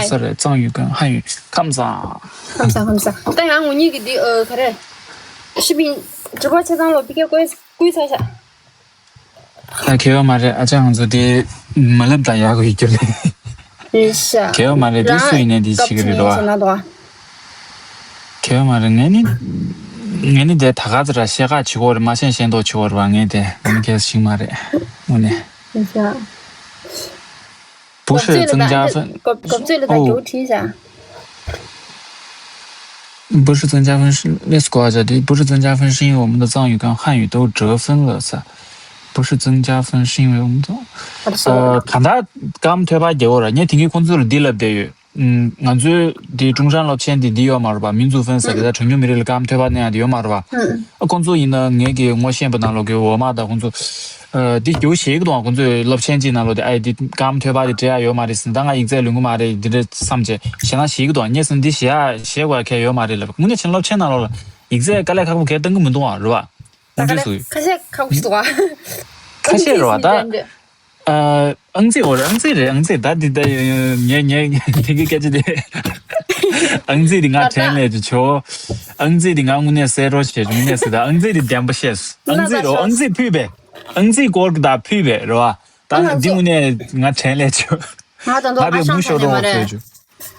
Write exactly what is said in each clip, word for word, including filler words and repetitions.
ས་རེད། གཙང་ཡུལ་ཀུན་ཧ་ཡུལ་ཁམས་བཟང་། ཁམས་བཟང་ཁམས་བཟང་། ད་ཡང་ངུ་གཉིས་ཀྱི་འདི་ཨ་ག་རེ། ཤི་པིན་གྲུ་པ་ཆ་ཚང་ལོ་པི་ཀེ་བསྐུལ་བསྐུལ་ཚར་ཤག་ད་གལ་ཡོད་མ་རེད། ཨ་ཅག་ང་ཚོ་དེ་མ་ལབ་ད་ཡག་གི་ཡོད་རྒྱུ་རེད། རེད་ཤག་གལ་ཡོད་མ་རེད། དེ་སུ་ཡིན་ནའི་དེ་བྱེད་ཀྱི་རེད་རོ། གལ་ཡོད་མ་རེད། ངས་ནི་ངས་ནི་དེ་ད་ག་ཚོད་ར་བཤད་ཁག་བྱེད་ཀྱི་ཡོད་རེད། མ་བཤད་ཤེས་མདོག་བྱེད་ཀྱི་ཡོད་རེད་པ། ངས་དེ་ངས་ནི་གལ་ཞིག་མ་རེད། དངོས་གནས། རེད་ཤག 不是增加分- 哦，不是增加分是，let's go 啊，这里不是增加分，是因为我们的藏语跟汉语都折分了噻。不是增加分，是因为我们的，呃，གང་ལྟར་སྐརམ་ཐོལ་པ་རྒྱག་འོ་ར། ངས་དེང་གི་ཁོང་ཚོ་ལ་འདི་ལབ་བསྡད་ཡོད། ཨུམ། ང་ཚོའི་འདི་ཀྲུང་ཧྲན་སློབ་ཆེན་འདི་འདི་ཡོད་མ་རེད་པ། མིན་ཙུ་ཧྥན་ཟེར་གི་ད་གྲངས་ཉུང་མི་རིགས་ལ་སྐརམ་ཐོལ་པ་ནས་ཡང་འདི་ཡོད་མ་རེད་པ། ཨ་ཁོང་ཚོ་ཡིན་ན་ངེད་ཀྱི་ངོ་ཤེས་པ་ནང་ལོགས་ཀྱི་འོག་མ་དང་ཁོང་ཚོ། ཨ་འདི་རྒྱུ་ཞིག་གི་དང་ཁོང་ཚོས་སློབ་ཆེན་གཅིག་ནང་ལོགས་དེ་ཨ་འདི་སྐརམ་ཐོལ་པ་དེ་འབྲི་ཡ་ཡོད་མ་རེད་ཟེར། ད་ང་ཡིག་ཚད་ལོན་གི་མ་རེད་འདི་འདྲ་བསམ་བྱས་ཞེ་ན་ཞིག་གི་དང་ངས་སེམས་འདི་ཞེ་ཡ་ཞེ་དགོས་ཡ་གལ་ཡོད་མ་རེད་ལབ། དངོས་གནས་ཕྱིན་སློབ་ཆེན་ནང་ལོགས་ལ་ཡིག་ཚད་དཀའ་ལས་ཁག་པོ་གལ་གཏོང་གི་མི་འདུག་ཨ་རེད་པ། ད་དངོས་ག་འདྲས་ལས་སུ་ཁ་ཤས་ཁག་པོ་ཞིག་འདུག་ཨ། ཁ་ཤས་རེད་པ་ད། ཨ་ཨང་རྩིས་འོ་རེད། ཨང་རྩིས་རེད། ཨང་རྩིས་ད་འདི་ད་ངས་ངས་དེ་གི་སྐད་ཆ་དེ། ཨང་རྩིས་འདི་ང་དྲན་ལས་ཀྱི་ཆོག་ཨང་རྩིས་འདི་ང་དངོས་གནས་གསལ་རོགས་བྱེད། དངོས་གནས་གསལ། ད་ཨང་རྩིས་འདི་བདེན་པ་བཤད། ཨང་རྩིས་རོ། ཨང་རྩིས་ཕུད་པས། ཨང་རྩིས་སྐོར་གི་ད་ཕུད་པས་རེད་པ། ད་ང་འདི་དངོས་གནས་ང་དྲན་ལས་ཆོག་ང་ད་དུང་ང་པའི་ཨ་མུ་ཤོ་ཤང་ཆ་ནས་མ་རོགས་རེད། ཟེར་རྒྱུ།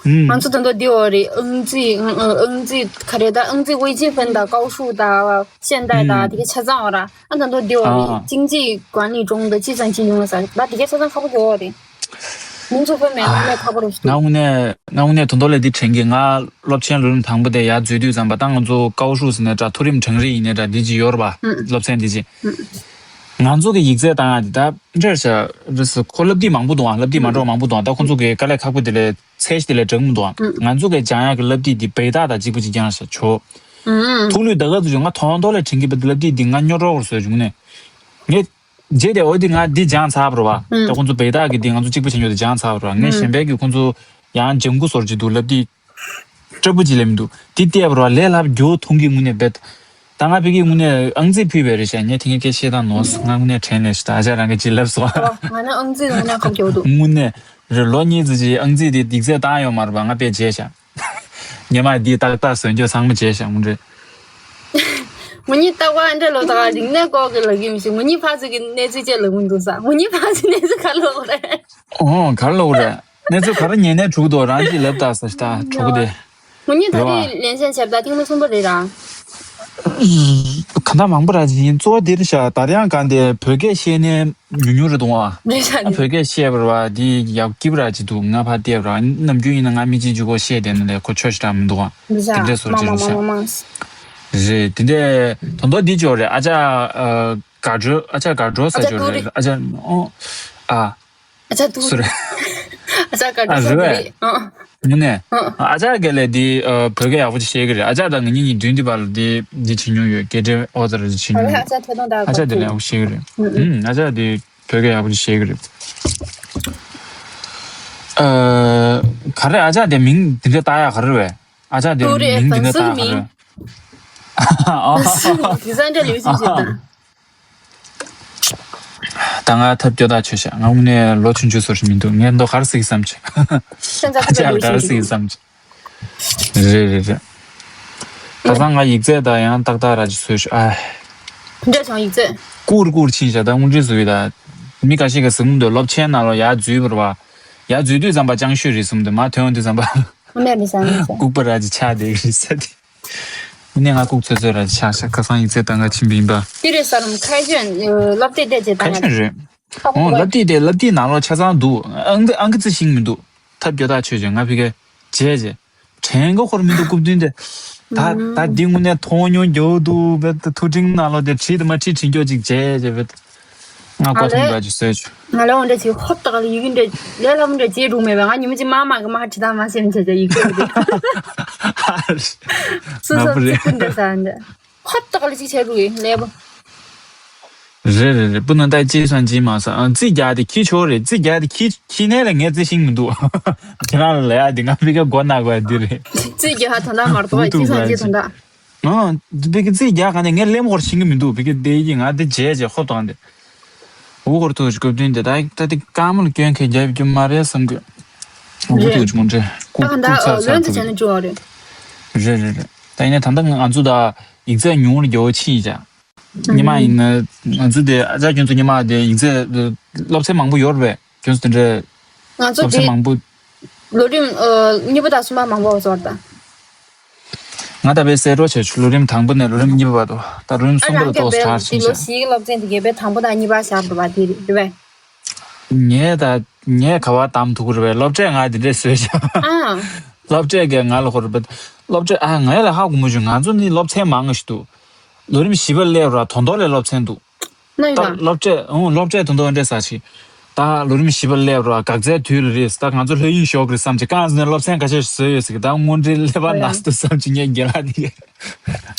ང་ཚོ་ད་དུང་འདི་འོ་རེད། ཨང་རྩིས་ཨང་རྩིས་ག་རེ་ད། ཨང་རྩིས་དབྱེ་འབྱེད་ཕན་དང་ཀའོ་ཧྲུའུ་དང་ཞན་ཏའེ་དང་དེ་ག་ཆ་ཚང་འོ་ར། ཨ་ད་དུང་འདི་འོ་རེད། ཨ་ཅིང་ཅི་ཀུང་ལི་ཀྲོང་དང་ཅི་ཚང་ཅི་ཡོང་ས་ད་དེ་ག་ཆ་ཚང་ཁག་པོ་འོ་རེད། མིན་ཙུ་ཧྥན་མེད་ན་ཁག་པོ་རེད། ང་དངོས་གནས་ང་དངོས་གནས་ད་དུང་ལས་འདི་དྲན་གི། ང་སློབ་ཆེན་ལོ་རིམ་དང་པོ་དེ་ཡར་འཛུལ་དུས་ཙམ་པ་ད་ང་ཚོ་ཀའོ་ཧྲུའུ་ཟེར་ནས་འདྲ་མཐོ་རིམ་གྲངས་རིག་ཡིན་ནས་འདྲ་འདི་ཅི་ཡོད་རེད་པ། སློབ་ཚན་འདི་ཅི། ང་ཚོ་གི་ཡིག་ཚད་བཏང་ཡ་འདི་ད་འདྲ་ཤ་རེད་ཟེར། ཁོ་སློབ་དེབ་མང་པོ་འདུག་ཨ། སློབ་དེབ་མ་འདྲ་བ་མང་པོ་འདུག་ཨ། ད་ཁོ་ཚོ་གི་དཀའ་ལས་ཁག་པོ་དེ་ལས་ཚད་གཞི་དེ་ལས་འདྲ་མི་འདུག་ཨ། ང་ཚོ་གི་སྦྱང་ཡག་གི་སློབ་དེབ་འདི་བེ་ཏ་དང་གཅིག་པ་གཅིག་རྐྱང་ཤ་ཆོག་ཐུགས་ལུས་ད་ག་ཚོད་ཆོག་ང་ཐོང་ཐོག་ལས་དྲན་གི་བེ་ཏ་སློབ་དེབ་འདི་ང་སྨྱོ་གྲོགས་རེད་ཟེར་བྱུང་ནས། ངས་རྗེས་དེ་འོ་འདི་ང་འདི་སྦྱང་ཚར་བ་རེད་པ། ད་ཁོང་ཚོ་བེ་ཏ་གི་འདི་ང་ཚོ་གཅིག་པ་བྱེད་ཉོ་དེ་སྦྱང་ཚར་བ་རེད་པ། ངས་གཞན་པའི་གི་ཁོང་ཚོ་ཡང་ལྗང་གུ་བཟོ་རྒྱུ་འདུག་སློབ་དེབ། སྐྲ་སྤུ་ཅིག་ལེན་མི་འདུག་དེ་བལྟས་པ་ར་ལས་སླ་པོ་མཐོང་གི་དངོས་གནས་རྦད། ད་ང་ཕ་གིར་དངོས་གནས་ཨང་རྩིས་ཕུད་པའི་རེད་ཤག་ངས་དེ་ངས་སྐད་བཤད་སྟངས་ནོར་སོང་། ང་དངོས་གནས་དྲན་ལས་ཤི་ད་ཨ་ཅག་རང་གིས་ཅིག་ལབ་སོང་། ང་ནི་ཨང་རྩིས་དངོས་གནས་ཁག་པོ་འདུག་དངོས་གནས་རེད། ལོ་གཉིས་ཙམ་ཅིག་ཨང་རྩིས་དེ་ཡིག་ཚད་བཏང་ཡོད་མ་རེད་པ། ང་དཔེ་བརྗེད་ཤག་ཉི་མ་འདིའི་ཏག་ཏག་བཟོས་འཇོག་ཚང་མ་བརྗེད་ཤག་དངོས་འབྲེལ། ངོ་གཉིས་ལྟ་བ་འདྲ་ལོ་ད་ག་རིག་གནས་སྐོར་གི་ལབ་ཀྱི་མི་ཤེས། ངོ་གཉིས་ཕར་ཚུར་གི་གནས་ཚུལ་བཅས་ལབ་མི་འདུག་ས། ངོ་གཉིས་ཕར་ཚུར་གནས་ཚུལ་ག་ལ་འོ་རེད། ཨོ་ག་ལ་འོ་རེད། གནས་ཚུལ་ག་རེ་ཉན་ནས་དྲུག་དོ་རང་གིས་ལབ་ད་ས་ཤི་ད་དྲུག་དེ། ངོ་གཉིས་ད་རེད་རེད་པ། ལེན་ཤན་བྱས་པ་ད་ཐེངས་མ་གསུམ་པ་རེད་ར། ག་ད་མང་པོ་ར་ཅིག་ཡིན། གཙོ་བོ་འདིར་ཤ་ད་རེང་གང་དེ་བོད་སྐད་བཤད་ནས་ཉུང་ཉུང་རེད་འདུག་ཨ། རེད་ཤག་ཨ་བོད་སྐད་བཤད་པར་བ་འདི་ཡག་སྐྱིད་པོ་ར་ཅིག་འདུག་ང་ཕར་བལྟས་པ་ར་ནམ་རྒྱུན་ཡིན་ན་ང་མི་གཅིག་གཅིག་གོ་བཤད་བསྡད་ན་ལས་ཁོ་ཆོ་ཞེ་དྲག་མི་འདུག་ཨ། རེད་ཤག་དེ་འདྲས་བཟོ་མང་ཅིག་མང་རེད་ཤག་མང་མང་། རེད་དེ་འདྲས་དོན་དག་འདི་ཅོ་རེད། ཨ་ཅག་ཨ་དགའ་སྤྲོ་ཨ་ཅག་དགའ་སྤྲོ་ས་ཅོ་རེད། ཨ་ཅག་ཨོ་ཨ། ཨ་ཅག་ཏུ། སུ་རེད། ཨ་ཅག་ག་ཨ་རེད་པས། ཨ་ཨ། ངུ་ནས། ཨ་ཨ། ཨ་ཅག་ག་ལས་འདི་ཨ་བོད་སྐད་ཡག་པོ་ཅིག་བཤད་གི་རེད། ཨ་ཅག་དང་ང་གཉིས་གཉིས་མདུན་དེ་བར་ལ་འདི་འདི་བྱེད་མྱོང་ཡོད། སྐད་འདྲེན་ཨོ་ཙི་ར་ཅིག་བྱེད་མྱོང་ཡོད། ཨ་ཅག་ཐད་གཏོང་དང་ཨ་ཅག་འདི་ལ་ཡག་པོ་བཤད་གི་རེད། ཨུ་ཨུ། ཨུམ་ཨ་ཅག་འདི་བོད་སྐད་ཡག་པོ་ཅིག་བཤད་གི་རེད། ཨ་ག་རེ་ཨ་ཅག་འདི་མིང་འདི་འདྲ་བཏགས་ཡག་ག་རེ་རེད། ཨ་ཅག་འདི་ཏུ་རེད། མིང་འདི་འདྲ་བཏགས་ག་རེ་རེད། ཨ་ཧ་ཧ་ཧ། དེ་ས་འདྲ་ལུས་ཅན་བྱེད་དང་། ད་ང་ཐབས་སྐྱོ་ཐག་ཆོད་ཤག་ང་དངོས་གནས་ལོ་ཆུང་ཆུང་བཟོ་ཞིག་མི་འདུག་ངས་མདོ་ག་རེ་ཟེར་གི་བསམ་བྱས། ཁྱེད་ཚ་ཁ་ཁ་ལོས་ཤིག་ག་རེ་ཟེར་གི་བསམ་བྱས། རེད་རེད་རེད། ཁ་སང་ང་ཡིག་ཚད་དང་ཡང་ཏག་ཏག་ར་ཅིག་བཟོས་ཤག་ཨ། འདྲ་བྱུང་ཡིག་ཚད། ཀུར་ཀུར་ཕྱིན་ཤག་ད་དངོས་འབྲེལ་བཟོས་ཡོད་ད། མི་ཁ་ཤས་ཀྱིས་ཟེར་གི་འདུག་སློབ་ཆེན་ནང་ལོགས་ཡར་འཛུལ་བར་བ། ཡར་འཛུལ་དུས་ཙམ་པ་ཅང་ཤོས་རེད་གསུངས་འདུག་མར་ཐོན་དུས་ཙམ་པ། མེད་མི་ས་མི་ས། ལྐུགས་པ་ར་ཅིག་ཆགས་བསྡད་ཀྱི་རེད་ས་དེ། ངས་ང་ལྐུགས་ཚོད་ཚོད་ར་ཆགས་ཤག་ཁ་སང་ཡིག་ཚད་ལྟ་ག་ཕྱིན་པ་ཡིན་པ། དེ་རེད་ས་རུམ་ཁ་ཤོན་སློབ་དེབ་བལྟས་བྱས་ཁ་ལྟ་ག་ཤོན་རེད། ཁ་ཁོ་ཨོ་བ། སློབ་དེབ་དེ་སློབ་དེབ་ནང་ལོགས་ཆ་ཚང་འདུག་ཨང་ཀི་ཨང་ཀི་རྩིས་ཤེས་ཀྱི་མི་འདུག་ཐབས་སྐྱོ་ཐག་ཆོད་བྱས་ང་ཕ་གིར་བྱས་བྱས། དྲན་གི་ཧོར་མི་འདུག་རྐུབ་མདུན་དེ། ད་ད་འདི་དངོས་གནས་མཐོང་མྱོང་རྒྱུ་འདུག་བེད་ཐུགས་ཕྲེང་ནང་ལོགས་དེ་བྲིས་དེ་མ་བྲིས་བྲིས་འགྱོ་ཅིག་བྱས་བྱས་བེད། ང་ང་ལོ་ཀོ་ཐུང་འདྲ་ཅིག་བཟོས་བྱུང་། ང་ལོ་འདྲ་ཅིག་ཧོབ་ཏག་ལ་ཡི་གེ་འདྲ་ལས་སླ་པོ་འདྲ་བྱེད་རུང་མེད་པས། ང་ཉི་མ་གཅིག་མ་མ་གི་མ་ཧ་ཁྲི་དང་མ་སེམས་བྱེད་བྱེད་ཡི་གེ་འདི། སུ་སོ་ང་པུ་རེད། ཙི་ཀུན་འདྲ་ས་འདྲ་ཧོབ་ཏག་ལ་ཅིག་བྱེད་རུང་ཡིན་ལས་པོ། རེད་རེད་རེད། སྤུ་ན་ཏའི་ཅི་སང་ཅི་མ་ས་ཨ་རྩིས་རྒྱག་དེ་ཁྱི་ཆོག་རེད། རྩིས་རྒྱག་དེ་ཁྱི་ཁྱི་ནས་ལ་ངས་རྩིས་ཤིང་མི་འདུག་ཁྱེད་རང་ལ་ལ་ཡ་དེ་ང་ཕི་ཀ་མགོ་ན་དགོས་ཡ་འདི་རེད། རྩིས་རྒྱག་ཧ་ཐོན་ད་མར་ཐོག་ཅི་སང་ཅི་ཐོན་ད། ཨང་། བི་ཀི་རྩིས་རྒྱག་ག་ནས་ངས་ལེམ་ཧོར་ཤིང་གི་མི་འདུག་བི་ཀི་དེ་ཡི་ང་དེ་བརྗེད་བརྗེད་ཧོ་དང་དེ། འུ་ཧོར་ཐུག་ཞིག་སྐབས་བསྟུན་དེ་ད་ད་དེ་ཀ་མོ་ལ་སྐྱོན་ཁེ་རྒྱབ་རྒྱུ་མ་རེད་བསམ་གི། ཨོ་ཁུ་ཐུག་ཅི་མོ་འདྲེ། ཨ་ཁ་ད་ལོན་ཚ་ཆ་ནི་ཅི་བ་རེད། རེད་རེད་རེད། ད་ཡིན་ནའི་ད་ལྟ་ང་ཚོ་ད་ཡིག་ཚད་ཉུང་རུ་རྒྱག་ཕྱིན་ཡིན་ཅག་ཉི་མ་ཡིན་ན་ང་ཚོ་དེ་ཨ་ཅག་ཁྱོད་ཚོ་ཉི་མ་དེ་ཡིག་ཚད་སློབ་ཚན་མང་པོ་ཡོད་རེད་པས། ཁྱོད་ཚོ་དེ་འདྲའི་ང་ཚོ་སློབ་ཚན་དེ་མང་པོ། ལོ་རིམ་གཉིས་པ་དང་གསུམ་པ་མང་པོ་ཚོར་ད། ང་ད་བའི་གསལ་སྒྲོག་བྱས་ཆུ་ལོ་རིམ་དང་པོ་ནས་ལོ་རིམ་གཉིས་པ་བར་དུ་ད་ལོ་རིམ་ཨ་གསུམ་པ་རང་ལ་གིས་ཏོག་ཙམ་བའི་དྲག་འདི་ཕྱིན་ལོ་ཤག་བཞིའི་སློབ་ཚན་དེ་གའི་བའི་དང་པོ་དང་གཉིས་པ་བཞག་འགྲོ་བ་དེ་རེད་རེད་པས། ངས་ད་ངས་ག་བ་གཏམ་ཐུག་གི་རེད་པས། སློབ་གྲྭས་ང་དེ་འདྲས་བཟོས་ཤག་ཨ། སློབ་གྲྭས་ཀྱིས་ང་ལ་ཧོར་བས། སློབ་གྲྭས་ཨ་ང་ལ་ཧ་གོ་མ་བྱུང་། ང་ཚོ་ནི་སློབ་ཚན་མང་ཞིག་འདུག་ལོ་རིམ་བཞི་པ་སླེབས་ར་དོན་ཐོག་ལས་སློབ་ཚན་འདུག་ན་ཡོད་ད་ད། སློབ་གྲྭས་ཨང་སློབ་གྲྭས་དོན་དོན་འདྲས་ཟ་ཆི། ད་ལོ་རིམ་བཞི་པ་སླེབས་ར་དགག་རྩའི་དུས་ལ་རེད། ད་ང་ཚོ་ལྷོད་ཡིག་ཞོག་རེད་བསམ་གྱི་རྐང་ཟིན་ནས་སློབ་ཚན་ཁ་ཤས་ཤིག་བཟོས་ཡོད་ཟེར་གི་ད་དངོས་འབྲེལ་ཀླད་པ་ཨོ་ཡ། ན་སྟོད་བསམ་གྱི་ངས་རྒན་ལགས་དེ་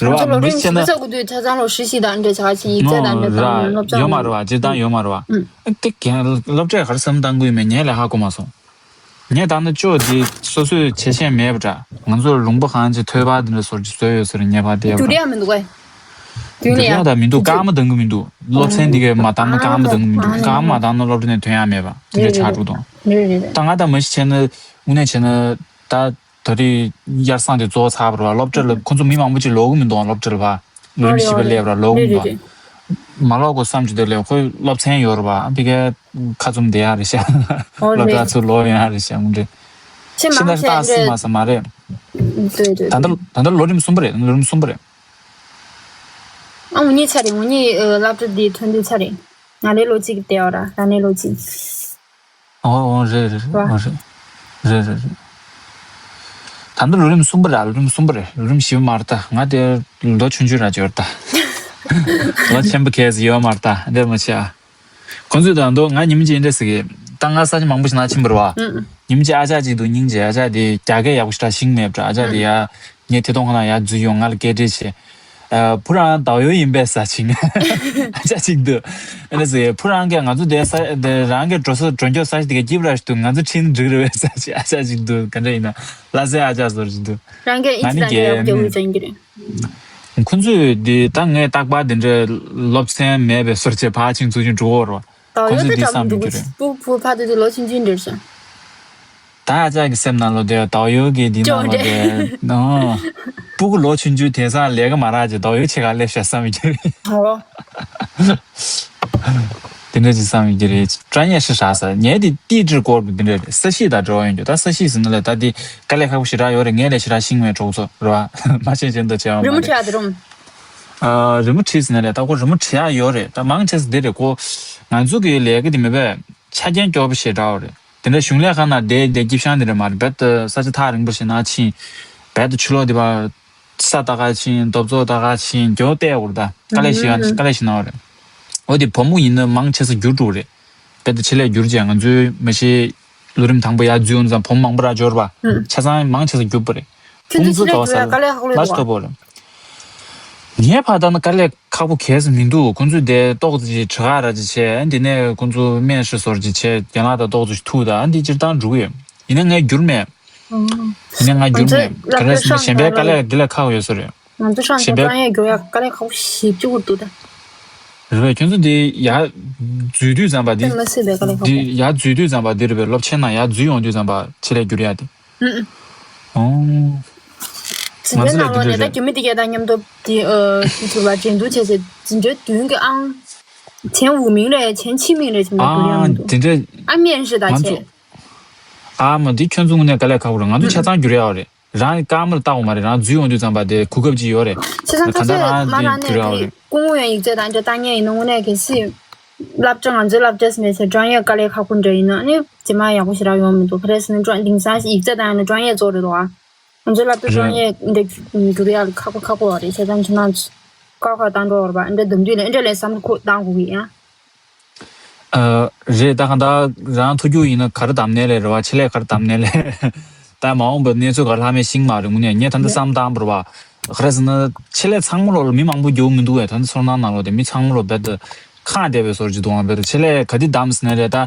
རེད་ང་ཚོ་བ་ལོ་མི་རིམ་ཤེས་ན། བཞི་པ་ཚོ་གི་དུས་ཆ་ཚང་ལོ་ཧྲི་ཤི་དང་འདྲས་ཆགས་ཕྱིན་ཡིག་ཚད་དང་འདྲས་དང་སློབ་ཡོད་མ་རེད་བ། སྤྱིར་བཏང་ཡོད་མ་རེད་བ། ཨུ། དེ་རྒན་སློབ་གྲྭས་ག་རེ་བསམ་བཏང་གི་ཡོད་མེད་ངས་ལས་ཧ་གོ་མ་སོང་། ངས་བཏང་ན་ཅོ་དེ་སོ་སོའི་ཆེ་ཤེས་མེད་པ་འདྲ། ང་ཚོར་ལུང་པ་གང་ཅི་ཐོས་པ་དེ་འདྲ་སོར་ཅིག་བཟོས་ཡོད་ཟེར་ངས་ཕར་བལྟས་པ་རྒྱུ་རེད་ཡ་མི་འདུག་གས། རྒྱུ་རེད་ཡ་ད་མི་འདུག་རྐང་མ་འདང་གི་མི་འདུག་སློབ་ཚན་འདི་གས་མ་བཏང་ན་རྐང་མ་འདང་གི་མི་འདུག་རྐང་མ་མ་བཏང་ན་སློབ་གྲྭ་ནས་ཐོན་ཡ་མེད་པ་དེ་འདྲ་ཆགས་འགྲོ་དང་། རེད་རེད་རེད། ད་ང་ད་མ་གཞི་བྱས་ན་དངོས་གནས་བྱས་ན་ད་ད་རེས་གཡར་སང་དེ་རྫོགས་ཚར་བ་རེད་བ། སློབ་གྲྭ་ལ་ཁོང་ཚོ་མི་མང་པོ་ཅིག་ལོག་གི་མི་འདུག་སློབ་གྲྭ་ལ་བ། ལོ་རིམ་བཞི་པ་སླེབས་ར་ལོག་མི་འདུག་མ་ལོག་གོ་བསམ་གྱི་འདུག་ལས་ཁོའི་སློབ་ཚན་ཡོད་རེད་བ། ཨ་ཕི་ཀའི་ཁ་བཙུམ་བསྡད་ཡ་རེད་ཤག་སློབ་གྲྭ་ཚུར་ལོག་ཡོང་ཡ་རེད་ཤག་དངོས་འབྲེལ། ཤི་ན་ཤི་ཏག་སི་མ་ས་མ་རེད། ད་ལྟ་ད་ལྟ་ལོ་རིམ་གསུམ་པ་རེད། ལོ་རིམ་གསུམ་པ་རེད། ཨ་ངུ་གཉིས་ཚར་རེད། ངུ་གཉིས་སློབ་གྲྭ་འདི་ཐོན་དུས་ཚར་རེད། ང་ལས་ལོ་གཅིག་བསྡད་ཡོད་ར་རང་ལས་ལོ་གཅིག་ཨོ་ཨོ་རེད་རེད་རེད། ཨོ་རེད་རེད་རེད་རེད། ད་ལྟ་ལོ་རིམ་གསུམ་པ་རེད། ལོ་རིམ་གསུམ་པ་རེད། ལོ་རིམ་བཞི་པ་མ་རེད་ད། ང་དེ་ལོ་ཆུང་ཆུང་ར་ཅིག་ཡོད་རེད་ད། ལོ་ཆེན་པོ་གས་ཡོད་མ་རེད་ད། འདིར་མ་ཆེ་ཨ། ཁོང་ཚོས་ད་དུང་ང་ཉིན་མོ་གཅིག་འདྲ་ཟེར་གི་ད་ང་ས་ཆ་མང་པོ་ཞིག་ན་ཕྱིན་པ་རེད་བ། ཉིན་མོ་གཅིག་ཨ་ཅག་ཅིག་འདུག་སྙིང་རྗེ། ཨ་ཅག་དེ་རྒྱ་སྐད་ཡག་པོ་ཞེ་དྲག་ཤེས་མེད་པ་འདྲ། ཨ་ཅག་དེ་ཡ་ངའི་ཐད་གཏོང་ཁང་ནང་ཡར་འཛུལ་ཡོང་ང་ལ་སྐད་འབྲེལ་བྱས། ཨ། བུ་རང་ཟླ་འོད་ཡིན་པས་ཟེར་ཅིག་ཨ་ཅག་ཅིག་འདུག་ཨ་ནི་ཟེར་བུ་རང་གིས་ང་ཚོ་དེ་ས་དེ་རང་གི་འགྲོ་ས་འགྲོ་མགྱོགས་ས་ཞིག་དེ་ག་སྐྱིད་པ་ར་ཞིག་འདུག་ང་ཚོ་ཁྲིད་འགྲིག་རེད་པས་ཟེར་ཅིག་ཨ་ཅག་ཅིག་འདུག་ག་འདྲ་ཡིན་ན་ལ་སའི་ཨ་ཅག་ཟེར་ཅིག་འདུག་རང་གིས་ཨིན་ང་ཅི་ནི་ད་ནས་ཡག་པོ་རྒྱག་དགོས་ཀྱི་ཡིན་གྱི་རེད། ཁོ་ཚོས་འདི་ད་ངས་རྟག་པར་འདི་འདྲའི་སློབ་ཚན་མེད་པའི་སོར་ཆས་ཕར་ཕྱིན་ཚུར་ཕྱིན་འགྲོ་གི་རེད་བ། ད་ཁོ་ཡོད་ཚོས་ད་འདི་གྲབས་བསམ་མི་འདུག་གི་རེད། སྤུ་བུ་ཕ་དུ་དུ་ལོ་ཆུང་ཆུང་འདྲ་ཞིག་ད་ཨ་ཅག་གི་སེམས་ནང་ལོ་དེ་ད་ཡོད་ཀྱི་འདི་ནང་ལོ་དེ་ནོ། སྤུ་གུ་ལོ་ཆུང་ཆུང་དེང་སང་ལས་ཀ་མ་རག་ཅིག་ད་ཡོད་ཆེ་ག་སླེབས་ཤག་བསམ་གྱི་རེད། ཨོ། དེ་འདྲ་ཅིག་བསམ་ཡོད་ཀྱི་རེད། ཀྲ་ཉེ་ཧྲི་ཧྲ་ས་ངས་དེ་ཏི་ཀྲི་སྐོར་དེ་འདྲ་རེད། ས་གཤིས་དང་འབྲེལ་བ་ཡོད་རྒྱུ་ད་ས་གཤིས་ཟེར་ན་ལས་ད་དེ་དཀའ་ལས་ཁག་པོ་ཞེ་དྲག་ཡོད་རེད། ངས་ལས་ཞེ་དྲག་ཤེས་མེད་གྲོགས་ཚོ་རེད་བ། མ་ཤེས་ཅན་དུ་བྱས་པ་རི་མོ་མ་བྲིས་ཡག་རེད། དེ་རུང་། ཨ། རི་མོ་བྲིས་ཟེར་ན་ལས་ད་ཁོ་རི་མོ་བྲིས་ཡག་ཡོད་རེད། ད་མང་ཆེ་ས་དེ་རེད་ཁོ། ང་ཚོ་གི་ལས་ཀ་དེ་མེད་པས་ཆ་རྐྱེན་སྐྱོ་པོ་ཞེ་དྲག་རེད། དེ་འདྲ་གཞུང་ལས་ཁང་ནང་བསྡད་བསྡད་སྐྱིད་ཤང་དེ་འདྲ་མ་རེད། རྦད་དེ་ས་ཆ་ཐག་རིང་པོ་ཞིག་ནང་ཕྱིན། རྦད་དེ་ཕྱི་ལོགས་དེ་བར། ས་ལྟ་ག་ཕྱིན། རྡོ་བཙོག་ལྟ་ག་ཕྱིན། རྒྱོ་བལྟས་འོར་ད་དཀའ་ལས་ཤི་ཡང་དཀའ་ལས་ཤི་ན་བ་རེད། འོ་དེ་བུ་མོ་ཡིན་ན་མང་ཆེ་ས་འགྱུར་འགྲོ་རེད། དཔེ་ད་ཆེད་ལས་འགྱུར་བྱས་ང་ཚོའི་མ་གཞི་ལོ་རིམ་དང་པོ་ཡར་འཛུལ་ཡོང་ཙང་བུ་མོ་མང་པོ་ར་འབྱོར་བ་ཆ་ཚང་མང་ཆེ་ས་འགྱུར་པ་རེད། ཁྱོད་ཁོང་ཚོ་ཚོ་ཆེད་ལས་ཚོ་འགྱུར་ཡ་དཀའ་ལས་ཁག་ལོས་ལ་ཤ་འདུག་ཐོབ་པོ་རེད། ངས་ཕར་ལྟ་ན་དཀའ་ལས་ཁག་པོ་གས་སུ་མི་འདུག་ཁོང་ཚོས་དེ་ཏོག་ཙམ་ཅིག་བྲི་ག་ར་ཅིག་བྱས་འདི་ནས་ཁོང་ཚོ་སྨན་ཧྲི་སོར་ཅིག་བྱས་རྒན་ལགས་དང་ཏོག་ཙམ་ཞིག་ཐུག་ད་འདི་སྤྱིར་བཏང་འགྲུག་ཡོད། ཡིན་ན་ངས་འགྱུར་མེད། ནས་ང་རྒྱུར་ནས་ག་རེ་ཟེར་ན་གཞན་པའི་དཀའ་ལས་འདི་ལས་ཁག་ཡོད་ས་རེད། ང་ཚོ་ཧྲང་ཧྲང་ཏོག་ཙམ་ཀྲང་ཡས་རྒྱུག་ཡག་དཀའ་ལས་ཁག་པོ་ཞེ་པོ་ཅིག་འདུག་ད། རེད་པས། ཁྱོད་ཚོ་འདི་ཡར་འཛུལ་དུས་ཙམ་པ་འདི་དེ་མ་སྲིད་པའི་དཀའ་ལས་ཁག་པོ། འདི་ཡར་འཛུལ་དུས་ཙམ་པ་འདི་རེད་པས། སློབ་ཆེན་ནང་ཡར་འཛུལ་ཡོང་དུས་ཙམ་པ་ཆེད་ལས་འགྱུར་ཡག་དེ། ཨུ་ཨུ། ཨོ། འཛིན་གྲྭའི་ནང་ལོགས་ནས་ད་རྒྱུ་མི་དེ་གས་དང་མཉམ་དུ་དེ་ཨ་དེ་ཚོ་ལ་འགྲན་བསྡུར་བྱས་ཚེ་འཛིན་གྲྭའི་མདུན་གྱི་ཨང་། བྱན་འུ་མིང་རེད་བྱན་ཕྱི་མིང་རེད་བྱས་ནས་འགྱུར་ཡག་མི་འདུག་དེ་འདྲ་ཨ་སྨན་ཧྲི་ད་ང་ཚོ་བྱས། ཨ་མ་འདི་ཁྱོད་ཚོ་དངོས་གནས་དཀའ་ལས་ཁག་པོ་རེད། ང་ཚོ་ཆ་ཚང་འགྱུར་ཡག་རེད། རང་སྐར་མ་ལ་བལྟ་དགོས་མ་རེད། རང་འཛུལ་ཡོང་དུས་ཙམ་པ་དེ་གོ་སྐབས་ཅིག་ཡོད་རེད། བྱས་ཙང་ད་ཁ་ཚོད་ཚོད་མ་རང་ནས་འགྱུར་ཡག་དེ་རེད། སྐུ་ངོ་ཡང་ཡིག་ཚད་དང་འདྲ་ལྟ་མཁན་ཡིན་ན་དངོས་གནས་གལ་སྲིད་སློབ་གྲྭ་ང་ཚོའི་སློབ་གྲྭས་མེད་ཚེ་ཀྲང་ཡས་དཀའ་ལས་ཁག་པོ་འདྲ་ཡིན་ན་ནི་རྗེས་མ་ཡག་པོ་ཞེ་དྲག་ཡོང་མི་འདུག་ག་རེ་ཟེར་ན་ཀྲང་དེང་སང་ཡིག་ཚད་དང་ཡང་ན་ཀྲང་ཡས་གཙོ་རེད་དོ། ང་ཚོའི་སློབ་གྲྭ་ཀྲང་ཡས་འདྲ་འགྱུར་ཡག་ལ་ཁག་པོ་ཁག་པོ་རེད། བྱས་ཙང་ཁྱེད་རང་ཚོ་ཀ་ཁ་བཏང་འགྲོ་བར་བ་འདྲ་འདམ་དུས་ལས་འདྲ་ལས་བསམ་བློ་ཁོ་བཏང་དགོས་ཀྱི་ཡ། ཨ། རེད། ད་གང་ལྟར་རང་ཐུགས་རྒྱུ་ཡིན་ན་ག་རེ་བདམས་ནའི་ལས་རེད་བ། ཆེད་ལས་ག་རེ་བདམས་ནའི་ལས། ད་མ་འོངས་པའི་གནས་ཚུལ་ག་རེ་ལྷག་མེད་ཤེས་མ་རེད། དངོས་གནས་ངས་ད་ལྟ་བསམ་བཏང་བར་བ། ག་རེ་ཟེར་ན་ཆེད་ལས་ཚང་མ་ལོ་ལ་མི་མང་པོ་རྒྱུག་མི་འདུག་བས། ད་ལྟ་ཚོར་སྣང་ནང་ལོ་དེ་མི་ཚང་མ་ལོ་རྦད་དེ་ཁག་བསྡད་པའི་བཟོ་འདྲ་ཅིག་འདུག་བ། རྦད་དེ་ཆེད་ལས་ག་དེ་བདམས་ཟེར་ནའི་ལས་ད།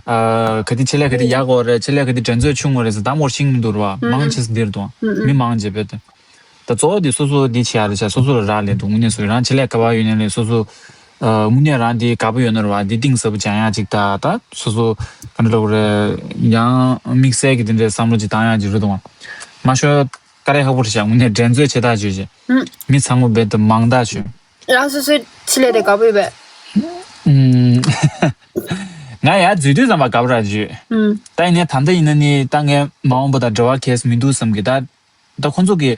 ཨ། ག་དེ་ཆེད་ལས་ག་དེ་ཡག་གོ་རེད། ཆེད་ལས་ག་དེ་འགྲན་རྩོད་ཆུང་གོ་རེད་ཟེར་བདམས་དགོས་ཤེས་མི་འདུག་ར་བ། མང་ཆེ་ས་འདིར་འདུག་བ། མི་མང་ཆེ་རྦད་དེ། ད་གཙོ་བོ་དེ་སོ་སོ་འདི་བྱེད་ཡ་རེད་ཤག་སོ་སོ་ལ་རག་ལས་འདུག་དངོས་གནས་སོ་རང་ཆེད་ལས་ག་བ་ཡོད་ནའི་ལས་སོ་སོ། དངོས་གནས་རང་འདི་དགའ་པོ་ཡོད་ན་རེད་བ། འདི་གཏིང་ཟབ་པོ་སྦྱང་ཡག་ཅིག་དང་། ད་སོ་སོ་ག་འདྲ་ལབ་དགོས་རེད། ཡང་དམིགས་བསལ་གྱི་འདི་འདྲའི་བསམ་བློ་ཅིག་བཏང་ཡག་ཅིག་རེད་འདུག་བ། མ་ཤོ་དཀའ་ལས་ཁག་པོ་རེད་ཤག་དངོས་གནས་འགྲན་རྩོད་ཆེ་ཐག་ཆོད་ཅིག་ཧུམ། མི་ཚང་མ་རྦད་དེ་མང་ཐག་ཆོད། རང་སོ་སོའི་ཆེད་ལས་དེ་དགའ་པོ་ཡོད་པས། ཨུམ། ང་ཡར་འཛུལ་དུས་ཙམ་པ་དགའ་པོ་རང་བྱོས། ཨུམ། ད་ཡིན་ནའི་ད་ལྟ་ཡིན་ན་ནི་ད་ངས་མ་འོངས་པ་དང་འབྲེལ་བ་གལ་མི་འདུག་བསམ་གི། ད་ད་ཁོང་ཚོ་གི་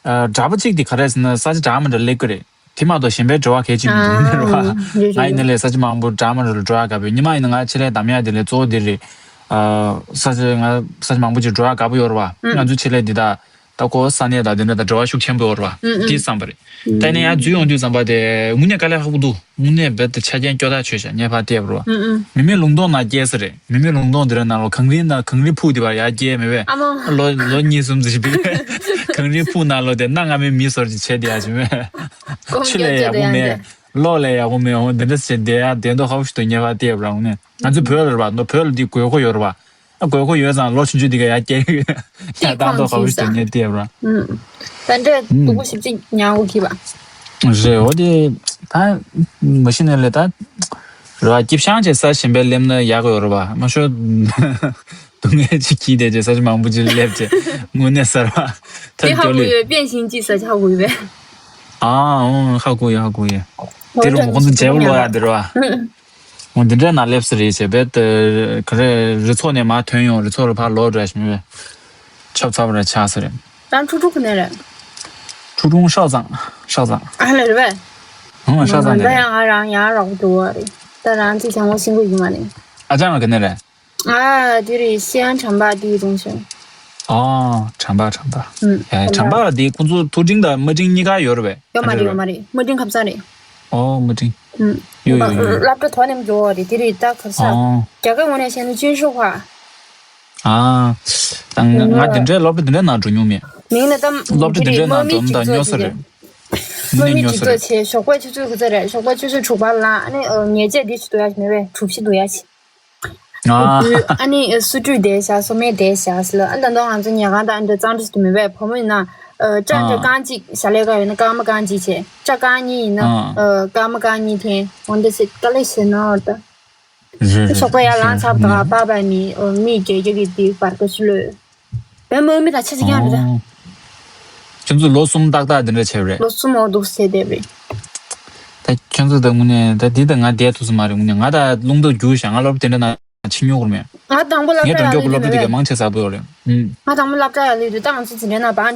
ཨ་གྲྭ་པ་གཅིག་དེ་ག་རེ་ཟེར་ན་ས་ཆ་འདྲ་མི་འདྲ་སླེབས་ཀྱི་རེད། དེ་མ་གཏོགས་གཞན་པའི་འབྲེལ་བ་གལ་ཆེན་པོ་འདུག་ནི་རེད་བ། ཨ་རེད་ང་ཡིན་ན་རེད། ལས་ས་ཆ་མང་པོ་འདྲ་མི་འདྲ་ལ་འགྲོ་ཡག་དགའ་པོ་ཡོད། ཉི་མ་ཡིན་ན་ང་ཆེད་ལས་གདམ་ཡག་དེ་ལས་གཙོ་བོ་དེ་རེད། ཨ་ས་ཆ་ང་ས་ཆ་མང་པོ་ཅིག་འགྲོ་ཡག་དགའ་པོ་ཡོད་རེད་བ། ང་ཚོའི་ཆེད་ལས་འདི་དག་ད་ཁོ་ས་གནས་དང་དེ་འདྲ་དང་འབྲེལ་བ་ཤུགས་ཆེན་པོ་ཡོད་རེད་བ། ཨུ་ཨུ། དེ་བསམ་པ་རེད། ད་ནི་ཡང་འཛུལ་ཡོང་དུས་ཙམ་པ་དེ་དངོས་གནས་དཀའ་ལས་ཁག་པོ་འདུག་དངོས་གནས་རྦད་དེ་ཆ་རྐྱེན་སྐྱོ་ཐག་ཆོད་ཤག་ངས་ཕར་བལྟས་པ་རེད་བ། ཨུ་ཨུ། མི་མེད་ལུང་སྟོང་ནང་སྐྱེས་ས་རེད། མི་མེད་ལུང་སྟོང་དེ་འདྲ་ནང་ལོགས་གངས་རིའི་ནང་གངས་རི་ཕུག་དེ་བར་ཡར་སྐྱེས་མེད་པས། ཨ་མ། ལོ་ལོ་གཉིས་གསུམ་ཙམ་ཞིག་བསྡད། གངས་རི་ཕུག་ནང་ལོགས་དེ་གནའ་སྔ་མོའི་མི་ཟུར་ཅིག་བྱས་བསྡད་ཡག་ཅིག་མེད། ཆུ་ལས་ཡག་པོ་མེད། གློག་ལས་ཡག་པོ་མེད། འོ་དེ་འདྲ་བྱས་བསྡད་ཡག་བསྡད་མདོག་ཁ་པོ་ཞིག་འདུག་ངས་ཕར་བལྟས་པ་རེད་བ། དངོས་གནས་ང་ཚོ་བོད་ལ་རེད་བ། མདོ་བོད་ལ་འདི་དགོས་མཁོ་ཡོད་རེད་བ། ཨ་དགོས་མཁོ་ཡོད་ཙང་ལོ་ཆུང་ཆུང་འདི་ག་ཡར་སྐྱེལ་གི་ཡོད། ཡ་ད་མདོག་ཁ་པོ་ཞིག་འདུག་ངས་བལྟས་པ་ར། ཨུམ། ད་འདྲས་ཨུམ། སྡུག་པོ་ཞིབ་ཅིག་མྱངས་དགོས་ཀྱི་བ། རེད། འོ་དེ་ད་མ་གཞི་ནས་ལས་ད་རེད་བ། སྐྱིད་ཤང་བྱས་ས་གཞན་པའི་སླེབས་ན་ཡག་གི་ཡོད་རེད་བ། མ་ཤོ་སྡུག་བསྔལ་ཅིག་གིས་བསྡད་བྱས་ས་ཆ་མང་པོ་ཅིག་སླེབས་བྱས་དངོས་གནས་གསར་བ་ད་དེ་ཧ་སྐྱོ་གོ་ལེ། ཡོད། པེ་ཅིང་ཅིག་ས་ཆ་ཧ་གོ་ཡོད་པས། ཨ་ཨོ་ཧ་གོ་ཡོད། ཧ་གོ་ཡོད། དེ་རུ་ཁོང་ཚོ་འཇལ་བ་ལོག་ཡ་དེ་རེད་བ། འོ་འདི་འདྲའི་ནང་སླེབས་ས་རེད་ཟེར་བས། དེ་ག་རེ་རི་ཚོགས་ནས་མར་ཐོན་ཡོང་། རི་ཚོགས་རུ་ཕར་ལོག་འགྲོ་ཡ་ཞིག་མེད་པས། ཆབ་ཚ་པོ་ར་ཆགས་ས་རེད། རང་ཕྲུ་གུ་ག་ནས་རེད། ཕྲུ་གུ་ཧྲའོ་ཙང་། ཧྲའོ་ཙང་། ཨ་ལེ་རེད་པས། ཧང་ཧྲའོ་ཙང་ད་ནས་རེད། ཡང་ང་རང་ཡང་རོགས་འགྲོ་བ་རེད། ད་རང་ཚོ་བྱང་བ་ཤིང་པོ་ཡིན་མ་རེད། ཨ་ཅག་ང་ག་ནས་རེད། ཨ་དེ་རེད། ཤེས་ཡང་བྱམས་པ་དེའི་རུང་ཤོད། ཨོ་བྱམས་པ་བྱམས་པ། ཨུམ། ཡ་བྱམས་པ་ལ་དེ་ཁོང་ཚོ་མཐོ་འབྲིང་དང་དམའ་འབྲིང་གཉིས་ཀ་ཡོད་རེད་པས། ཡོད་མ་རེད། ཡོད་མ་རེད། དམའ་འབྲིང་ཁ་སང་རེད། ཨོ་དམའ་འབྲིང་། ཨུམ། ཡོད་ཡོད་ཡོད། སློབ་གྲྭ་དོ་ནས་འགྲོ་བ་རེད། དེ་རེད། ད་ག་ས་ཨོ། རྒྱ་གར་ངོས་ནས་བཤད་ན་ཅུན་ཧྲུའུ་ཧྭ། ཨ། ད་ང་ང་དེ་འདྲའི་སློབ་གྲྭ་དེ་འདྲའི་ནང་འགྲོ་མྱོང་མེད། མིང་ལ་ད་སློབ་གྲྭ་དེ་འདྲའི་ནང་འགྲོ་ན་ད་ཉོ་ས་རེད། དངོས་གནས་ཉོ་ས་རེད། ཞོགས་པ་ཆུ་ཚོད་ག་ཚོད་རེད། ཞོགས་པ་ཆུ་ཚོད་དྲུག་པ་ལ་ཨ་ནི་ཉལ་ཆས་འདི་ཞིག་འདུག་ཡ་ཞིག་མེད་པས། གྲུ་བཞི་འདུག་ཡ་ཞིག་ཨ། ཨ་ནི་སོ་བཀྲུས་བསྡད་བཞག་སོ་སྨད་བསྡད་བཞག་ཟེར་ལ། ཨ་ད་དུང་ང་ཚོ་ཉལ་ཁང་དང་འདྲ་གཙང་སྦྲ་ཞིག་མེད་པས། བུ་མོ་ཡིན་ན་ཨ་སྐྲ་འདྲ་ཨ། རྐང་གཅིག་ཞལ་ལས་ཀ་ཡོད་ན་སྐར་མ་རྐང་གཅིག་བྱས། སྐྲ་རྐང་གཉིས་ཡིན་ན་ཨ། ཨ་སྐར་མ་རྐང་གཉིས་འཐེན། འོ་འདྲ་ཞིག་དཀའ་ལས་ཞེ་ན་འོ་ད། རེད་རེད་ཞོགས་པ་ཡར་ལངས་ཚར་བ་དང་རེད། པ་པ་ནི་ཨོ་མི་རྒྱ་རྒྱ་གི་དེ་བར་དུ་ཕྱི་ལོས། བོད་མི་མི་དང་ཆ་ཆ་ཀྱང་རེད། ཨོ། ཁྱོད་ཚོ་ལོ་གསུམ་ཏག་ཏག་དེ་འདྲ་བྱས་པ་རེད། ལོ་གསུམ་འོ་འདུག་ཟེར་བསྡད་པ་རེད། ད་ཁྱོད་ཚོ་ད་དངོས་གནས་ད་འདི་ད་ང་བསྡད་ཐུབ་ས་མ་རེད། དངོས་གནས་ང་ད་རླུང་རྟ་རྒྱུག་བཞག་ང་སློབ་གྲྭ་དེ་འདྲ་ནང་ཕྱིན་མྱོང་མེད། ང་དང་པོ་སློབ་ངའི་གྲྭ་གྲོང་ཡར་ཁྱོད་ཀྱི་སླེབས་སློབ་གྲྭ་དུས་དེ་ག་མེད་པས། མང་ཆེ་གསར་པ་ཡོད་རེད། ཨུམ། ང་དང་པོ་སློབ་གྲྭ་ཡར་སླེབས་དུས་ད་ང་ཚོ་འཛིན་གྲྭའི་ནང་བང་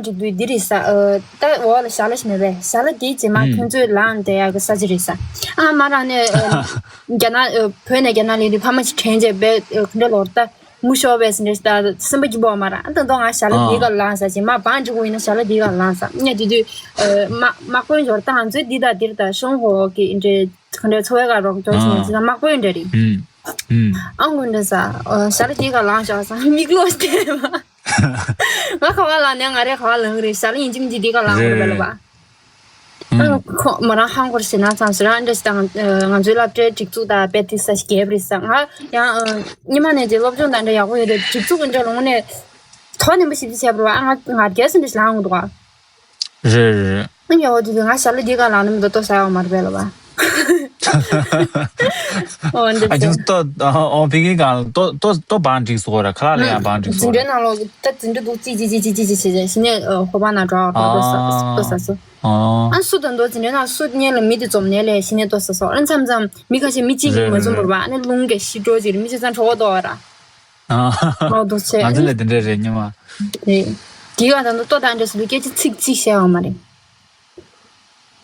འགྲིག་དུས་འདི་རེད་ཟེར། ཨ་ད་འོག་ལ་ཞལ་ལག་ཞིག་མེད་པས། ཞལ་ལག་དེའི་རྗེས་མ་ཁྱོད་ཚོས་ལངས་བསྡད་ཡག་གི་ས་ཆ་རེད་ཟེར། ཨ་ང་རང་ནས་ཨ་རྒྱ་ནག་ཨ་བོད་ནས་རྒྱ་ནག་སླེབས་དུས་ཕ་མ་ཅིག་དྲན་བྱས་པས། ཨ་ག་འདྲ་ལོར་ད་ངུ་ཤོར་བས་ཟེར་འདྲ་ཞིག་ད་སེམས་པ་སྐྱིད་པོ་མ་རེད། ཨ་ད་དུང་ང་ཞལ་ལག་དེའི་སྒང་ལངས་ཟེར། རྗེས་མ་བང་འགྲིག་པོ་ཡིན་ན་ཞལ་ལག་དེའི་སྒང་ལངས་ཟེར། ངས་དེ་དུས་ཨ་དམག་དཔོན་འབྱོར་ད་ང་ཚོའི་འདི་དང་འདིར་ད་ཤོང་ཧོ་གི་འདྲ་ག་འདྲ་འཚོ་བའི་སྒང་རོགས་འབྱོར་ཞིག་ནས་ཅི་ད་དམག་དཔོན་འདྲ་རེད། ཨུམ། ཨུམ། ཨང་ཀུན་འདྲ་ས། ཨོ་ཞལ་ལག་དེའི་སྒང་ལངས་ཤག་ས་མིག་ལོག་སྟེ། ང་ག་བ་ལངས་ནས་ང་རེ་ག་བ་ལངས་རེད། ཞལ་ལག་ཡིན་གཅིག་མིན་གཅིག་དེའི་སྒང་ལངས་དགོས་རེད་པ་ལ་བ། ཨང་ཁོ་མོ་རང་ཧང་གོར་ཞེ་ན་ཚང་ཟེར་ཨ་འདྲ་ཞིག་དང་། ང་ཚོའི་སློབ་གྲྭའི་སྒྲིག་འཛུགས་དང་རྦད་དེ་ས་ཞིག་རྒྱས་པ་རེད་ས། ང་ཡང་ཉི་མ་ནས་དེ་སློབ་སྦྱོང་དང་འདྲ་ཡག་པོ་ཡོད་རེད། སྒྲིག་འཛུགས་ཀྱི་འདྲ་ལོང་ནས་དོ་ནན་པོ་ཞིབ་ཅིག་བྱས་པ་རེད་པ། ཨ་ང་ང་རྒྱལ་སེ་འདྲ་ཞིག་ལངས་འོང་འདུག་ག་རེད་རེད་རེད། ཨ་ཉོ་བ་དེ་དུས་ང་ཞལ་ལག་འདི་ག་ལངས་ནས་མི་འདུག་ལྟོ་ཟ་ཡག་མ་རེད་པས་ལ་བ། ཨོ་འདི་ཨ་ཅག་ལྟོ་ཨོ་ཕི་གི་ག་ལྟོ་ལྟོ་ལྟོ་བང་འགྲིག་སོ་ར་ཁ་ལག་ལ་ཡང་བང་འགྲིག་སོ་འཛིན་གྲྭའི་ནང་ལོགས་ད་འཛིན་གྲྭ་འདུག་ཅི་ཅི་ཅི་ཅི་ཅི་ཅི་ཞེས་ཞིང་ནས་ཧོ་པ་ན་འགྲོ་བ་ལྟོ་ཟ་ལྟོ་ཟ་སོ། ཨ་སུ་དང་དོ་འཛིན་གྲྭའི་ནང་སུ་གཉེན་ལ་མི་དེ་འཛོམས་ནས་ལས་ཞིང་ནས་ལྟོ་ཟ་སོ། ཨ་མཚམས་མཚམས་མི་ཁ་ཤས་མི་གཅིག་གིས་མ་འཛོམས་པར་བ་ཨ་ནི་རླུང་གིས་ཤི་འགྲོ་ཅིག་རེད། མི་ཆ་ཚང་གྲོགས་པོ་ལྟོ་བ་ར། ཨོ་འདུག་ཆེ། ང་ཚོ་ལ་དེ་འདྲ་རེད་ཉི་མ། རེད། དེ་ག་དང་དོ་ལྟོ་དང་འདྲ་སུ་ལུས་སྐད་ཆ་ཚིག་གཅིག་བཤད་ཡོང་མ་རེད།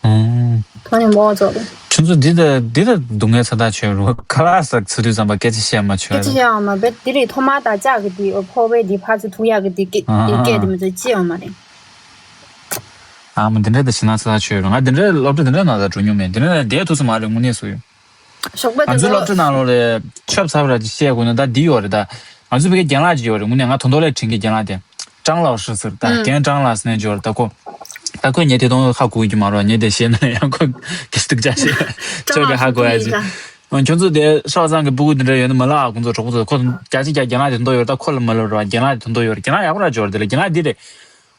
ཨང་། ད་ནི་མོ་ཚོ་རེད། ཁྱོད་ཚོ་འདི་ལྟ་འདི་ལྟ་སྡུག་བསྔལ་ཚ་ཐག་ཆོད་རུ་ཁ་ལག་ཟ་ཚུལ་དུས་ཙམ་པ་སྐད་ཆ་བཤད་མ་ཆོད་སྐད་ཆ་རེད། བཤད་ཡང་མ་བེད་འདི་རེད། ཐོག་མ་དང་ལྕགས་ཀྱི་འདི་ཕོ་བའི་འདི་ཕར་ཚུར་ཐུག་ཡག་གི་འདི་སྐད་ཨ་འདི་སྐད་འདི་མི་ཚོ་ཅི་ཡང་མ་རེད། ཨ་མ་འདི་འདྲ་ད་ཞེ་ན་ཚ་ཐག་ཆོད་རུ་ང་འདི་འདྲ་སློབ་གྲྭ་འདི་འདྲ་ནང་ད་འགྲོ་མྱོང་མེད། འདི་འདྲ་ན་བསྡད་ཐུབ་ས་མ་རེད་དངོས་གནས་སུ་ཡོད། ཞོགས་པ་ང་དེ་ཚོའི་ཚོ་སློབ་གྲྭ་ནང་ལོགས་ལ་ཆབ་ཚ་བ་ར་ཅིག་བཤད་དགོས་ན་ད་འདི་ཡོད་རེད་ད། ང་ཚོ་བོད་སྐད་རྒན་ལགས་ཅིག་ཡོད་རེད། དངོས་གནས་ང་དོན་ཐོག་ལ་དྲན་གི་རྒན་ལགས་དེ། ཀྲང་ལའོ་ཧྲི་ཟེར་ད་ཨང་རྒན་ཀྲང་ལགས་ཟེར་ནས་ཡོད་རེད་ད་ཁོ། ད་ཁོས་ངས་དེ་དོན་ཧ་གོ་གི་མ་རེད། ངས་དེ་བཤད་ན་ཡང་ཁོ་གི་སྡུག་ཅག་བཤད་ཁྱོད་ཀྱི་ཧ་གོ་ཡ་ཅིག་ཨང་ཁྱོད་ཚོ་དེ་ཧྲའོ་ཙང་གི་སྤུ་གུ་དེ་འདྲ་ཡོད་ན་མ་ལབ་ཨ། ཁོང་ཚོ་གྲོགས་པོ་ཚོ་ཁོ་རྒྱ་ཆེ་རྒྱ་རྒན་ལགས་དེ་དོན་ཐོག་ཡོད་རེད་ད་ཁོ་ལ་མ་ལབ་རེད་བ། རྒན་ལགས་དེ་དོན་ཐོག་ཡོད་རེད། རྒན་ལགས་ཡག་པོ་ར་ཅིག་ཡོད་རེད་དེ་ལ་རྒན་ལགས་འདི་རེད།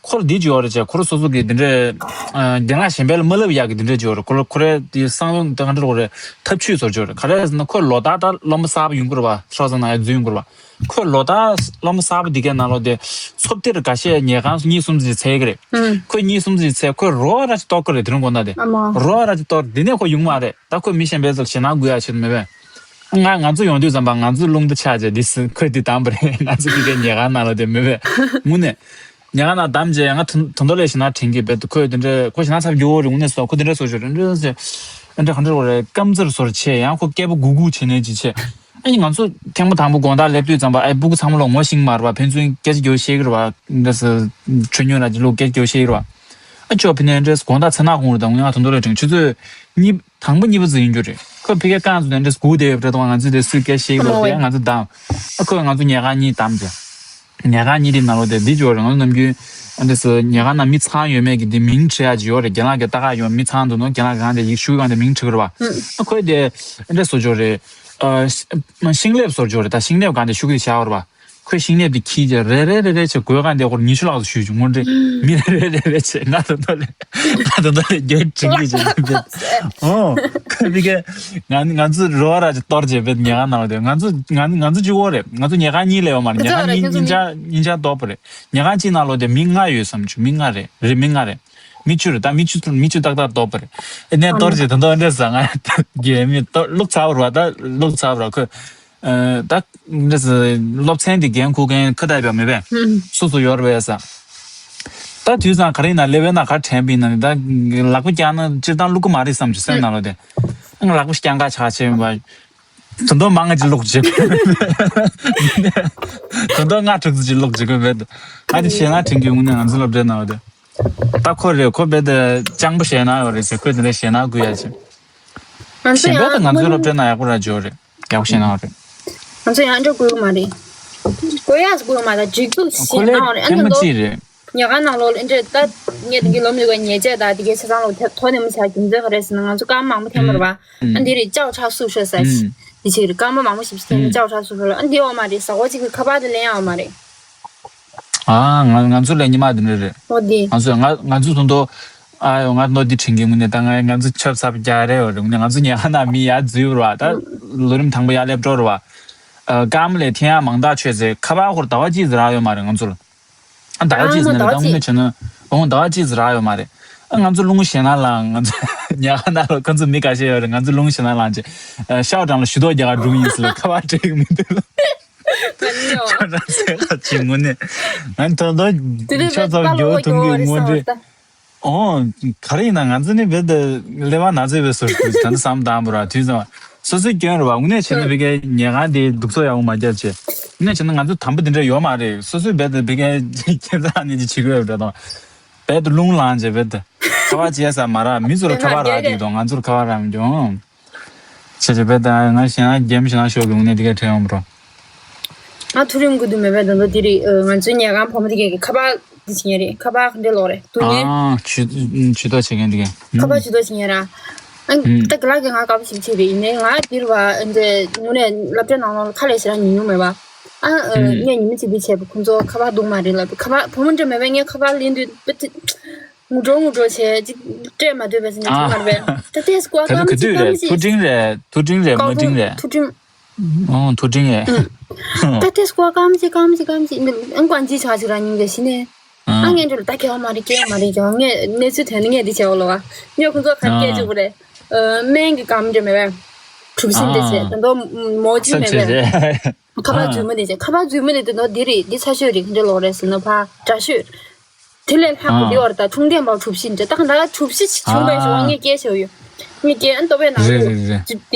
ཁོར་འདི་བྱོས་རེད་ཅེས། ཁོར་སོ་སོ་གི་འདི་འདྲའི་རྒན་ལགས་གཞན་པའི་ལ་མ་ལབ་ཡག་གི་འདི་འདྲ་བྱོས་རེད། ཁོར་ཁོ་རའི་དེ་གསང་བའི་ད་ག་འདྲ་རེད། ཐབས་ཇུས་ཚོར་བྱོས་རེད། ག་རེ་ཟེར་ན་ཁོས་ལོ་ལྟར་ད་སློབ་མ་གསར་པ་ཡོང་གི་རེད་བ། སྲོག་ཟ་ན་ཡ་འཛུལ་ཡོང་གི་རེད་བ། ཁོས་ལོ་ལྟར་སློབ་མ་གསར་པ་འདི་གའི་ནང་ལོགས་དེ་ཚོགས་སྡེར་འགའ་ཤས་ཉལ་ཁང་གཉིས་གསུམ་ཙམ་ཅིག་འཚོལ་གི་རེད། ཁོས་གཉིས་གསུམ་ཙམ་ཅིག་འཚོལ། ཁོས་རོ་ར་ཅིག་གཏོར་གི་རེད། དེ་རིང་དགོང་དག་དེ་རོ་ར་ཅིག་གཏོར། དེ་ནས་ཁོ་ཡོང་མ་རེད། ད་ཁོས་མི་གཞན་པའི་ཚོར་ཞེད་སྣང་དགོས་ཡ་ཆེད་མེད་པས། ང་ང་ཚོ་ཡོང་དུས་ཙམ་པ་ང་ཚོ་རླུང་རྟ་ཆག་བྱས་འདི་སི་ཁོས་འདི་བདམས་པ་རེད། ང་ཚོ་འདི་གའི་ཉལ་ཁང་ནང་ལ་དེ་མེད་པས། དངོས་གནས་ཉལ་ཁང་ནང་བདམས་བྱས་ཡང་ང་དོན་དོན་དོན་ལས་ཞེད་སྣང་དྲན་གི་བས། ཁོས་དེ་འདྲ་ཁོ་ཞེད་སྣང་ཚ་པོ་ཡོད་རེད། དངོས་གནས་སོ་ཁོ་དེ་འདྲ་བཟོ་ཞོར་འདྲ་ཟེར་འདྲ་ག་འདྲ་རེད། སྐམ་ཚར་བཟོ་བྱས་ཡང་ཁོ་སྐད་པོ་སྒུག་སྒུག་བྱས་ནས་ཅི་བྱས། ཨ་ནི་ང་ཚོ་ཐེངས་མ་དང་པོ་དགོང་དག་སླེབས་དུས་ཙམ་པ་ཨ་སྤུ་གུ་ཚང་མ་ལོ་ངོ་ཤེས་ཀྱི་མ་རེད་བ། ཕན་ཚུན་སྐད་ཆ་རྒྱོབ་ཤེས་ཀྱི་རེད་བ། འདྲ་ཟེར་ཆོས་ཉུང་ལ་ལོ་སྐད་ཆ་རྒྱོབ་ཤེས་ཀྱི་རེད་བ། ཨ་ཅོ་ཕི་ནས་འདྲེས་དགོང་དག་ཚེ་ནག་ཁོང་རེད། ད་ང་དོན་དོ་ལ་དྲན་ཆུ་ཚོད་གཉིས་དང་པོ་གཉིས་པ་ཙམ་ཡིན་རྒྱུ་རེད། ཁོས་ཕི་ཀའི་རྐང་བཙུགས་ནས་འདྲེས་སྒུག་བསྡད་ཡོད་པ་རེད། ད་ང་ཚོས་དེ་སུས་སྐད་བཤད་ཀྱི་ལོ་དེ་ང་ཚོ་བདམས། ཨ་ཁོས་ང་ཚོ་ཉལ་ཁང་གཉིས་བདམས་བྱས། ཉལ་ཁང་གཉིས་དེ་ནང་ལོགས་དེ་འདི་ཅོ་རེད། ང་ཚོ་ནམ་རྒྱུན་ཨ་འདྲེས་ཉལ་ཁང་ནང་མི་ཚང་ཡོད་མེད་ཀྱི་དེ་མིང་བྲིས་ཡག་ཅིག་ཡོད་རེད། རྒན་ལགས་ཀྱི་ལྟ་ག་ཡོང་མི་ཚང་འདུག་ནོ། རྒན་ལགས་གང་དེ་ཡིག་ཤུགས་གང་དེ་མིང་བྲིས་ཀྱི་རེད་བ། ཨ་ཁོས་དེ་འདྲེས་བཟོ་ཅོ་རེད། ཨ་ཤིང་ལེབ་བཟོ་ཅོ་རེད། ད་ཤིང་ལེབ་གང་དེ་ཤུགས་ཀྱིས་བཞག་ཡོད་རེད་བ། ཁོས་ཤིང་ལེབ་དེ་ཁྱེར་རྗེས་རེ་རེ་རེ་རེ་བྱས་སྒོ་གང་དེ་སྐོར་ཉི་ཤུ་ལྷག་ཙམ་གཞུས་བྱུང་། དངོས་འབྲེལ་མི་རེ་རེ་རེ་རེ་བྱས་ང་དོན་དོ་ལས་ང་དོན་དོ་ལས་རྒྱུན་དྲིན་གྱིས་བྱས་ནས་བེད། ཨོ། ཁོས་མི་ཀའི་ང་ང་ཚོ་རོ་ར་ཅིག་གཏོར་བྱས་བེད་ཉལ་ཁང་ནང་ལ་དེ། ང་ཚོ་ང་ང་ཚོ་གཅིག་པོ་རེད། ང་ཚོ་ཉལ་ཁང་གཉིས་ལས་ཡོད་མ་རེད། ཉལ་ཁང་གཉིས་གཉིས་ཆ་གཉིས་ཆ་གཏོར་པ་རེད། ཉལ་ཁང་གཅིག་ནང་ལོགས་དེ་མི་ལྔ་ཡོད་བསམ་བྱུང་། མི་ལྔ་རེད། རེད་མི་ལྔ་རེད། མི་བཅུ་རེད། ད་མི་བཅུ་མི་བཅུ་ཏག་ཏག་གཏོར་པ་རེད། ཨེ་ནས་གཏོར་བྱས་དོན་དོ་འདྲེས་ང་རྒན་མི་གཏོར་བླུགས་ཚར་བ་རེད་བ། ད་བླུགས་ཚར་བ་རེད། ཁོས། ཨ། ད་འདྲ་ཟེར་སློབ་ཚན་འདི་འགན་འཁུར་མཁན་ཁ་བརྡ་ཡོད་མེད་པས། སོ་སོ་ཡོད་རེད་པས་ས། ད་དུས་སང་ག་རེ་ཡིན་ན་སླེབས་པའི་ནང་ག་དྲན་པ་ཡིན་ན་ནི་ད་ལག་པ་བཀྱག་ན་སྤྱིར་བཏང་བླུག་གི་མ་རེད་བསམ་གྱི་སེམས་ནང་ལ་དེ། ང་ལག་པ་བཀྱག་འགའ་ཆག་བྱས་མ། དོན་དོ་མང་ང་ཅིག་བླུག་བྱེད་དགོས། དོན་དོ་ལྔ་དྲུག་ཙམ་ཅིག་བླུག་བྱེད་དགོས་མེད། ང་དེ་ཞེད་སྣང་དྲན་གྱི་དངོས་གནས་ང་ཚོ་སློབ་གྲྭའི་ནང་དེ། ད་ཁོ་རེད། ཁོ་རྦད་དེ་སྤྱང་པོ་ཞེད་སྣང་ཡོད་རེད་ཟེར། ཁོས་དེ་འདྲ་ཞེད་སྣང་དགོས་ཡ་ཆེ། ང་ཚོ་གཞན་པ་ཡང་དང་ང་ཚོའི་སློབ་གྲྭའི་ནང་ཡག་པོ་ར་འཇོག་རེད། ཡག་པོ་ཞེད་སྣང་རེད། ང་ཚོ་ཡང་འདྲ་དགོས་ཡོད་མ་རེད། དགོས་ཡག་དགོས་ཡོད་མ་རེད། འཇིགས་སྐུལ་ཞེད་སྣང་རེད། ཨ་ནི་ལོ་ཉལ་ཁང་ནང་ལོགས་ལ་འདྲ་ད་ངས་དེ་གི་ལོ་མི་ག་ཉལ་ཆས་དང་དེ་གའི་ཆ་ཚང་ལོག་དོ་ནས་མི་ཆ་རྒྱུ་མཚན་ག་རེ་ཟེར་ན་ང་ཚོ་སྐར་མ་མང་པོ་འཐེན་པ་རེད་བ། ཨ་འདི་རེད་ཅའོ་ཁྲག་སུབ་ཤོར་ས་ཞིག་འདི་ཅིག་རེད། སྐར་མ་མང་པོ་ཞིག་འཐེན་ནས་ཅའོ་ཁྲག་སུབ་ཤོར་ལ་ཨ་འདི་འོ་མ་རེད། ཟ་ཁོ་ཅིག་གི་ཁ་པར་དེ་ལེན་ཡག་འོ་མ་རེད། ཨ། ང་ང་ཚོ་ལས་ཉི་མ་འདི་འདྲ་རེད། ཨོ་དེ། ང་ཚོ་ང་ང་ཚོ་དུང་དོ། ཨ་ཡོ་ང་ནོ་འདི་དྲན་གི་དངོས་གནས་ད་ང་ང་ཚོ་ཆབ་གསབ་རྒྱག་རེད་བ་རེད། དངོས་གནས་ང་ཚོ་ཉལ་ཁང་ནང་མི་ཡར་འཛུལ་བ་རེད་བ། ད་ལོ་རིམ་དང་པོ་ཡར་སླེབས་འགྲོ་རེད་བ། ཨ་སྐར་མ་ལས་འཐེན་ཡག་མང་དག་ཆོད་ཚེ་ཁ་པར་ཧོར་ཟླ་བ་གཅིག་ཙམ་རག་ཡོད་མ་རེད་ང་ཚོ་ལ། ཨ་ཟླ་བ་གཅིག་ཙམ་ནས་ད་དངོས་གནས་བྱས་ན་ཨོ་ཟླ་བ་གཅིག་ཙམ་རག་ཡོད་མ་རེད། ཨ་ང་ཚོ་རླུང་ཞེད་སྣང་ལངས། ང་ཚོ་ཉལ་ཁང་ནང་ལ་ཁོ་ཚོ་མི་ཁ་ཤས་ཡོད་རེད། ང་ཚོ་རླུང་ཞེད་སྣང་ལངས་བྱས་ཤའོ་ཀྲང་ལ་ཞུ་གཏུག་རྒྱག་ག་འགྲོ་གི་ཡིན་ཟེར་ལ་ཁ་པར་སྤྲད་གི་མི་འདུག་ལ། ཁྱོད་རང་ཚེ་ཁ་ཅིག་དངོས་གནས། ང་ཐོན་ཐོན་ཆོས་ཚོགས་རྒྱུ་ཐུང་གི་དངོས་འབྲེལ། ཨོ། ག་རེ་ཡིན་ན་ང་ཚོ་ནི་བེད་དེ་ལེ་བ་ན་ཚེ་བེད་སོར་དུ་ད་ནི་བསམ་དང་པོ་ར་དུས་ཙམ་སོ་སོའི་སྐྱོན་རེད་བ། དངོས་གནས་བྱས་ན་བི་གའི་ཉལ་ཁང་དེ་འདུག་ཚོ་ཡག་པོ་མ་རྒྱབ་བྱས། དངོས་གནས་བྱས་ན་ང་ཚོ་དམ་པོ་དེ་འདྲ་ཡོད་མ་རེད། སོ་སོའི་བེད་དེ་བི་གའི་ཁྱེད་ཚ་ནི་ཅི་བྱེད་དགོས་རེད་དང་། བེད་དེ་རླུང་ལངས་བྱས་བེད་དེ་ཁ་པར་བྱས་ས་མ་རག་མི་ཚོར་ཁ་པར་རག་དུས་དང་ང་ཚོར་ཁ་པར་རག་མི་འགྱོ། བྱས་བྱས་བེད་དེ་ང་ཞེད་སྣང་རྒྱབ་ཞེད་སྣང་ཤོར་གི་དངོས་གནས་དེ་གའི་ཁྲེལ་ཡོང་མི་རོ། ང་མཐོ་རིམ་དགོས་དུས་མེད་པའི་དོན་དུ་དེ་རིང་ང་ཚོའི་ཉལ་ཁང་བུ་མོ་དེ་གའི་ཁ་པར་འདི་བྱེད་ངེས་རེད། ཁ་པར་ག་འདྲས་ལོག་རེད་འདུག་ངེས། ཨ། ཇུས་ཇུས་གཏོགས་བྱེད་མཁན་དེ་གའི། ཁ་པར་ཇུས་གཏོགས་བྱེད་ངེས་ར། ཨ་ད་ག་ལ་གི་ང་དགའ་པོ་ཞིག་བྱས་རེད། ཡིན་ནའི་ང་འདིར་བ་འདི་དངོས་གནས་སློབ་གྲྭའི་ནང་ལོགས་ལ་ཁ་ལས་ཞེ་དྲག་ཉན་མྱོང་མེད་པ། ཨ་ངས་ཉི་མ་གཅིག་འདི་བྱས་པ་ཁོང་ཚོ་ཁ་པར་འདུག་མ་རེད་ལབ། ཁ་པར་བུ་མོ་འདྲ་མེད་པས་ངས་ཁ་པར་ལེན་དུས་ངུ་འགྲོ་ངུ་འགྲོ་བྱས་ཅིག་སྤྲད་མ་འདོད་པས་ཟེར་ནས་ཐུག་མ་རེད་པས། ད་ལྟས་སྐོར་ག་མ་ཅིག་ག་མ་ཅིག་ཐུ་ཀྲིང་རེད། ཐུ་ཀྲིང་རེད། མུ་ཀྲིང་རེད། ཐུ་ཀྲིང་། ཨོ་ཐུ་ཀྲིང་ཨེ། ད་ལྟས་སྐོར་ག་མ་ཅིག་ག་མ་ཅིག་ག་མ་ཅིག་ཨང་ཀོང་ཅི་ཆ་ཅིག་ར་ཉིན་ག་ཤི་ནས། ཨ་ངས་འགྲོ་ལ་ད་ཁྱེད་མ་རེད་ཁྱེད་མ་རེད་ཀྱང་ངས་གནས་ཚུལ་དོན་ངས་འདི་བྱས་འོ་ལོ་བ། ངས་ཁོང་ཚོ་ག་སྐད་ཅིག་པོ་རེད། སྨན་གྱི་གམ་འདྲ་མེད་པས། གྲུ་བཞི་འདྲ་བྱས་ད་དོ་མོ་ཅི་མེད་པས། ཁ་པར་རྫུན་མ་འདི་བྱས་ཁ་པར་རྫུན་མ་འདི་དོ་འདི་རེད་འདི་ཚ་ཤོས་རེད་ག་འདྲ་ལོ་རེད་ཟེར་ན་ཕ་དྲག་ཤོས། དེ་ལས་ལྷག་པ་འདི་བར་ད་ཁྲུང་ལྡན་པ་གྲུ་བཞི་འདྲ་ད་ག་ད་གྲུ་བཞི་བྱུང་བའི་ཞོག་ངས་སྐད་བྱས་ཡོད། ངས་སྐད་ཨ་ལྟོ་བས་ནང་རེད་རེད་རེད།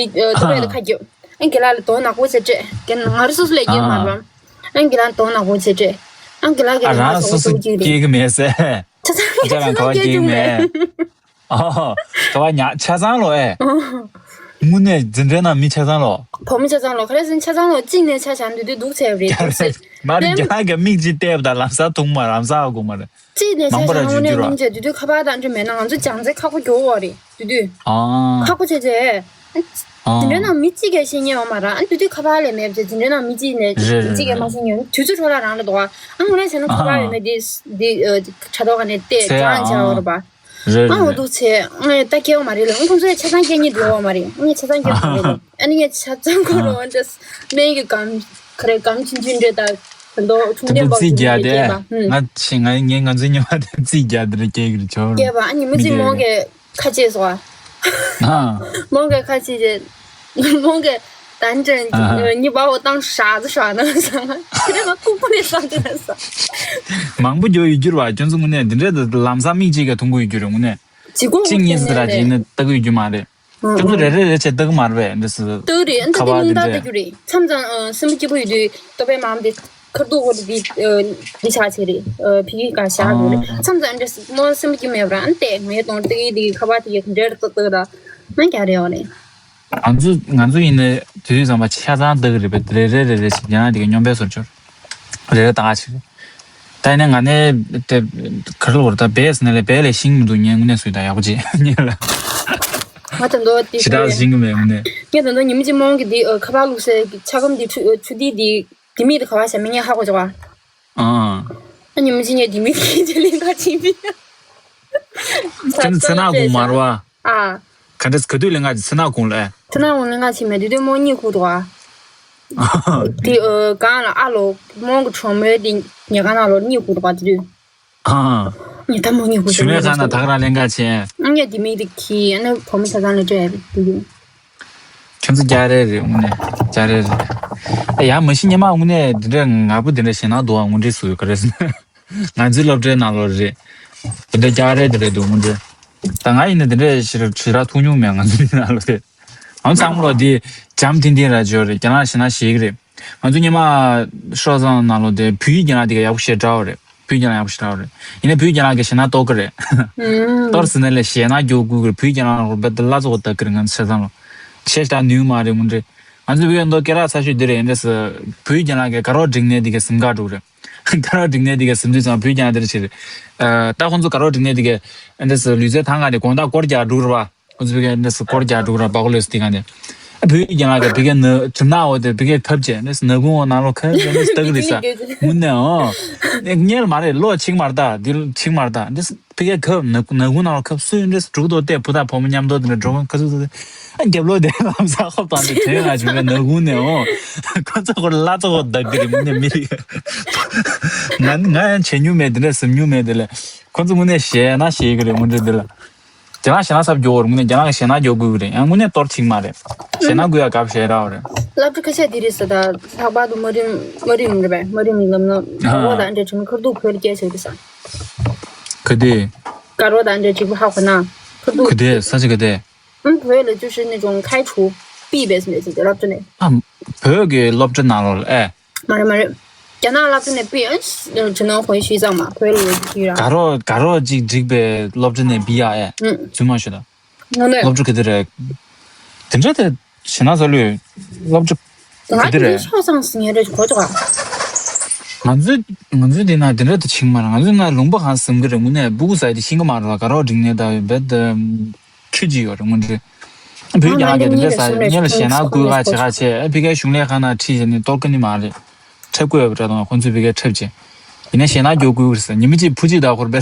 ལྟོ་བས་ཁ་རྒྱབ། ཨང་གི་ལ་ལ་དོ་ནག་པོ་ཆེ་སྤྲད། དེ་ང་རང་སོ་སོ་ལས་སྐྱེས་མ་རེད་བམ། ཨང་གི་ལ་དོ་ནག་པོ་ཆེ་སྤྲད། ཨང་གི་ལ་གི་ལ་ང་སོ་སོ་སྐྱེས་ཀྱི་མེད་ཟེར། ཆ་ཚང་ཆ་ཚང་ག་བ་སྐྱེས་ཀྱི་མེད། ཨོ། ག་བ་ཉག་ཆ་ཚང་ལོ་ཨེ། དངོས་གནས་འཛིན་གྲྭའི་ནང་མི་ཆ་ཚང་ལོ། བུ་མོ་ཆ་ཚང་ལོ་ག་རེ་ཟེར་ཆ་ཚང་ལོ་གཅིག་ནས་ཆ་ཆ་འདུས་འདུས་འདུག་ཚེ་རེད་འདུག་ཚེ། མ་རེད་རྒྱ་ལགས་ཀྱི་མིག་ཅིག་བལྟས་པ་དང་ལམ་སང་ཐུག་མ་ལམ་སང་ཨ་དགོངས་མ་རེད། གཅིག་ནས་ཆ་ཆ་དངོས་གནས་སྙིང་རྗེ་དུས་དུས་ཁ་པར་དང་འདྲ་མེད་ན་ང་ཚོ་སྦྱང་ཚེ་ཁག་པོ་གྱོ་བ་རེད་དུས་དུས། ཨ། ཁག་པོ་བྱས་རྗེས། འཛིན་གྲྭ་ནང་མི་གཅིག་ཀྱང་ཤེས་མཁན་ཡོད་མ་རེད། ཨ་དེ་དུས་ཁ་པར་ལས་མེད་པ་བྱས། འཛིན་གྲྭ་ནང་མི་གཅིག་ནས་རེད་རེད་གཅིག་ཀྱང་མ་རེད། ཤེས་མཁན་ཡོད། དུས་ཚོད་འཕྲོ་བརླག་རང་རེད་འདུག་ཨ་དངོས་གནས་བྱས་ན་ཁ་པར་ཡོད་ན་འདི་འདི་ཨ་དྲ་ཐོག་ག་ནས་བལྟས་ཚེ་ཨ་སྦྱང་བྱ་བ་རེད་པ། རེད་ཨ་འོ་རེད་འདུག་ཚེ་ངས་ད་སྐྱེལ་བ་མ་རེད་ལ། ཨ་ཁོང་ཚོས་ཆ་ཚང་སྐྱེལ་མཁན་འདུག་བ་མ་རེད། ངས་ཆ་ཚང་སྐྱེལ་བ་མ་རེད་ལ། ཨ་ནི་ངས་ཆ་ཚང་ཁོ་རང་འདྲ་སྨན་གྱི་སྒམ་ག་རེ་སྒམ་ཆུང་ཆུང་འདྲ་ད་དོ་འཕྲོད་བསྟེན་པ་ཆུང་ཆུང་འདྲ་སྐྱེལ་པ། ཧུམ། ང་ཆེ་ང་ངས་ང་ཚོའི་ཉི་མ་དེ་རྩིས་རྒྱག་དེ་རེད་སྐྱེལ་གི་རེད་ཆོག་རེད། སྐྱེལ་པ། ཨ་ཉི་མ་གཅིག་མོ་གས་ཁ་ཕྱེ་སོང་ཨ། ཨ། མོ་གས་ཁ་ཕྱེ་རྗེས་མོ་གས་ད་འདྲ་ཨ་ཧ། ཉི་བ་འོ་བཏང་ཧྲ་ཙི་ཧྲ་ན་ཟ་ང་ཁྱེད་རང་ང་ཁུག་པོ་ནས་བསམ་དེ་ན་ཟ། མང་པོ་འགྱོ་ཡོད་རྒྱུ་རེད་བ། ཁྱོད་ཚོ་དངོས་གནས་འདི་འདྲའི་ད་ལམ་སང་མིག་གཅིག་གིས་མཐོང་གི་ཡོད་རྒྱུ་རེད། དངོས་གནས་ལྗིད་ཁོག་གཅིག་གཉིས་ཙི་ར་ཅིག་ནི་ལྟ་གི་ཡོད་རྒྱུ་མ་རེད། ཁྱོད་ཚོ་རེ་རེ་རེ་བྱས་ལྟ་གི་མ་རེད་པས་འདི་སི། ལྟ་གི་རེད། ཨ་ནི་ཁ་ད་པར་ནི་འདི་ལྟ་འདྲ་ལྟ་རྒྱུ་རེད། མཚམས་མཚམས་ཨ་སེམས་པ་སྐྱིད་པོ་ཡོད་དུས་ལྟོ་ཕད་མང་པོ་འདི་ཁར་ཐུག་གོ་འདི་འདི་ཆགས་བྱས་རེད། ཨ་ཕི་གི་ག་བཞག་དགོས་རེད། ཨ། མཚམས་མཚམས་འདྲ་སི་མོ་སེམས་པ་སྐྱིད་མེད་པ་ར་ཨ་ནི་ལྟས་ངའི་གདོང་ལྟ་གི་འདི་ཁ་པར་དེ་གི་འདྲ་ལྟ་ལྟ་ད་ང་རྒྱག་རེད་ཡོང་རེད། ང་ཚོ་ང་ཚོ་ཡིན་ན་དུས་ཚོད་ཙམ་པ་ཆ་ཚང་ལྟ་གི་རེད་པས། རེ་རེ་རེ་རེ་ཞིག་ཡང་དེ་གི་སྙོམས་པའི་བཟོ་བཅོས་རེ་རེ་ལྟ་ག་ཆེ་རེད། ད་ཡིན་ན་ང་ནས་དེ་ག་རེ་ལབ་དགོས་རེད། ད་བས་ཟེར་ན་ལས་བས་ལས་ཤེས་ཀྱི་མི་འདུག་ངས་དངོས་གནས་སུ་ད་ཡག་པོ་བྱས་ངས་ལ། ང་ད་མདོ་དེ་ཞེ་དྲག་ཤེས་ཀྱི་མེད་དངོས་གནས། ངས་ད་མདོ་ཉི་མ་གཅིག་མོང་གི་འདི་ཨ་ཁ་པར་བླུགས་སའི་ཆ་སྒམ་འདི་ཆུ་ཆུ་ཐིགས་འདི་ལྡེ་མིག་དེ་ག་པར་བཞག་མེད་ངས་ཧ་གོ་བྱུང་བ། ཨ། ཨ་ཉི་མ་གཅིག་ངས་ལྡེ་མིག་དེ་ལེན་ག་ཕྱིན་པ་ཡིན། ཁྱེད་ཚོ་ཚེ་ནག་གུང་མ་རེད་བ། ཨ། ག་འདྲས་ག་དུས་ལེན་ག་ཅིག་ཚེ་ནག་གུང་ལ། ཚེ་ནག་གུང་ལེན་ག་ཕྱིན་མེད་དེ་དུས་མོ་གཉིད་ཁུག་འདུག་ཨ། དེ་ཨ་གང་ལ་ཨ་ལོ་མོ་གི་གྲོགས་མོ་དེ་ཉལ་ཁང་ནང་ལོ་གཉིད་ཁུག་འདུག་ཨ་དེ་དུས། ཨ། ངས་ད་མོ་གཉིད་ཁུག་གཞུང་ལས་ཁང་ནང་ད་ག་རང་ལེན་ག་ཕྱིན། ཨ་ངས་ལྡེ་མིག་དེ་ཁྱེར་ཨ་ནི་བུ་མོ་ཆ་ཚང་ལ་སྤྲད་ཡ་དེ་དུས། ཁྱོད་ཚོ་རྒྱག་རེས་རེད་དངོས་གནས་རྒྱག་རེས་རེད། ཨ་ཡ་མ་གཞི་སྔོན་མ་དངོས་གནས་འདི་འདྲ་ང་པོ་འདི་འདྲ་ཞེད་སྣང་འདུག་ཨ་དངོས་འབྲེལ་སུ་ཡོད་ག་རེ་ཟེར་ན། ང་ཚོའི་སློབ་གྲྭའི་ནང་ལོགས་རེད། འདི་འདྲ་རྒྱག་རེས་འདི་འདྲ་འདུག་དངོས་འབྲེལ། ད་ང་ཡིན་ན་འདི་འདྲ་ཞེ་དྲག་ཞེ་དྲག་ཐུག་མྱོང་མེད་ང་ཚོའི་ནང་ལོགས་རེད། ང་ཚང་མ་ལོགས་འདི་འཇམ་ཐིང་ཐིང་ར་ཅོ་རེད། རྒན་ལགས་ཞེད་སྣང་ཞེད་གི་རེད། ང་ཚོ་སྔོན་མ་ཤོག་ཚང་ནང་ལོགས་དེ་བོད་ཡིག་རྒན་ལགས་འདི་ག་ཡག་པོ་ཞེ་དྲག་རེད། བོད་རྒན་ལགས་ཡག་པོ་ཞེ་དྲག་རེད། ཡིན་ན་བོད་རྒན་ལགས་ཀྱི་ཞེད་སྣང་གཏོར་གི་རེད། ཨུམ། གཏོར་ཟེར་ན་ལས་ཞེད་སྣང་རྒྱག་དགོས་གི་རེད། བོད་རྒན་ལགས་རུ་བེད་ལ་ཙོག་བཏགས་གི་རེད། ང་ཚོ་ཤོག་ཚང་ལོ། ཆེ་ཞེ་དྲག་ནུས་མ་རེད་དངོས་འབྲེལ། ང་ཚོ་བོད་རྒན་མདོ་སྐད་གྲགས་ཚ་ཤོས་འདི་རེད། ཡིན་འདྲ་སི། བོད་རྒན་ལགས་ཀྱི་དགའ་རོགས་འགྲིག་ནས་འདི་ག་སེམས་ཁ་འགྲོ་གི་རེད། དགའ་རོགས་འགྲིག་ནས་འདི་ག་སེམས་དུས་ཙང་བོད་རྒན་ལགས་འདི་རེད་ཆེ་རེད། ད་ཁོང་ཚོ་དགའ་རོགས་འགྲིག་ནས་འདི་ག་ཡིན་འདྲ་སི་ལུས་རྩལ་ཐང་ག་ནས་དགོང་དག་སྐོར་རྒྱག་འགྲོ་གི་རེད་བ། ཁོ་ཚོ་བོད་སྐད་འདི་སྐོར་རྒྱག་འགྲོ་ར་པ་ཀོ་ལེ་སི་དེ་ག་ནས། བོད་ཡིག་རྒན་ལགས་ཀྱིས་བོད་སྐད་ནི་གྲིམ་ནག་འོ་དེ་བོད་སྐད་ཐབས་བྱས་ནས་ནག་ཁུང་འོ་ནང་ལོགས་ཁ་ཡོད་ནས་ལྟ་གི་རེད་ས། དངོས་གནས་འོ། ངས་མ་རེད་ལོ་ཕྱིན་མ་རེད་ད་འདི་ཕྱིན་མ་རེད་ད་འདི་བོད་སྐད་ཁབ་ནག་ནག་ཁུང་ནང་ལོགས་ཁབ་སུ་ཡིན་འདྲ་སྒྲུག་དོ་བལྟས་བུ་དང་བུ་མོ་མཉམ་དུ་དེ་འདྲ་འགྲོ་གི་ཁ་སུ་སུ་ཨ་རྒྱབ་ལོགས་དེ་ལམ་སང་ཧོབ་དང་དེ་དོན་ང་བྱུང་བའི་ནག་ཁུང་ནས་འོ། ཁོ་ཚོ་ཁོ་ལ་ཙོག་བདག་གི་རེད་དངོས་གནས་མི་རིགས། ང་ང་ཡང་བྱེད་མྱོང་མེད་དེ་འདྲ་ཟིན་མྱོང་མེད་དེ་ལས་ཁོ་ཚོ་དངོས་གནས་ཞེད་ན་ཞེད་གི་རེད་དངོས་འབྲེལ་དེ་ལ། རྒན་ལགས་ཞེད་སྣང་ཚབས་རྒྱོབ་རེད། དངོས་གནས་རྒན་ལགས་ཞེད་སྣང་རྒྱོབ་དགོས་ཀྱི་རེད། ཡང་དངོས་གནས་གཏོར་ཅིག་མ་རེད། ཞེད་སྣང་དགོས་ཡ་སྐབས་ཞེ་དྲག་རེད། སློབ་གྲྭ་ཁ་ཤས་འདི་རེད་ཟེར། ད་ལྷག་པར་དུ་དམའ་རིམ་དམའ་རིམ་རེད་པས། དམའ་རིམ་ལམ་ལམ་ཨ་འོ་ད་འདྲ་བྱུང་ཁར་ཐུག་བོད་ལ་སྐད་ཆ་རེད་ཟེར། ག་དེ། དགའ་རོགས་ད་འདྲ་གྲིག་པོ་ཧ་གོ་ན་ཁར་ཐུག་ག་དེ་ས་ཆ་ག་དེ། ཨང་བོད་ལ་བཅུ་ཧྲི་ནི་ཅུང་ཁའི་ཆུ་པི་བས་ཟེར་ནས་ཟེར་ཏེ་སློབ་གྲྭ་ནས། ཨ་བོད་ཀྱི་སློབ་གྲྭ་ནང་ལོགས་ལ་ཨེ། མ་རེད་མ་རེད། རྒྱ་ནག་སློབ་གྲྭ་ནས་པི་ཨན་ཇི་ནང་ཧོན་ཤི་ཙང་མ་བོད་ལ་ཡོད་ཀྱི་ར། དགའ་རོགས་དགའ་རོགས་ཅིག་བསྒྲིགས་པའི་སློབ་གྲྭ་ནས་པི་ཡ་ཨེ། ཨུ། རྫུན་མ་ཤོད་ད། ངོ་ནས། སློབ་གྲྭ་ག་དེ་རེད། དེ་འདྲ་དེ་ཞེ་ན་ས་ལུས་སློབ་གྲྭ་ག་ང་དེ་དེ་རེད། ཤོག་ཚང་ཟིན་ཡོད་རེད་གོ་ཆོག་ག་ང་ཚོའི་ང་ཚོའི་དེ་ན་དེ་འདྲ་དེ་ཆིང་མ་རེད། ང་ཚོའི་ན་ལུང་པ་གང་ཟིན་གི་རེད། དངོས་གནས་སྤུ་གུ་ཟ་ཡི་དེ་ཤིང་གི་མ་རེད་བ། དགའ་རོགས་འགྲིག་ནས་ད་བེད་དེ། ཁྲི་གཅིག་ཡོད་རེད་དངོས་འབྲེལ། བོད་རྒྱ་ནག་གི་དེ་འདྲ་ས་ཉེ་ལ་ཞེད་སྣང་དགོས་ག་བྱེད་ག་བྱེད་ཨ་ཕི་ཀའི་གཞུང་ལས་ཁང་ནང་ཁྲིད་བྱས་ནས་གཏོར་ཀ་ནི་མ་རེད། འཁྲབ་དགོས་ཡོད་པ་འདྲ་དང་ཁོང་ཚོས་ཕི་ཀའི་འཁྲབ་བྱས། ཡིན་ན་ཞེད་སྣང་རྒྱོབ་དགོས་རེད་ཟེར། ཉི་མ་གཅིག་བུ་གཅིག་དང་ཧོར་པེ་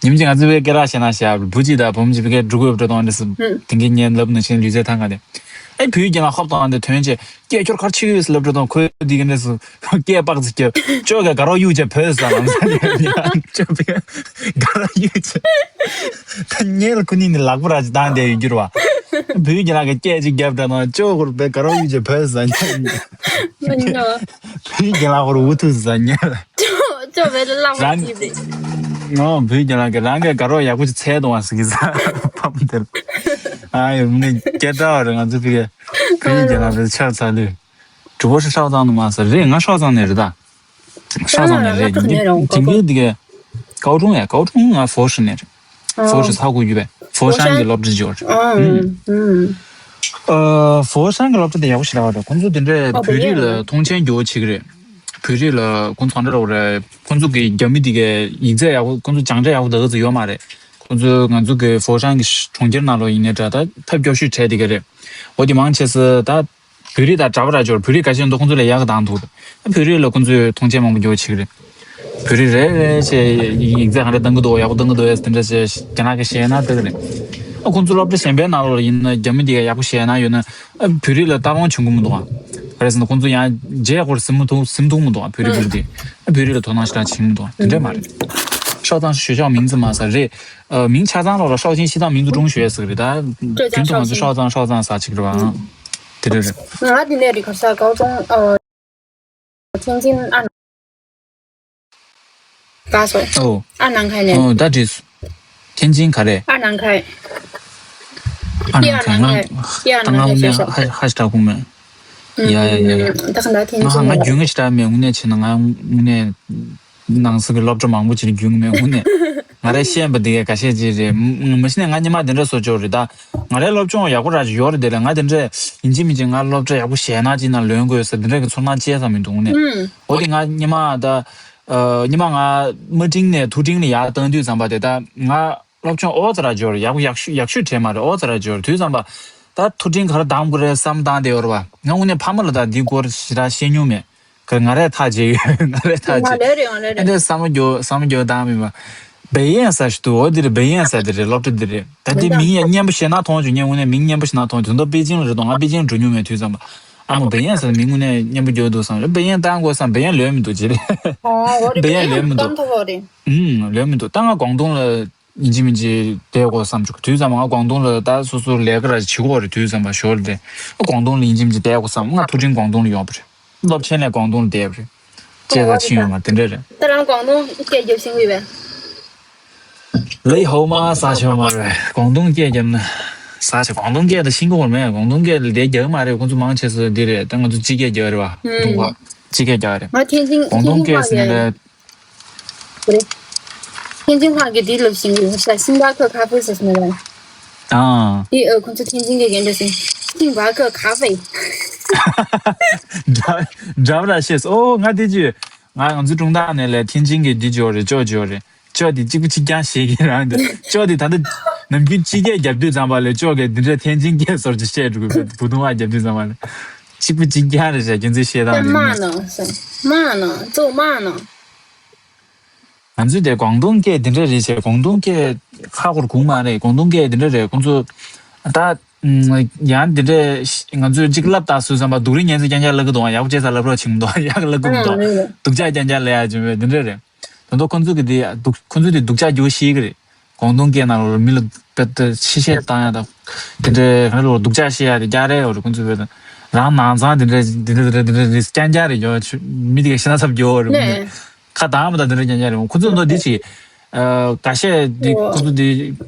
ཉི་མ་གཅིག་ང་ཚོའི་ཕི་ཀའི་སྐད་རགས་ཞེད་སྣང་བྱས་ཨ་བུ་གཅིག་དང་བུ་མོ་གཅིག་ཕི་ཀའི་འགྲོ་དགོས་པ་འདྲ་དང་འདྲ་ཟེར། དེང་གི་ཉིན་ལབ་ནང་བཞིན་ལུས་རྩལ་ཐང་ག་ནས། ཨེ་བུ་རྒྱ་ནག་ཧོབ་དང་དེ་ཐོན་བྱས། སྐད་ཁྱོར་གར་ཆི་ཡོད་ལབ་འགྲོ་དང་ཁོས་འདི་ག་འདྲ་སུ་སྐད་པགས་ཙི་སྐྱབས་ཅོ་ག་དགའ་རོགས་གཡུག་བྱས་བོད་ཟ་ལམ་ས་ནས་ཅོ་པི་དགའ་རོགས་གཡུག་བྱས་ད་ཉེ་ལ་ཁུ་ནི་ནི་ལག་པ་ར་ཅི་བཏང་བསྡད་ཡོད་རྒྱུ་ར་བ། བུ་རྒྱ་ལགས་ཀྱི་སྐད་ཅིག་རྒྱབ་འགྲོ་དང་ཅོ་ཧུར་བས་དགའ་རོགས་གཡུག་བྱས་བོད་ཟ་ཉེ་བུ་རྒྱ་ལགས་ཧུར་འུ་ཐུག་ཟ་ཉེ་ལ་ཅོ་བས་ལ་ལག་པ་རང་ཅི་བས། ང་བུ་རྒྱ་ལགས་ཀྱི་རང་གི་དགའ་རོགས་ཡག་པོ་ཅིག་འཚལ་གཏོང་བ་ཟིག་གི་ཟ་ཕམ་དེར་ཨ་ཡོད་མི་སྐད་གྲགས་བ་རེད། ང་ཚོ་བུ་རྒྱ་བུ་རྒྱ་ལགས་ཕེ་ཆགས་ཚར་ལུས། གྲུ་བོ་ཧྲི་ཧྲའོ་ཙང་ནུ་མ་ཟེར་རེད། ང་ཧྲའོ་ཙང་ནས་རེད་ད། ཧྲའོ་ཙང་ནས་རེད། ཇིང་གི་ཇིང་གི་དེ་གའི་ཀའོ་ཀྲུང་ཡ་ཀའོ་ཀྲུང་ང་ཧྥོ་ཧྲི་ནས་རེད། ཧྥོ་ཧྲི་ཧྥོ་ཧྲི་ཧ་གོ་རྒྱུ་བས། ཧྥོ་ཧྲན་གྱི་སློབ་གྲྭ་ཅིག་ཡོད་རེད། ཧྥོ་ཧྲན་གྱི་སློབ་གྲྭ་དེ་ཡག་པོ་ཞེ་དྲག་རེད། ཁོང་ཚོ་དེ་འདྲའི་བོད་རིགས་ལ་མཐོང་ཆེན་རྒྱུ་བོ་བྱེད་ཀྱི་རེད། བོད་རིགས་ལ་ཁོང་ཚོ་ག་འདྲ་རེད། ཁོང་ཚོ་གི་རྒྱ་མི་དེ་གའི་ཡིག་ཚད་ཡག་པོ་ཁོང་ཚོ་སྦྱང་ཚད་ཡག་པོ་ད་ག་ཚོད་ཡོད་མ་རེད། ཁོང་ཚོ་ང་ཚོ་གི་ཧྥོ་ཧྲན་གྱི་གྲོང་ཁྱེར་ནང་ལོགས་ཡིན་ནའི་འདྲ་ད་ཐབས་སྐྱོ་ཤོས་བྲལ་དེ་ག་རེད། འོ་དེ་མང་ཆེ་ས་ད་བོད་རིགས་དང་འདྲ་པོ་ར་འབྱོར། བོད་རིགས་ཁ་ཤས་འདུག་ཁོང་ཚོ་ལས་ཡག་ག་བཏང་འདུག་བོད་རིགས་ལ་ཁོང་ཚོས་མཐོང་ཆེན་མང་པོ་འགྱོ་བྱེད་ཀྱི་རེད། བོད་རིགས་རེ་རེ་བྱས་ཡིག་ཚད་ག་འདྲ་བཏང་གི་འདུག་ཡག་པོ་བཏང་གི་འདུག་ཡ་དེ་འདྲ་བྱས་རྒྱ་ནག་གི་བཤད་ན་ལྟ་གི་རེད། ཨ་ཁོང་ཚོ་སློབ་གྲྭ་གཞན་པའི་ནང་ལོགས་ལ་ཡིན་ན་རྒྱ་མི་འདི་ག་ཡག་པོ་བཤད་ན་ཡོད་ན། ཨ་བོད་རིགས་ལ་ལྟ་སྐོང་བྱུང་གི་མི་འདུག་ཨ། ག་རེ་ཟེར་ན་ཁོང་ཚོ་ཡང་རྗེས་ཁོར་སིམ་མི་ཐུབ་སིམ་ཐུབ་མི་འདུག་ཨ། བོད་རིགས་འདི་ཨ་བོད་རིགས་ལ་དོ་སྣང་ཞེ་དྲག་བྱེད་ཀྱི་མི་འདུག་ཨ། དེ་འདྲ་མ་རེད། ཧྲའོ་ཙང་学校名字嘛ས་རེད། 呃，名ཆ་ཚང་ལོགས་ལ་ཧྲའོ་ཅིན་西藏民族中学ཟེར་གི་རེད་ད། རྒྱུན་དུ་ང་ཚོ་ཧྲའོ་ཙང་ཧྲའོ་ཙང་ཟེར་གྱི་རེད་བ། དེ་འདྲ་རེད། ང་དེ་ནས་རི་ཁར་ས་高中 ཨ་天津二南 ག་སོ། ཨོ། 二南开 ནས། ཨོ་ད་འགྲིག་སོང་། 天津ག་རེད། 二南开 二南开 ང་第二南开 ད་ང་དངོས་གནས་ཧ་ཧ་ཅང་དྲག་གོ་མེད། ཡ་ཡ་ཡ་ཡ། 嗯，他很多天津 ང་ང་རྒྱུས་ངན་ཞེ་དྲག་མེད། དངོས་གནས་བྱས་ན་ང་དངོས་གནས་ནང་སྲིད་ཀྱི་སློབ་གྲྭ་མང་པོ་ཅིག་ལ་རྒྱུས་ངན་མེད་དངོས་གནས། ང་རས་ཤེས་པ་འདི་གས་ཁ་ཤས་ཅིག་རེད། མ་གཞི་ནས་ང་སྔོན་མ་འདི་འདྲ་བཟོ་ཆོག་རེད་ད། ང་རའི་སློབ་སྦྱོང་ཡག་པོ་ར་ཅིག་ཡོད་རེད། དེ་ལ་ང་འདི་འདྲ་ཡིན་གཅིག་མིན་གཅིག་ང་སློབ་གྲྭ་ཡག་པོ་གཞན་ནང་ཅིག་ནང་ལོན་དགོས་ཟེར་འདི་འདྲ་གི་ཚོར་སྣང་སྐྱེས་ས་མི་འདུག་དངོས་གནས། འོ་དེ་ང་སྔོན་མ་ད། ཨ་སྔོན་མ་ང་དམའ་འབྲིང་ནས་མཐོ་འབྲིང་ལ་ཡར་བཏང་དུས་ཙམ་པ་དེ་ད་ང་སློབ་སྦྱོང་ཨོ་ཙི་ར་འབྱོར། ཡག་པོ་ཡག་ཤོས་ཡག་ཤོས་བྲལ་མ་རེད། ཨོ་ཙི་ར་འབྱོར་དུས་ཙམ་པ་ད་མཐོ་འབྲིང་ག་རེ་གདམ་དགོས་རེད་བསམ་བཏང་བསྡད་ཡོད་རེད་བ། ང་དངོས་གནས་ཕ་མ་ལ་ད་འདི་སྐོར་ཞེ་དྲག་བཤད་མྱོང་མེད། ག་ང་རས་ཐག་བཅད་ཡོད། ང་རས་ཐག་ང་བཅད། ལས་རེད་ང་ལས་ཨ་རེད། འདྲས་བསམ་བློ་འགྱོ་བསམ་བློ་འགྱོ་བཏང་མིན་པ། བེ་ཡན་ས་ཞིག་འདུག་འོ་འདི་རེད། བེ་ཡན་ས་འདི་རེད། སློབ་གྲྭ་འདི་རེད། ད་འདི་མིང་ཡང་སྙན་པོ་ཞེ་ན་མཐོང་བྱུང་། ངས་དངོས་གནས་མིང་སྙན་པོ་ཞེ་ན་མཐོང་བྱུང་། དོན་དག་པེ་ཅིང་ལ་རེད་འདུག་ང་པེ་ཅིང་འགྲོ་མྱོང་མེད་དུས་ཙམ་པ། ཨ་མ་བེ་ཡན་ས་མིང་དངོས་གནས་སྙན་པོ་འགྱོ་འདུག་བསམ། བེ་ཡན་བཏང་དགོས་བསམ། བེ་ཡན་ལོན་མི་འདུག་ཅེས་རེད། ཨོ་འོ་རེད། བེ་ཡན་ལོན་མི་འདུག་བཏང་ཐུབ་པ་རེད། ཨུམ་ལོན་མི་འདུག་ད་ང་ཀོང་ཏུང་ལ་ཡིན་གཅིག་མིན་གཅིག་བསྡད་དགོས་བསམ་བྱུང་། དུས་ཙམ་པ་ང་ཀོང་ཏུང་ལ་ད་སོ་སོ་ལས་ཀ་ར་བྱེད་དགོས་རེད། དུས་ཙམ་པ་ཞོར་དེ་ཀོང་ཏུང་ལ་ཡིན་གཅིག་མིན་གཅིག་བསྡད་དགོས་བསམ། ང་མཐོ་འབྲིང་ཀོང་ཏུང་ལ་ཡོང་བ་རེད། སློབ་ཆེན་ལ་ཀོང་ཏུང་ལ་བསྡད་པ་རེད། བཅས་ད་ཕྱིན་ཡོང་བ་དེ་འདྲ་རེད། ད་རང་ཀོང་ཏུང་སྐད་རྒྱབ་ཤེས་ཀྱི་ཡོད་པས། ལི་ཧོ་མ་ས་ཆོ་མ་རེད། ཀོང་ཏུང་སྐད་རྒྱབ་ན་ས་ཆ། ཀོང་ཏུང་སྐད་ད་ཤེས་ཀྱི་ཡོད་མེད། ཀོང་ཏུང་སྐད་ལ་དེ་རྒྱག་གི་མ་རེད། ཁོང་ཚོ་མང་ཆེ་ས་འདི་རེད། ད་ང་ཚོ་སྤྱི་སྐད་རྒྱག་རེད་བ། ཀོང་ཏུང་ཧོ་སྤྱི་སྐད་རྒྱག་རེད། ང་天津 ཀོང་ཏུང་སྐད་ཟེར་ནས་རེད། 天津话给 དེ་ལབ་ཤེས་ཀྱི་ཡོད་ས། 星巴克咖啡ཟེར་ནས་རེད། ཨ། དེ་ཨ་ཁོང་ཚོ་天津་གི་རྒན་འདྲ་ཞིག 星巴克咖啡། འདྲ་འདྲ་པོ་ར་ཤེས་སོང་། ཨོ་ང་དེ་ཅི། ང་ང་ཚོ་ཀྲུང་ཏང་ནས་ལས་天津་གི་འདི་ཅོ་རེད། ཅོ་ཅོ་རེད། ཅོ་དེ་གཅིག་པུ་གཅིག་རྐྱང་ཤེས་ཀྱི་རང་དེ། ཅོ་དེ་ད་ལྟ་ནམ་རྒྱུན་སྤྱི་སྐད་རྒྱབ་དུས་ཙམ་པ་ལས་ཅོ་གི་འདི་འདྲ་天津་སྐད་སོར་ཅིག་བཤད་འགྲོ་གི། བོད་བོད་དུ་བ་རྒྱབ་དུས་ཙམ་པ་ལས་གཅིག་པུ་གཅིག་རྐྱང་རེད་ཤག་ཁྱེད་ཚོའི་བཤད་སྟངས་དེ་མ་ནང་མ་ནང་ཙོ་མ་ནང་། ང་ཚོས་དེ་ཀོང་ཏུང་སྐད་འདི་འདྲ་རེད་ཅེས། ཀོང་ཏུང་སྐད་ཁ་ཁོར་གུང་མ་རེད། ཀོང་ཏུང་སྐད་འདི་འདྲ་རེད། ཁོང་ཚོ་ད་ཡང་འདི་འདྲ་ང་ཚོས་གཅིག་ལབ་ད་སུས་བསམ་པ་སྡུག་རུས་ངན་ཚོས་རྐྱང་རྐྱང་ལབ་གི་འདུག་ཡག་པོ་བྱས་ས་ལབ་རོགས་བྱེད་མི་འདུག་ཡག་ལབ་གི་མི་འདུག་སྡུག་ཅག་རྐྱང་རྐྱང་ལབ་ཡག་བྱེད་མོད་འདི་འདྲ་རེད། དོན་དུ་ཁོང་ཚོ་གི་དེ་སྡུག་ཁོང་ཚོ་དེ་སྡུག་ཅག་རྒྱུ་ཤེས་གི་རེད། ཀོང་ཏུང་སྐད་ནང་ལོགས་མི་ལ་དཔེ་ད་ཕྱི་བཤད་བཏང་ཡག་དང་དེ་འདྲ་ག་ལོ་སྡུག་ཅག་བཤད་ཡག་དེ་རྐྱང་རེད་ཡོད་རེད། ཁོང་ཚོ་དཔེ་ད་རང་ནང་ཚང་དེ་འདྲ་དེ་འདྲ་དེ་འདྲ་དེ་འདྲ་རེད་རྐྱང་རྐྱང་རེད་ཡོད་མི་དེ་ག་ཤི་ན་ཚབ་རྒྱོ་རེད། ཁ་དང་མ་དང་དེ་འདྲ་རྐྱང་རྐྱང་རེད། ཁོ་ཚོ་ཚོ་འདི་ཅིག་ཨ་འགའ་ཤས་འདི་ཁོ་ཚོ་འདི་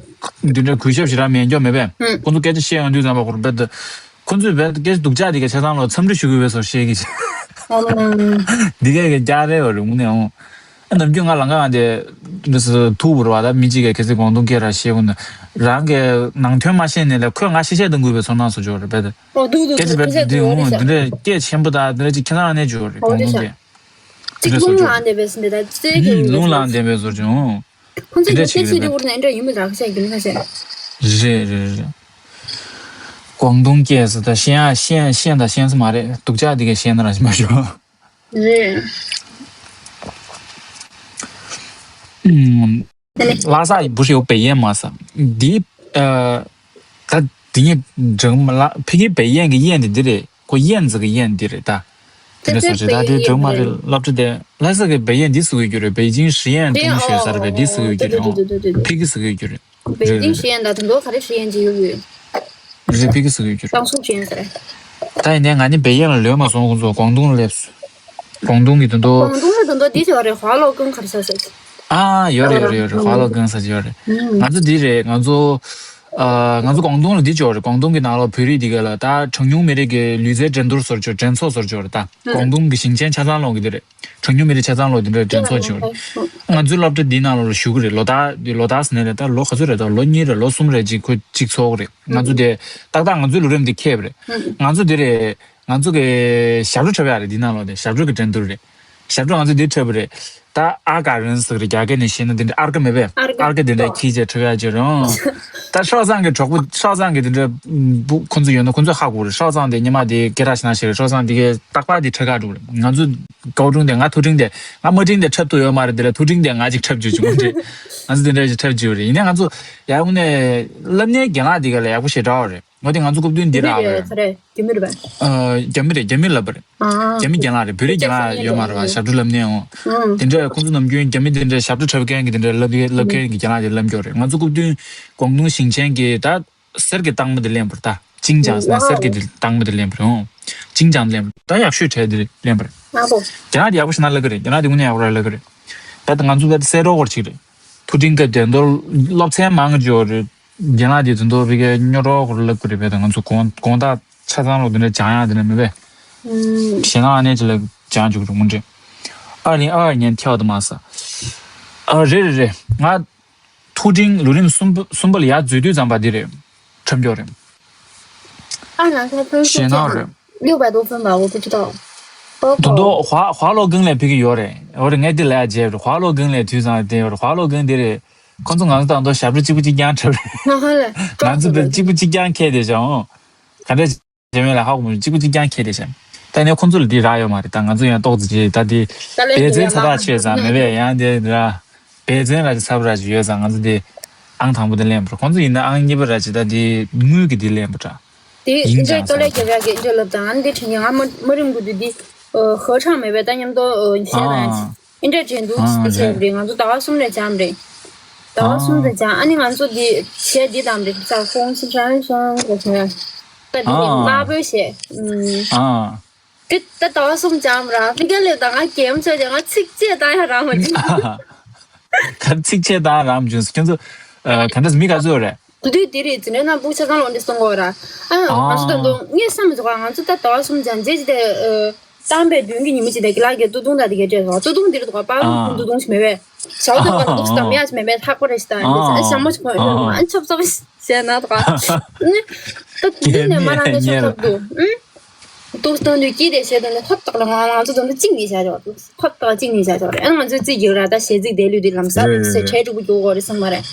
འདི་འདྲ་གུས་ཞབས་ཞེ་དྲག་མེད་མགྱོགས་མེད་པས། ཁོ་ཚོ་སྐད་ཆ་བཤད་ཡོང་དུས་ཙམ་པ་ཁོ་རང་རྦད་དེ་ཁོ་ཚོས་རྦད་དེ་སྐད་ཆ་སྡུག་ཅག་འདི་གའི་ཆ་ཚང་ལ་འཚམས་འདྲི་ཞུ་དགོས་པའི་བཟོ་བཤད་ཀྱི་འདི་གའི་གི་རྒྱག་རེད་བ་རུང་ནས་འོང་། ཨ་ནམ་རྒྱུན་ང་ལང་ཀ་ང་དེ་འདི་སུ་ཐུག་བུར་བ་ད་མི་གཅིག་གིས་གལ་སྲིད་ཀོང་ཏུང་སྐད་ར་བཤད་ཀུན་ན་རང་གི་ནང་དོན་མ་ཤེས་ནས་ལས་ཁོས་ང་ཤེས་བཤད་གཏོང་དགོས་པའི་ཚོར་སྣང་བཟོ་ཆོག་རེད་རྦད་དེ། སྐད་ཆ་རྦད་དེ་འདི་འོང་འདི་འདྲའི་སྐད་ཆེན་པོ་ད་འདི་འདྲ་ཅིག་ཁྱེད་རང་ནས་བརྗོད་རེད་ཀོང་ཏུང་སྐད། གཅིག་རླུང་ལངས་བསྡད་པའི་ཟིན་དེ་ད་རྩེ་གི་ཡིན་རླུང་ལངས་བསྡད་པའི་བཟོ་བྱུང་། ཁོང་ཚོས་དེ་འདྲ་བྱེད་ཀྱི་རེད། འདི་འདྲ་ཡིན་མི་རག་ཤག་རྒྱུ་མཚན་ཟེར། རེད་རེད་རེད། ཀོང་ཏུང་སྐད་ཟེར་ད་ཤེས་ཡ་ཤེས་ཤེས་ད་ཤེས་ས་མ་རེད། སྡུག་ཅག་འདི་གས་ཤེས་ན་ར་ཞིག་མ་ཞུ། རེད། ལྷ་ས་不是有北燕吗ས། འདི་ཨ་ད་འདི་ཉིད་འབྲིང་མ་ལ་ཕ་གི་北燕གི་燕འདི་འདི་རེད། ཁོ་燕子གི་燕འདི་རེད་ད། དེ་འདྲ་སོང་ཞེས་ད་དེ་སྒྲོལ་མ་རེད། སློབ་གྲྭ་དེ་ལྷ་ས་གི་北燕འདི་ཟེར་གི་རྒྱུ་རེད། 北京实验中学ཟེར་བས་འདི་ཟེར་གི་རྒྱུ་རེད། ཕ་གི་ཟེར་གི་རྒྱུ་རེད། 北京实验ད་དུང་ལོ་ག་རེ实验བྱེད་ཡོད་ཡོད། རེད་ཕ་གི་ཟེར་གི་རྒྱུ་རེད། 当初实验ཟེར། ད་ཡིན་ནའི་ང་གཉིས་北燕ལ་ལོན་མ་སོང་། ཁོང་ཚོ་广东ལ་སླེབས་སོང་། 广东གི་དོན་དུ། 广东ལ་དོན་དུ་འདི་ཟེར་བ་རེད། 华罗庚ག་རེ་ཟེར་ཟེར། ཨ་ཡོད་རེད་ཡོད་རེད་ཡོད་རེད། 华罗庚ཟེར་གྱི་ཡོད་རེད། ང་ཚོ་འདི་རེད་ང་ཚོ། ཨ་ང་ཚོ་广东ལ་འདི་ཅོག་རེད། 广东གི་ནང་ལ་བོད་རིགས་འདི་ག་ལ་ད་གྲངས་ཉུང་མི་རིགས་ཀྱི་ལུས་རྩལ་འགྲན་བསྡུར་ཟེར་ཅོག་འགྲན་ཚོགས་ཟེར་ཅོག་རེད་ད། 广东གི་ཞིང་ཆེན་ཆ་ཚང་ལོག་གི་འདི་རེད། གྲངས་ཉུང་མི་རིགས་ཆ་ཚང་ལོག་འདི་འདྲ་འགྲན་ཚོགས་ཅོག་རེད། ང་ཚོའི་སློབ་གྲྭ་འདི་ནང་ལ་ཞུགས་གི་རེད། ལོ་ལྟར་འདི་ལོ་ལྟར་ཟེར་ནས་རེད་ད། ལོ་ག་ཚོད་རེད་ད། ལོ་གཉིས་རེད་ལོ་གསུམ་རེད་ཅིག་ཁོ་གཅིག་ཚོགས་གི་རེད། ང་ཚོ་དེ་ཏག་ཏག་ང་ཚོའི་ལོ་རིམ་འདི་ཁེབས་རེད། ང་ཚོ་འདི་རེད། ང་ཚོ་གི་ཞབས་བྲོ་འཁྲབ་ཡག་རེད། འདི་ནང་ལོགས་ནས་ཞབས་བྲོ་གི་འགྲན་བསྡུར་རེད། ཞབས་བྲོ་ང་ཚོ་འདི་འཁྲབ་པ་རེད། ད་ཨར་ཀ་རན་ཟེར་རེད། རྒྱ་སྐད་ནས་བཤད་ན་འདི་འདྲ་ཨར་ཀ་མེད་པས། ཨར་ཀ་ཨར་ཀ་འདི་འདྲ་ཁྱི་བྱས་འཁྲབ་ཡག་ཅིག་རེད། ཨང་། ད་ཧྲོག་ཚང་གི་གྲོགས་པོ་ཧྲོག་ཚང་གི་འདི་འདྲ་བུ་ཁོང་ཚོ་ཡོད་ན་ཁོང་ཚོས་ཧ་གོ་རེད། ཧྲོག་ཚང་དེ་ཉི་མ་དེ་སྐད་གྲགས་ཞེ་ན་ཞིག་རེད། ཧྲོག་ཚང་འདི་གའི་རྟག་པར་དེ་འཁྲབ་ག་འགྲོ་རེད། ང་ཚོ་ཀའོ་ཀྲུང་དེ་ང་ཐུག་ཕྲེང་དེ་ང་དམའ་ཕྲེང་དེ་འཁྲབ་ཐུབ་ཡོད་མ་རེད། དེ་ལ་ཐུག་ཕྲེང་དེ་ང་ཅིག་འཁྲབ་བཅུག་བཅུག་མ་རེད། ང་ཚོ་དེ་འདྲ་ཞིག་འཁྲབ་བཅུག་རེད། ཡིན་ནའི་ང་ཚོ་ཡ་དངོས་གནས་བསླབ་གནས་རྒན་ལགས་དེ་ག་ལ་ཡག་པོ་ཞེ་དྲག་རེད། ངོ་དེ་ང་ཚོ་སྐུ་མདུན་འདི་རག་རེད། རྒྱ་མི་རེད་པས། ཨ། རྒྱ་མི་རེད། རྒྱ་མི་ལབ་པ་རེད། ཨ། རྒྱ་མི་རྒན་ལགས་རེད། བོད་རིགས་རྒན་ལགས་ཡོད་མ་རེད་པ། ཞབས་བྲོ་ལབ་ནས་འོང་། དེ་འདྲ་ཁོང་ཚོ་ནམ་རྒྱུན་རྒྱ་མི་དེ་འདྲ་ཞབས་བྲོ་འཁྲབ་མཁན་གྱི་དེ་འདྲ་ལབ་ལབ་མཁན་གྱི་རྒན་ལགས་དེ་ལབ་མཁན་རེད། ང་ཚོ་སྐུ་མདུན་ཀོང་ཏུང་ཞིང་ཆེན་གྱི་ད་གསེར་གྱི་རྟགས་མ་དེ་ལེན་པ་རེད། ད་ཅིང་ཅང་ཟེར་ན་གསེར་གྱི་དེ་རྟགས་མ་དེ་ལེན་པ་རེད། འོང་། ཅིང་ཅང་ལེན་པ་རེད། ད་ཡག་ཤོས་གྲས་དེ་ལེན་པ་རེད། རྒན་ལགས་དེ་ཡག་པོ་ཞེ་ན་ལབ་ཀྱི་རེད། རྒན་ལགས་དེ་དངོས་གནས་ཡག་པོ་ར་ལབ་ཀྱི་རེད། ད་ང་ཚོ་ད་གསལ་སྒྲོག་སྐོར་ཅིག་རེད། ཐུགས་ཁྲིམས་སྐབས་དེ་མདོར་སློབ་ཚན་མང་ཆེ་བ་རེད། རྒན་ལགས་དེ་དོན་དུ་བི་གའི་སྨྱོ་གྲོགས་སྐོར་ལབ་དགོས་རེད་པས། ད་ང་ཚོ་དགོང་དགོང་དག་ཆ་ཚང་ལོ་དེ་འདྲ་སྦྱང་ཡག་དེ་འདྲ་མེད་པས། ཞེ་ན་ཨ་ནེ་ཅི་ལ་སྦྱང་བཅུག་རུང་མི་འདྲ། ཨ་རིང་ཨ་ཉན་ཐལ་དུ་མ་ས། ཨ་རེད་རེད་རེད། ང་ཐུགས་ཁྲིམས་ལོ་རིམ་གསུམ་པ་གསུམ་པ་ལ་ཡར་འཛུལ་དུས་ཙམ་པ་འདི་རེད། ཁྲབ་མགྱོགས་རེད། ཨ་ང་ཚོ་ཕུན་ཞེ་ན་རེད། 六百多分吧，我不知道。 དོན་དུ་华华罗庚来 ཕེབས་ཀྱི་ཡོད་རེད། འོ་རེད། ངས་འདི་ལ་ཡ་བརྗེད་རེད། 华罗庚来 དུས་ཙང་དེ་ཡོད་རེད། 华罗庚 འདི་རེད། ཁོང་ཚོ་ང་ཚོ་དང་དུ་ཞབས་བྲོ་གཅིག་པུ་གཅིག་རྐྱང་འཁྲབ་རེད། ང་ཚོ་འདི་གཅིག་པུ་གཅིག་རྐྱང་འཁྱེར་བསྡད་བཞག་འོང་། ག་འདྲ་བྱས་མེད་ལ་ཧ་གོ་མོ། གཅིག་པུ་གཅིག་རྐྱང་འཁྱེར་བསྡད་བཞག་ད་ནས་ཁོང་ཚོ་ལ་འདི་རག་ཡོད་མ་རེད། ད་ང་ཚོ་ཡང་ཏོག་ཙམ་བྱས་ད་འདི་ད་ལན་འབད་བརྩོན་ཚ་ཐག་ཆོད་ཙང་མེད་པས། ཡང་འདི་ར་འབད་བརྩོན་ར་ཅིག་ཚ་པོ་ར་ཅིག་ཡོད་ཙང་ང་ཚོ་འདི་ཨང་དང་པོ་འདི་ལེན་པ་རེད། ཁོང་ཚོ་ཡིན་ན་ཨང་གཉིས་པ་ར་ཅིག་ད་འདི་དངུལ་གྱི་འདི་ལེན་པ་འདྲ། དེ་ཡིན་ཨིན་ཅང་ཅོ་ལེ་རྒྱབ་ཡག་གི་ཨིན་ཅོ་ལབ་དང་ཨ་ནི་དེ་དྲན་གྱི་ང་མ་མ་རིམ་དགུ་དུས་འདི་ཧ་ཅང་མེད་པས། ད་མཉམ་དུ་བཤད་དང་ཨིན་ཅོ་དྲན་འདུག་ཨ་དེ་བཤད་རེད། ང་ཚོ་ཟླ་བ་གསུམ་ལས་འཇམ་རེད། ཟླ་བ་གསུམ་ལས་འཇམ། ཨ་ནི་ང་ཚོ་འདི་བཤད་འདི་དང་འདི་ས་ཁོང་སི་ཧྲང་ཧྲང་གོ་ཤ་ད་འདི་དམར་པོའི་བཤད། ཨ་དེ་ད་ཟླ་བ་གསུམ་འཇམ་ར་ཕི་ག་ལས་ད་ང་གེམ་ཆོད་ཀྱང་ང་ཚིག་བཅད་བཏང་ཡག་རང་མ་བྱུང་། ག་ཚིག་བཅད་བཏང་རང་མ་བྱུང་། ཁྱོད་ཚོ་ག་འདྲ་མི་ག་ཚོད་རེད། དེ་དུས་དེ་རེད། འཛིན་གྲྭའི་ནང་སྤུ་ཆ་ཚང་ལོག་འདི་གསུང་གོ་ར། ཨ་ང་ཚོ་ད་དུང་ངས་བསམ་མི་ཚོགས་ང་ཚོ་ད་ཟླ་བ་གསུམ་འཇམ་རྗེས་ཀྱི་དེ་བཏང་པའི་མདུན་གྱི་ཉི་མ་ཅིག་དེ་གི་ལག་གི་ཏུ་ཏུང་ད་དེ་གའི་སྤྲད་སོང་། ཏུ་ཏུང་འདིར་འདུག་པ་ལུ་ཏུ་ཏུང་ཞིག་མེད་པས། ཞའོ་ཏུ་པ་འདུག་ཙམ་ཡ་ཞིག་མེད་པས། ལྷག་པ་རེ་ཞིག་དང་འདི་ཞྭ་མོ་ཞིག་གོན་ཡོད་མ་ཆོབ་ཆོབ་ཞེས་ན་དོག་ཨ་ནི་ད་དུ་ཏུ་ནས་མ་རང་ནས་ཆོབ་ཆོབ་འདུག་ཨུ། ཏོག་སྟོན་དུས་སྐྱིད་དེ་བྱས་དོན་དུ་ཐོབ་ཐག་ལ་ང་ང་ཚོ་དོན་དུ་གཅིག་ནས་བྱ་ཆོག་ཐོབ་ཐག་གཅིག་ནས་བྱ་ཆོག་རེད། ཨ་ང་ཚོའི་རྩིས་རྒྱག་ར་ད་གཞས་ཚིག་དེ་ལུས་དེ་ལམ་སང་རེད་ཟེར་གྲལ་དྲུག་པོ་རྒྱུག་གོ་རེད་སོང་མ་རེད།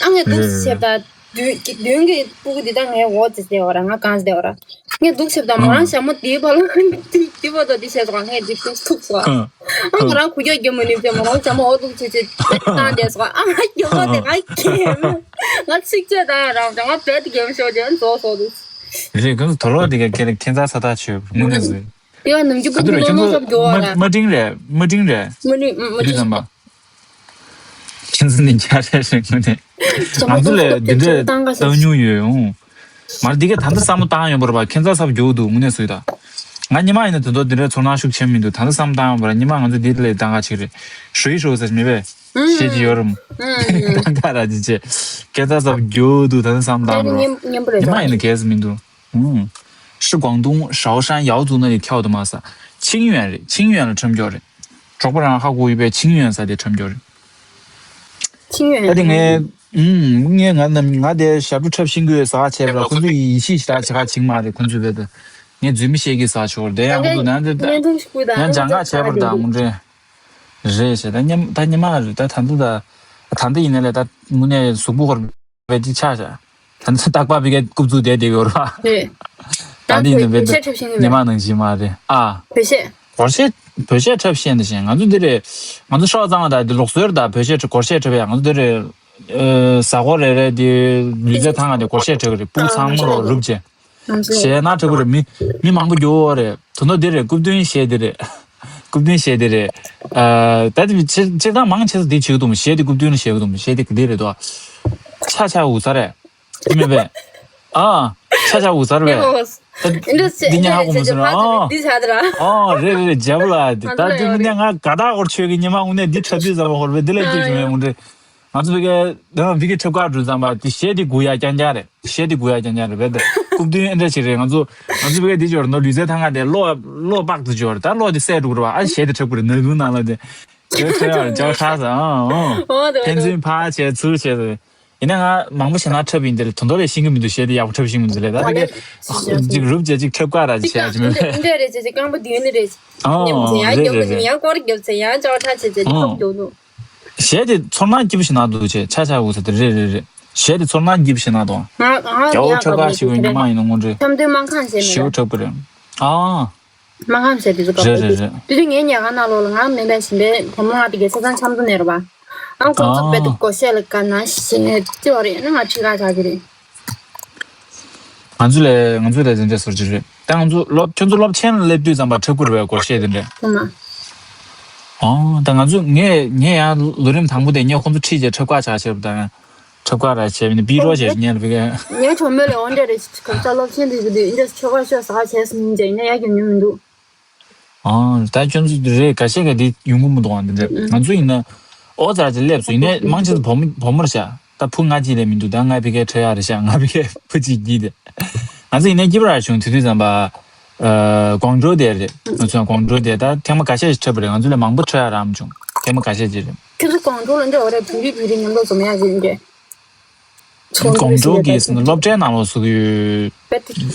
ཨ་ངས་འདུག་བྱས་ད་མདུན་མདུན་གྱི་སྤུ་གུ་འདི་ད་ངའི་འོག་ཙི་བསྡད་བ་ར། ང་གང་ཙི་བསྡད་བ་ར། ངས་འདུག་བྱས་ད་མ་རང་ཞྭ་མོ་དེའི་བར་ལ་འདི་བར་དུ་འདི་བྱས་སོང་། ངས་འདི་ཐུག་སོང་། ཨ་ང་རང་གུ་རྒྱག་རྒྱག་མ་ནུས་བྱས་མ་རང་ཞྭ་མོ་འོག་འདུག་བྱས་བྱས་བཏང་བསྡད་སོང་། ཨ་ང་རྒྱབ་ལོག་དེ་ང་གེམ་ང་ཚིག་བཅད་བཏང་ཡག་རང་ང་བེད་གེམ་ཤོག་ཅན་རྫོགས་སོང་འདུག་རེད། ཁོང་ཚོ་དོ་ལོག་དེ་ག་ཁྱེད་ཁྱེད་ཚ་ས་ཐག་ཆོད་དངོས་གནས་ཟེར། དེ་བ་ནམ་རྒྱུན་པོ་དེ་ལོ་ནོ་སབ་འགྱོ་བ་ར། མ་ཏིང་རེད། མ་ཏིང་རེད། མ་ནི་མ་ཏིང་། ཁྱེད་ཚོ་ནི་རྒྱ་རེད་རེད་ངོ་ནས། ང་ཚོ་ལས་འདི་འདྲས་བཏང་མྱོང་ཡོད་འོང་། མར་འདི་ག་ད་ལྟ་བསམ་བློ་བཏང་ཡོང་བར་བ་ཁྱེད་ཚ་སབ་འགྱོ་འདུག་དངོས་གནས་སུ་ད། ང་ཉི་མ་ཡིན་ན་དེ་ཚོ་འདི་འདྲས་ཚོར་སྣང་ཤུགས་ཆེན་མི་འདུག་ད་ལྟ་བསམ་བློ་བཏང་ཡོང་བར་ཉི་མ་ང་ཚོ་འདི་ལས་བཏང་ག་ཆིག་རེད། ཧྲུའི་ཧྲུའུ་ཟེར་མི་བས། ཤེས་ཀྱི་ཡོད་རམ། བཏང་ག་ར་ཅི་ཆེ། ཁྱེད་ཚ་སབ་འགྱོ་འདུག་ད་ལྟ་བསམ་བློ་བཏང་རོགས། ཉི་མ་ཡིན་ན་གལ་སྲིད་མི་འདུག 嗯，是广东韶山瑶族那里跳的吗？是清远人，清远了，这么叫人。这不然还过一遍清远啥的，这么叫人。 清远。 ཨ་དེ་ངས་ཨུམ་ངས་ང་ནམ་ང་དེ་ཞབས་བྲོ་འཁྲབ་ཤེས་ཀྱི་ཡོད་ཟེར་བྱས་པ་ཁོ་ཚོ་ཡིད་ཆེས་ཞེ་དྲག་བྱེད་ཁ་བྱེད་མ་རེད། ཁོ་ཚོས་བས་ད་ངས་རྫུན་མ་བཤད་ཀྱི་ཟེར་ཆོག་རེད། དེ་ཡང་ཁོ་ཚོ་ནང་དེ་ད་ཡང་སྦྱང་ཁ་བྱས་པར་ད་ངུ་འདྲེ་རེད་ཞེས་ད་སྙམ་ད་སྙམ་མ་རེད། ད་ད་འདི་ད་ད་འདི་ཡིན་ན་ལས་ད་དངོས་གནས་གཟུགས་པོ་ཧོར་བས་ཅི་ཆགས་ཤག་ད་ནི་རྟག་པར་བི་གའི་རྐུབ་བཙུགས་བསྡད་བསྡད་ཡོད་རེད་པ། རེད། ད་ད་འདི་ཡིན་ན་བོད་བོད་ཆས་འཁྲབ་ཤེས་ཀྱི་ཉི་མ་མེད། ནང་བཞིན་མ་རེད་ཨ། བོད་ཆས། སྒོར་གཞས་སྒོར་གཞས་འཁྲབ་ཤེས་འདི་བཞིན་ང་ཚོ་འདི་རེད། ང་ཚོ་ཤོག་གཙང་བ་དང་འདི་ལུགས་སྲོལ་དང་བོད་གཞས་སྒོར་གཞས་འཁྲབ་ཡ་ང་ཚོ་འདི་རེད། ཨ་གཟའ་འཁོར་རེ་རེ་འདི་ལུས་རྩལ་ཐང་ག་འདི་སྒོར་གཞས་འཁྲབ་ཀྱི་རེད། སྤུ་གུ་ཚང་མ་ལོ་རུབ་བྱས། ང་ཚོ་གཞས་སྣ་འཁྲབ་ཀྱི་རེད། མི་མི་མང་པོ་འགྱོ་བ་རེད། དོན་དག་འདི་རེད། རྐུབ་སྟོན་གཞས་འདི་རེད། རྐུབ་སྟོན་གཞས་འདི་རེད། ཨ་ད་འདི་སྤྱིར་སྤྱིར་བཏང་མང་ཆེ་ས་འདི་བྱེད་ཀྱི་འདུག་མ་གཞས་འདི་རྐུབ་སྟོན་ལ་གཞས་ཀྱི་འདུག་མ་གཞས་འདི་ག་འདི་རེད་དོ། ཆ་ཆ་འུ་ཚ་རེད། དེ་མིན་པས། ཨ། ཆ་ཆ་འུ་ཚར་བས། ད་འདི་ཉ་ཧ་གོ་མ་སོང་ར། ཨ། འདི་ཆ་དེ་ར། ཨ་རེད་རེད་རེད་རྒྱབ་ལ་དེ་ད་དེ་མིན་ནས་ང་དགའ་ཐག་ཧོར་ཆོས་ཀྱི་ཉི་མ་དངོས་གནས་འདི་འཁྲབ་དུས་ཙམ་པ་ཧོར་བས་འདི་ལས་སྐྱིད་བྱུང་བས་འོང་འདྲེ། ང་ཚོ་བི་གའི་ད་བི་གའི་འཁྲབ་ཁག་འགྲོ་ཙམ་པ་དེ་གཞས་དེ་དགུ་ཡ་རྐྱང་རྐྱང་རེད། གཞས་དེ་དགུ་ཡ་རྐྱང་རྐྱང་རེད་བས་ད་རྐུབ་སྟོན་ཨེ་འདྲ་ཞིག་རེད། ང་ཚོ་ང་ཚོ་བི་གའི་དེ་འབྱོར་ནོ་ལུས་རྩལ་ཐང་ག་དེ་གློག་གློག་པགས་དེ་འབྱོར་ད་གློག་དེ་སད་འགྲོ་གི་རེད་བ། ཨ་གཞས་དེ་འཁྲབ་གི་རེད་ནག་ཁུང་ནང་ལ་དེ་དེ་འཁྲབ་ཡ་རེད་ཅག་ཧྲ་ཟེར་ཨ་ཨ་ཕན་ཚུན་ཕར་བྱས་ཚུར་བྱས་ཟེར། ཡིན་ན་ང་མང་པོ་ཞེ་ན་འཁྲབ་ཡིན་དེ་ལ་དོན་དག་ལས་ཤེས་ཀྱི་མི་འདུག་གཞས་དེ་ཡག་པོ་འཁྲབ་ཤེས་ཀྱི་མི་འདུག་ལས་ད་དེ་ག་ཅིག་རུབ་བྱས་ཅིག་འཁྲབ་དཀའ་ར་ཅིག་བྱས་ཅིག་མི་འདུག་འདི་འདྲ་རེད་ཅེས་ཅིག་རྐང་པ་མདུན་ནས་རེད། ཨོ་ཡང་རེད་རྒྱབ་རེད་རེད། ཡང་སྐོར་རྒྱབ་ཚེ་ཡང་ཅག་ཁྲ་བྱས་བྱས་ཅིག་ཨོ། འཁྲབ་རྒྱུ་འདུག་གཞས་དེ་ཚོར་སྣང་སྐྱིད་པོ་ཞིག་ན་འདུག་ཅེས་ཆ་ཆ་འུ་ཚ་དེ་རེད་རེད་རེད། གཞས་དེ་ཚོར་སྣང་སྐྱིད་པོ་ཞིག་ན་འདུག་ང་ང་རྒྱ་བོ་ཡང་ཁྲོད་ཁ་ཞིག་གི་ཉི་མ་ཡིན་ན་དངོས་འབྲེལ་འཆམ་མཐུན་མང་ཁང་བྱས་མེད་ཞེ་པོ་ལ་དྲག་པོ་རེད། ཨ། མ་ཁམས་ཟེར་དེ་ཚོ་རེད་རེད་རེད། དེ་དུས་ངའི་ཉལ་ཁང་ནང་ལོགས་ལ་ང་མེད་པའི་ཞིང་པའི་བུ་མོ་ང་དེ་གའི་ས་ཚང་འཆམ་དུ་ནེར་བ། ཨང་ཁོང་ཚོ་དཔེ་དེ་སྒོ་ཤད་ལ་དགའ་ན་ཞེ་ཅི་བ་རེད་ན་ང་ཁྲི་ཁ་ཆགས་ཀྱི་རེད། ང་ཚོ་ལས་ང་ཚོ་ལས་འཛིན་གྲྭ་ཟུར་གྱི་རེད་ད་ང་ཚོ་སློབ་ཁྱོད་ཚོ་སློབ་ཆེན་ལ་སླེབས་དུས་ཙམ་པ་ཁྲབ་ཁུར་བའི་སྒོ་ཤད་དེ་འདྲས། ཨ་མ། ཨང་ད་ང་ཚོ་ངས་ངས་ཡང་ལོ་རིམ་དང་པོ་དེ་ངས་ཁོང་ཚོ་ཁྲིད་བྱས་ཁྲབ་ཁ་ཆགས་བྱས་པ་དང་། ཁྲབ་ཁ་ར་བྱས་པ་ནི་པི་རོ་བྱས་ཉན་པའི་ངའི་གྲོགས་མོ་ལས་འོ་འདྲ་རེད་ཁ་ས་སློབ་ཆེན་དུ་ཡོད་དུས་འདྲ་ཁྲབ་ཁ་ཤོག་ཟ་བྱས་སུ་མིན་ཅེ་ཡིན་ན་ཡག་གི་མྱོང་མི་འདུག་ཨང་ད་ཁྱོད་ཚོ་རེད་ག་ཤེད་ག་དེ་ཡོང་གི་མི་འདུག་ཨང་འདི་འདྲ་ང་ཚོ་ཡིན་ན་ཨོ་ཙར་ཅིག་སླེབས་སོང་ཡིན་ནའི་མང་ཆེ་ཚོ་བུ་མོ་བུ་མོ་རེད་ཤག་ད་བུ་ང་གཅིག་ལས་མི་འདུག་ད་ང་ཕི་ཁའི་ཁྲ་ཡག་རེད་ཤག་ང་ཕི་ཁའི་བུ་གཅིག་གཉིས་དེ་ང་ཚོ་ཡིན་ནའི་སྐྱིད་པ་ར་བྱུང་དུས་དུས་ཙམ་པ་ཨ་ཀོང་ཀྲོའུ་དེ་རེད་ང་ཚོ་ཀོང་ཀྲོའུ་དེ་ད་ཐེངས་མ་ག་ཤེད་ཞིག་འཁྲབ་པ་རེད་ང་ཚོ་ལས་མང་པོ་ཁྲ་ཡག་རམ་བྱུང་ཐེངས་མ་ག་ཤེད་ཅིག་རེད། ཁྱོད་ཚོ་ཀོང་ཀྲོའུ་ལ་འདྲ་བ་རེད་བོད་རིགས་བོད་རིགས་མཉམ་དུ་འཛོམས་ཡག་ཅིག་འདྲ། ཀོང་ཀྲོའུ་གི་སློབ་གྲྭའི་ནང་ལོགས་སུ་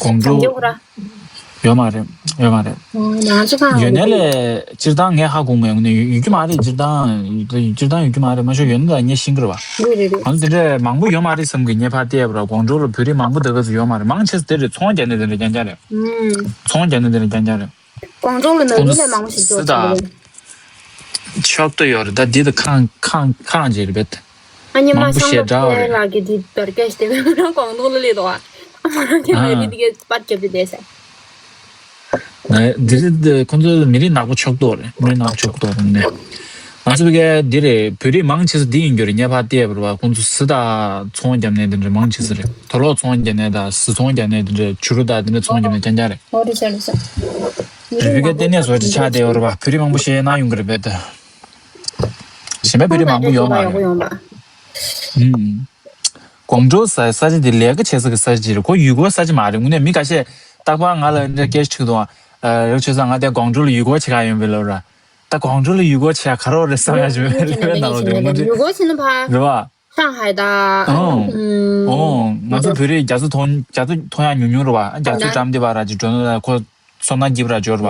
ཀོང་ཀྲོའུ་ཡོད་མ་རེད་ཡོད་མ་རེད། ཡོད་ནའི་ལས་སྤྱིར་བཏང་ངས་ཧ་གོ་མེད་ངོ་ནས་ཡོད་རྒྱུ་མ་རེད་སྤྱིར་བཏང་སྤྱིར་བཏང་ཡོད་རྒྱུ་མ་རེད་མ་ཤོད་ཡོད་ན་ད་ངས་ཤེས་ཀྱི་རེད་བ། ང་ཚོ་དེ་འདྲས་མང་པོ་ཡོད་མ་རེད་བསམ་གི་ངས་ཕར་བལྟས་པ་ར་ཀོང་ཀྲོའུ་ལ་བོད་རིགས་མང་པོ་འདི་ག་ཚོད་ཡོད་མ་རེད་མང་ཆེ་ས་དེ་རེད་ཚོང་རྒྱག་ནས་དེ་འདྲས་རྐྱང་རྐྱང་རེད། ཚོང་རྒྱག་ནས་དེ་འདྲས་རྐྱང་རྐྱང་རེད། ཀོང་ཀྲོའུ་ལ་ནོར་བུ་ལས་མང་པོ་ཞིག་འཇོག་ཐུབ་པ་རེད། ཕྱོགས་གཏོགས་ཡོད་རེད་ད་འདི་ད་ཁང་ཁང་ཁང་ཅིག་རེད་པས། ཨ་ཉི་མ་མང་པོ་ཤམ་ཞེ་ལོ་དྲག་པའི་རེད། ལག་གི་འདི་བར་སྐད་ཞིག་དེ་ཀོང་ཀྲོའུ་ལ་སླེབས་འདུག་ཨ་མ་རང་གི་མ་རེད་འདི་གའི་པར་རྒྱབ་དེ་བསྡད་ཟེར། ང་འདི་རེད་ཁོང་ཚོ་མི་རིགས་ནག་པོ་ཕྱོགས་གཏོགས་རེད་མི་རིགས་ནག་པོ་ཕྱོགས་གཏོགས་རེད་ནས། ང་ཚོ་གའི་འདི་རེད་བོད་རིགས་མང་ཆེ་ས་འདི་ཡིན་རྒྱུ་རེད་ཉེ་ཕར་བལྟས་པ་རེད་བ་ཁོང་ཚོ་སི་ད་ཚོང་རྒྱབ་ནས་འདི་འདྲ་མང་ཆེ་ས་རེད་དོ་ལོག་ཚོང་རྒྱབ་ནས་ད་སི་ཚོང་རྒྱབ་ནས་འདི་འདྲ་ཆུ་རུ་ད་འདི་འདྲ་ཚོང་རྒྱབ་ནས་རྐྱང་རྐྱང་རེད། ཨོ་རེད་ཤག་རེད་ཤག་བོད་པའི་ལྟེ་གནས་སོགས་ཀྱི་ཆ་དེ་ཡོད་རེད་བ་བོད་རིགས་མང་པོ་ཞེ་ན་ཡོང་གི་རེད་བོད་དུ། གཞན་པའི་བོད་རིགས་མང་པོ་ཡོད་མ་རེད། ཀོང་ཀྲོའུ་ས་ས་ཆ་དེ་ལས་ཀ་བྱེད་ས་གི་ས་ཆ་ཅིག་རེད་ཁོ་ཡུལ་སྐོར་ས་ཆ་མ་རེད་དངོས་གནས་མི་ཁ་ཤས་རྟག་པར་ང་ལ་འདྲ་སྐད་ཆ་དྲིས་འདུག་ཨ། རེད་ཆོས་ས་ང་དེ་ཀོང་ཀྲོའུ་ལ་ཡུལ་སྐོར་བྱེད་ག་ཡོང་བའི་ལོ་ར་ད་ཀོང་ཀྲོའུ་ལ་ཡུལ་སྐོར་བྱེད་ག་རོགས་རེད་བསམ་ཡ་ཞིག་མེད་རེད་བའི་ནང་ལོགས་དེ་དངོས་འབྲེལ་ཡུལ་སྐོར་བྱེད་ན་ཕ་རེད་བ། ཧྲང་ཧའེ་ད། ཨོ། ཨོ། ང་ཚོ་བོད་རིགས་རྒྱ་མཚོ་མཐོང་རྒྱ་མཚོ་མཐོང་ཡག་ཉུང་ཉུང་རེད་བ། རྒྱ་མཚོ་འགྲམ་དེ་བ་ར་ཅིག་འགྲོ་ན་ཁོ་ཚོར་སྣང་སྐྱིད་པོ་ར་འབྱོར་བ།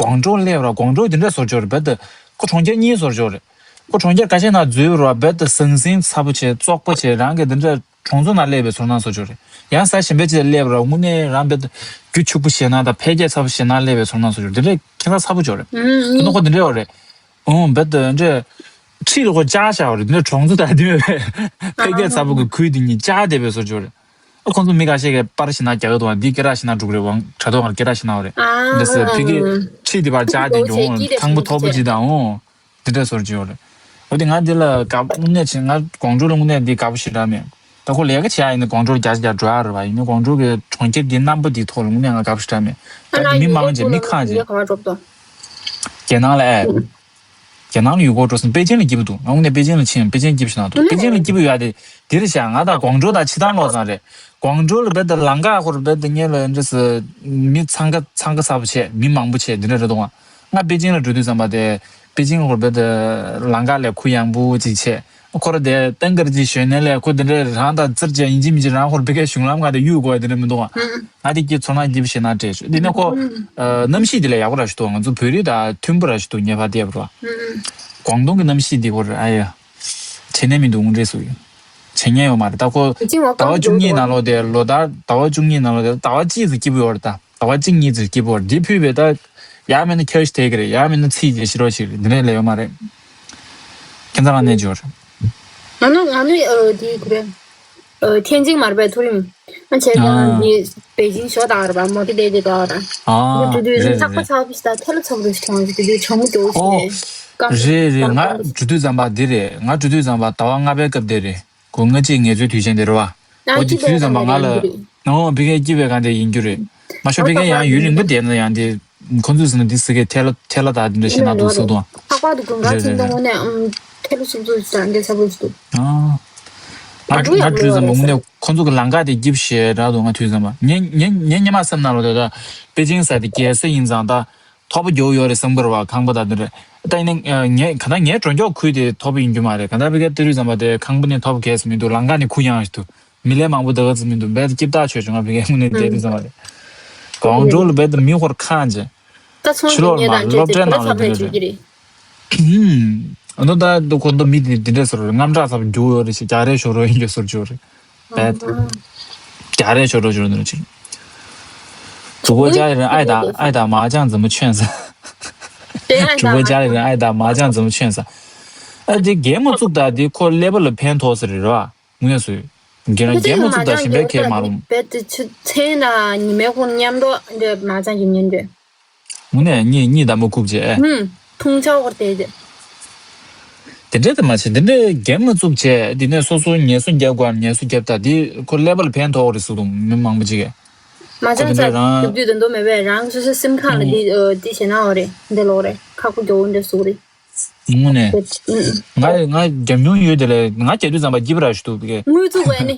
ཀོང་ཀྲོའུ་སླེབས་ར་ཀོང་ཀྲོའུ་དེ་འདྲ་བཟོ་འབྱོར་རྦད་དེ་ཁོ་གྲོང་ཁྱེར་གཉིས་བཟོ་འབྱོར་རེད། ཁོ་གྲོང་ཁྱེར་ཁ་ཤས་ནང་འཛུལ་བ་རྦད་དེ་ཟང་ཟིང་ཚ་པོ་བྱས་བཙོག་པོ་བྱས་རང་གི་དེ་འདྲ་གྲོང་ཚོ་ནང་སླེབས་པའི་ཚོར་སྣང་བཟོ་འབྱོར་རེད། ཡང་ས་གཞན་པའི་ཅིག་སླེབས་ར་དངོས་གནས་རང་རྦད་དེ་རྒྱུ་ཕྱུག་པོ་ཞེ་ན་དང་འཕེལ་རྒྱས་ཚ་པོ་ཞེ་ན་སླེབས་པའི་ཚོར་སྣང་བཟོ་འབྱོར་དེ་འདྲ་ཁྱད་མཚར་ཚ་པོ་འབྱོར་རེད། དེ་ནི་ཁོ་དེ་འདྲ་ཡོད་རེད། ཨོ་རྦད་དེ་འདྲ། ཁྲིད་ལ་ཁོ་ལྕགས་བཞག་པ་རེད་འདི་འདྲ་གྲོང་ཚོ་དང་འདི་མེད་པའི་འཕེལ་རྒྱས་ཚ་པོ་གི་ཁུལ་འདི་གཉིས་ལྕགས་བསྡད་པའི་བཟོ་བཅོས་རེད། ཨ་ཁོང་ཚོ་མི་ཁ་ཤས་ཀྱིས་པར་ཞིག་ན་རྒྱག་གི་འདུག་བ་འདི་སྐེ་རགས་ཞིག་ན་འགྲོ་གི་རེད་བ་དྲ་ཐོག་ལ་སྐེ་རགས་ཞིག་ན་བ་རེད། འདི་སེ་ཕི་གི་ཁྲིད་འདི་པར་ལྕགས་འདི་འབྱུང་ཐང་པོ་མཐོ་པོ་ཅིག་དང་ཨོ། འདི་འདྲ་བཟོ་བཅོས་རེད། འོ་དེ་ང་འདི་ལ་དགའ་དངོས་གནས་བྱས་ང་ཀོང་ཀྲོའུ་ལ་དངོས་གནས་འདི་དགའ་པོ་ཞེ་དྲག་མེད། ད་ཁོ་ལས་ཀ་བྱེད་ཡ་ཡིན་ན་ཀོང་ཀྲོའུ་རྒྱ་ཆེ་རྒྱ་འགྲོ་ཡ་རེད་བ་ཡིན་ན་ཀོང་ཀྲོའུ་གི་གྲོང་ཁྱེར་འདི་རྣམ་པ་འདིའི་ཐོག་ལ་དངོས་གནས་ང་དགའ་པོ་ཞེ་དྲག་མེད། ད་མི་མང་ཆེ་མི་ཁག་ཆེ། རྒྱ་ནག་ལ་ཨེ། རྒྱ་ནག་ལ་ཡུལ་སྐོར་འགྲོ་སོང་པེ་ཅིང་ལ་སྐྱིད་པོ་འདུག་ང་དངོས་གནས་པེ་ཅིང་ལ་ཕྱིན་པེ་ཅིང་སྐྱིད་པོ་ཞིག་ན་འདུག་པེ་ཅིང་ལ་སྐྱིད་པོ་ཡོད་དེ་འདིར་བཞག་ང་དང་ཀོང་ཀྲོའུ་དང་ཕྱི་ཐང་ལོག་ཙང་རེད། ཀོང་ཀྲོའུ་ལ་རྦད་དེ་ལམ་ཁ་ཧོར་རྦད་དེ་ཉེ་ལ་འདྲ་སི་མི་འཚང་ཁ་འཚང་ཁ་ཚ་པོ་བྱས་མི་མང་པོ་བྱས་འདི་འདྲ་རེད་འདུག་ང་པེ་ཅིང་ལ་འགྲོ་དུས་ཙམ་པ་དེ་པེ་ཅིང་ཧོར་རྦད་དེ་ལམ་ཁ་ལས་ཁུ་ཡངས་པོ་ཅིག་བྱས། ཁོ་ར་དེ་ཏན་ཀར་ཅིག་ཞོན་ནས་ལས་ཁོ་དེ་འདྲའི་རང་དང་ཙིར་བྱས་ཡིན་གཅིག་མིན་གཅིག་རང་ཧོར་ཕི་ཁའི་གཞུང་ལམ་ཁ་དེ་གཡུག་དགོས་དེ་འདྲ་མི་འདུག་ང་། ང་དེ་སྐྱིད་ཚོར་སྣང་སྐྱིད་པོ་ཞེ་ན་སྤྲད་ཤོག་དེ་ནས་ཁོ་གནམ་གཤིས་དེ་ལས་ཡག་པོ་ར་ཞིག་འདུག་ང་ཚོ་བོད་རིགས་དང་མཐུན་པོ་ར་ཞིག་འདུག་ཉེ་ཕར་བལྟས་པ་ར། ཀོང་ཏུང་གི་གནམ་གཤིས་འདི་ཁོ་ར་ཨ་ཡ། བྱེད་ནས་མི་འདུག་འདྲེ་སུ་ཡོད། བྱེད་ཉན་ཡོད་མ་རེད་ད་ཁོ། ཟླ་བ་བཅུ་གཉིས་ནང་ལོགས་དེ་ལོ་ལྟར་ཟླ་བ་བཅུ་གཉིས་ནང་ལོགས་དེ་ཟླ་བ་གཅིག་ཙམ་སྐྱིད་པོ་ཡོད་རེད་ད། ཟླ་བ་གཅིག་གཉིས་ཙམ་སྐྱིད་པོ་འདི་ཕུད་པའི་ད། ཡང་མིན་ན་ཁྱོད་ཞིག་དེ་གི་རེད་ཡང་མིན་ན་ཚིག་ཅིག་ཤི་རོགས་ཤིག་རེད་འདི་འདྲས་ལས་ཡོད་མ་རེད། ཁྱེད་ཚང་ལ་གནས་འབྱོར། ང་ནི་ང་ནི་ཨ་དེ་གི་རེད། ཨ་ཐེན་ཅིང་མར་པའི་མཐོ་རིམ། ང་བྱས་ཙང་འདི་པེ་ཅིང་ཞོ་དང་རེད་པ་མོ་དེ་དེ་དེ་དག་རེད། ཨ་འདི་འགྲོ་དུས་རེད་ཚགས་པ་རེད་ཚགས་པ་ཞིག་དང་ཐལ་ལ་ཚགས་པ་རེད་ཞིག་མཐོང་ཞིག་དེ་དུས་ཇོ་མོ་རྒྱོ་ཞིག་ཨོ་ནས་སྐམ་རེད་རེད་ང་འགྲོ་དུས་ཙམ་པ་འདི་རེད་ང་འགྲོ་དུས་ཙམ་པ་ཟླ་བ་ལྔ་པའི་སྐབས་དེ་རེད། སྒོ་ལྔ་གཅིག་ངལ་རྩོལ་དུས་ཆེན་དེ་རེད་བ། ཨོ་དེ་དུས་ཙམ་པ་ང་ལ་ཨོ་ཕི་ཁའི་སྐྱིད་པའི་གང་དེ་ཡིན་རྒྱུ་རེད། མ་ཤོ་ཕི་ཁའི་ཡང་ཡུན་རིང་པོ་བསྡད་ན་ཡང་དེ་ཁོ་ཚོས་ཟེར་ན་འདི་ཟེར་གའི་ཐལ་ལ་ཐལ་ལ་དག་དེ་འདྲ་ཞེ་ན་འདུག་ཟེར་དང་ལྷག་པར་དུ་དགུན་ཁ་རེད་ཆེན་པོ་རེད་དངོས་གནས་ཨམ་ཐལ་ལོ་ཤུགས་ཚུགས་ཟ་འདྲ་ཚ་པོ་ཞིག་འདུག་ཨ་ང་འགྲོ་ཡག་ང་འགྲོ་ཡོད་ཙམ་པ་རེད་དངོས་ཟེར། གནས་ཁོ་ཚོ་གི་ལམ་ཁ་དེ་སྐྱིད་པོ་ཞེ་དྲག་འདུག་ང་དུས་ཙམ་པ་ངས་ངས་ངས་ཉི་མ་བསམ་ན་ལོ་དེ་ད་པེ་ཅིང་ས་དེ་རྒྱལ་ས་ཡིན་ཙང་ད། ཐོག་པ་རྒྱུག་ཡོད་རེད་བསམ་གི་རེད་བ། ཁང་པ་དང་དེ་འདྲ། ད་ཡིན་ན་ངས་ག་ད་ངའི་གྲོང་ཆོག་ཁུལ་དེ་ཐོག་པ་ཡིན་རྒྱུ་མ་རེད། ག་ད་ཕ་གིའི་ཏི་རུ་ཙམ་པ་དེ་ཁང་པ་ནི་ཐོག་པ་གས་སུ་མི་འདུག་ལམ་ཁ་ནི་ཁུ་ཡངས་ཤིག་འདུག་མི་ལས་མང་པོ་ད་ག་ཙམ་མི་འདུག་རྦད་དེ་སྐྱིད་ཐག་ཆོད་བྱུང་། ང་ཕ་གིའི་དངོས་གནས་བསྡད་དུས་ཙམ་པ་རེད། ཀོང་ཀྲོའུ་ལ་རྦད་དེ་མི་ཧོར་ཁང་ཅན། ད་ཚོང་ཕྱི་ལོགས་ལ་མ་རེད། སློབ་གྲྭའི་ནང་ལ་དེ་འདྲ་རེད། ཨ་ནོ་ད་འདུག་ཁོ་འདུག་མི་དེ་འདི་འདྲས་ཟེར་རོ། དངངས་སྐྲག་ཚ་པོ་རྒྱུག་ཡོད་རེད་ཞེས། རྒྱ་རས་ཞོ་རོ་ཡིན་རྒྱུ་ཟེར་རྒྱུ་རེད། རྦད་དེ་རྒྱ་རས་ཞོ་རོ་ཞོ་རོ་འདི་འདྲ་ཅིག་དུ་གོ་ཅག་རེ་ཨའི་ད་ཨའི་ད་མ་ཅང་ཛི་མོ་ཆོན་ས། དེ་ཨའི་དྲུག་པོ་ཅག་རེ་ཨའི་ད་མ་ཅང་ཛི་མོ་ཆོན་ས། ཨ་དེ་རྒན་མོ་བཙུགས་ད་དེ་ཁོ་ཀླད་པ་ལ་ཕན་ཐོགས་ས་རེད་ར། ངོས་སུ་རྒན་རྒན་མོ་བཙུགས་ད་ཞིམ་པའི་ཁེ་མ་རུང་། རྦད་དེ་ཆུ་ཚན་དང་ཉི་མའི་ཁོང་མཉམ་དུ་འདྲ་མ་ཅང་གི་ཉན་འདྲ། དངོས་གནས་གཉིད་གཉིད་དམ་པོ་ཁུག་བྱས། ཧུམ། ཐུང་ཆ་བོར་བལྟས་ཏེ། དེ་འདྲས་དེ་མ་བྱེད། དེ་འདྲས་འགན་མ་བཙུགས་བྱས། དེ་ནས་སོ་སོ་ངལ་གསོ་རྒྱབ་དགོས། ངལ་གསོ་རྒྱབ་ད་དེ་ཁོ་ཀླད་པ་ལ་ཕན་ཐོགས་རེད་ཟེར་འདུག་མི་མང་པོ་ཅིག་གིས། མ་ཁོ་དེ་ཆང་ས་འདྲས་རང་རྒྱུག་དུས་དོན་དུ་མེད་པས། རང་སོ་སོའི་སེམས་ཁམས་ལ་འདི་ཨ་འདི་བྱེད་ན་འོ་རེད། འདི་ལོག་རེད། ཁག་པོ་རྒྱོབ་འདྲས་ཟུག་རེད། དངོས་གནས། ཨུ། ང་ང་རྒྱབ་མྱོང་ཡོད། དེ་ལས་ང་རྒྱབ་དུས་ཙམ་པ་སྐྱིད་པ་ར་ཞུ་ཐུབ་གི། དངུལ་བཙུགས་པ་ནི།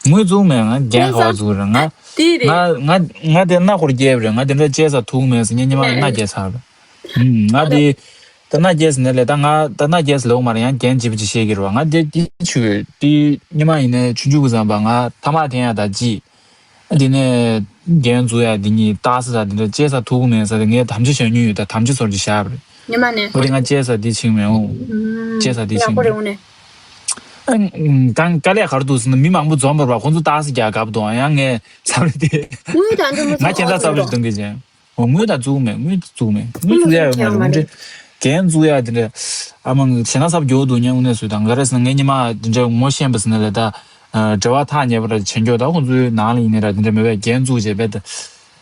དངུལ་བཙུགས་མེད། ང་རྒན་ག་བ་བཙུགས་རེད། ང་དེ་རེད། ང་ང་ང་དེ་སྣ་ཁོར་རྒྱས་པ་རེད། ང་དེ་འདྲ་བྱས་ས་ཐུག་མེད་ཟེར། ངས་ཉི་མ་ནས་སྣ་རྒྱས་ཚར་རེད། ཨུམ། ང་དེ་ད་སྣ་རྒྱས་ཟེར་ནས་ལས། ད་ང་ད་སྣ་རྒྱས་ཟེར་ལོག་མ་རེད། ཡང་རྒན་ལྗིད་པོ་ཅིག་བཤད་ཀྱི་རེད་བ། ང་དེ་དེ་ཆུ་དེ་ཉི་མ་ཡིན་ནའི་ཆུང་ཆུང་གི་ཙམ་པ་ང་ཐ་མག་འཐེན་ཡ་ད་ཅི། དེ་ནས་རྒན་བཙུགས་ཡ་དེ་གཉིས་ལྟ་ས་ད་དེ་འདྲ་བྱས་ས་ཐུག་མེད་ས་དེ། ངས་དམ་བཅའ་བྱས་མྱོང་ཡོད། ད་དམ་བཅའ་ཚོར་གྱི་བཞག་པ་རེད། ཉི་མ་ནས། འོ་དེ་ང་བྱས་ས་དེ་ཕྱིན་མེད། འོ། ཨུམ། བྱས་ས་དེ་ཕྱིན་ཡག་པོ་རེད། མེད། འོ་ནས། ཨ། དང་དཀའ་ལས་ག་རེ་འདུག་ཟེར་ན། མི་མང་པོ་འཛོམས་པ་རེད་བ། ཁོང་ཚོ་ལྟ་ས་རྒྱག་དགའ་པོ་འདུག་ཡང་ངས་བསམ་རེད་དེ། དངུལ་དང་འདི་མོ་ང་ཁྱེད་ཚ་ཚབ་རེ་གཏོང་གི་ཅན། འོ་དངུལ་དང་བཙུགས་མེད། དངུལ་བཙུགས་མེད། དངུལ་བཙུགས་ཡ་ཡོད་མ་རེད། དངུལ་འདྲེ་རྒན་བཙུགས་ཡ་དེ་འདྲ། ཨ་མ་ཞེ་ན་ཚབ་རྒྱོབ་འདུག་ཉན། དངོས་གནས་སུ་དང་ག་རེ་ཟེར་ན། ངས་ཉི་མ་དེ་འདྲ་ངོ་ཤེས་པ་ཟེར་ན་ལས་ད། འབྲེལ་བ་ཐག་ཉེ་པོ་ར་བྱེད་མགྱོགས། ད་ཁོང་ཚོའི་ནང་ལ་ཡིན་ནའི་ར་དེ་འདྲ་མེད་པས། རྒན་བཙུགས་བྱས་རྦད་དེ།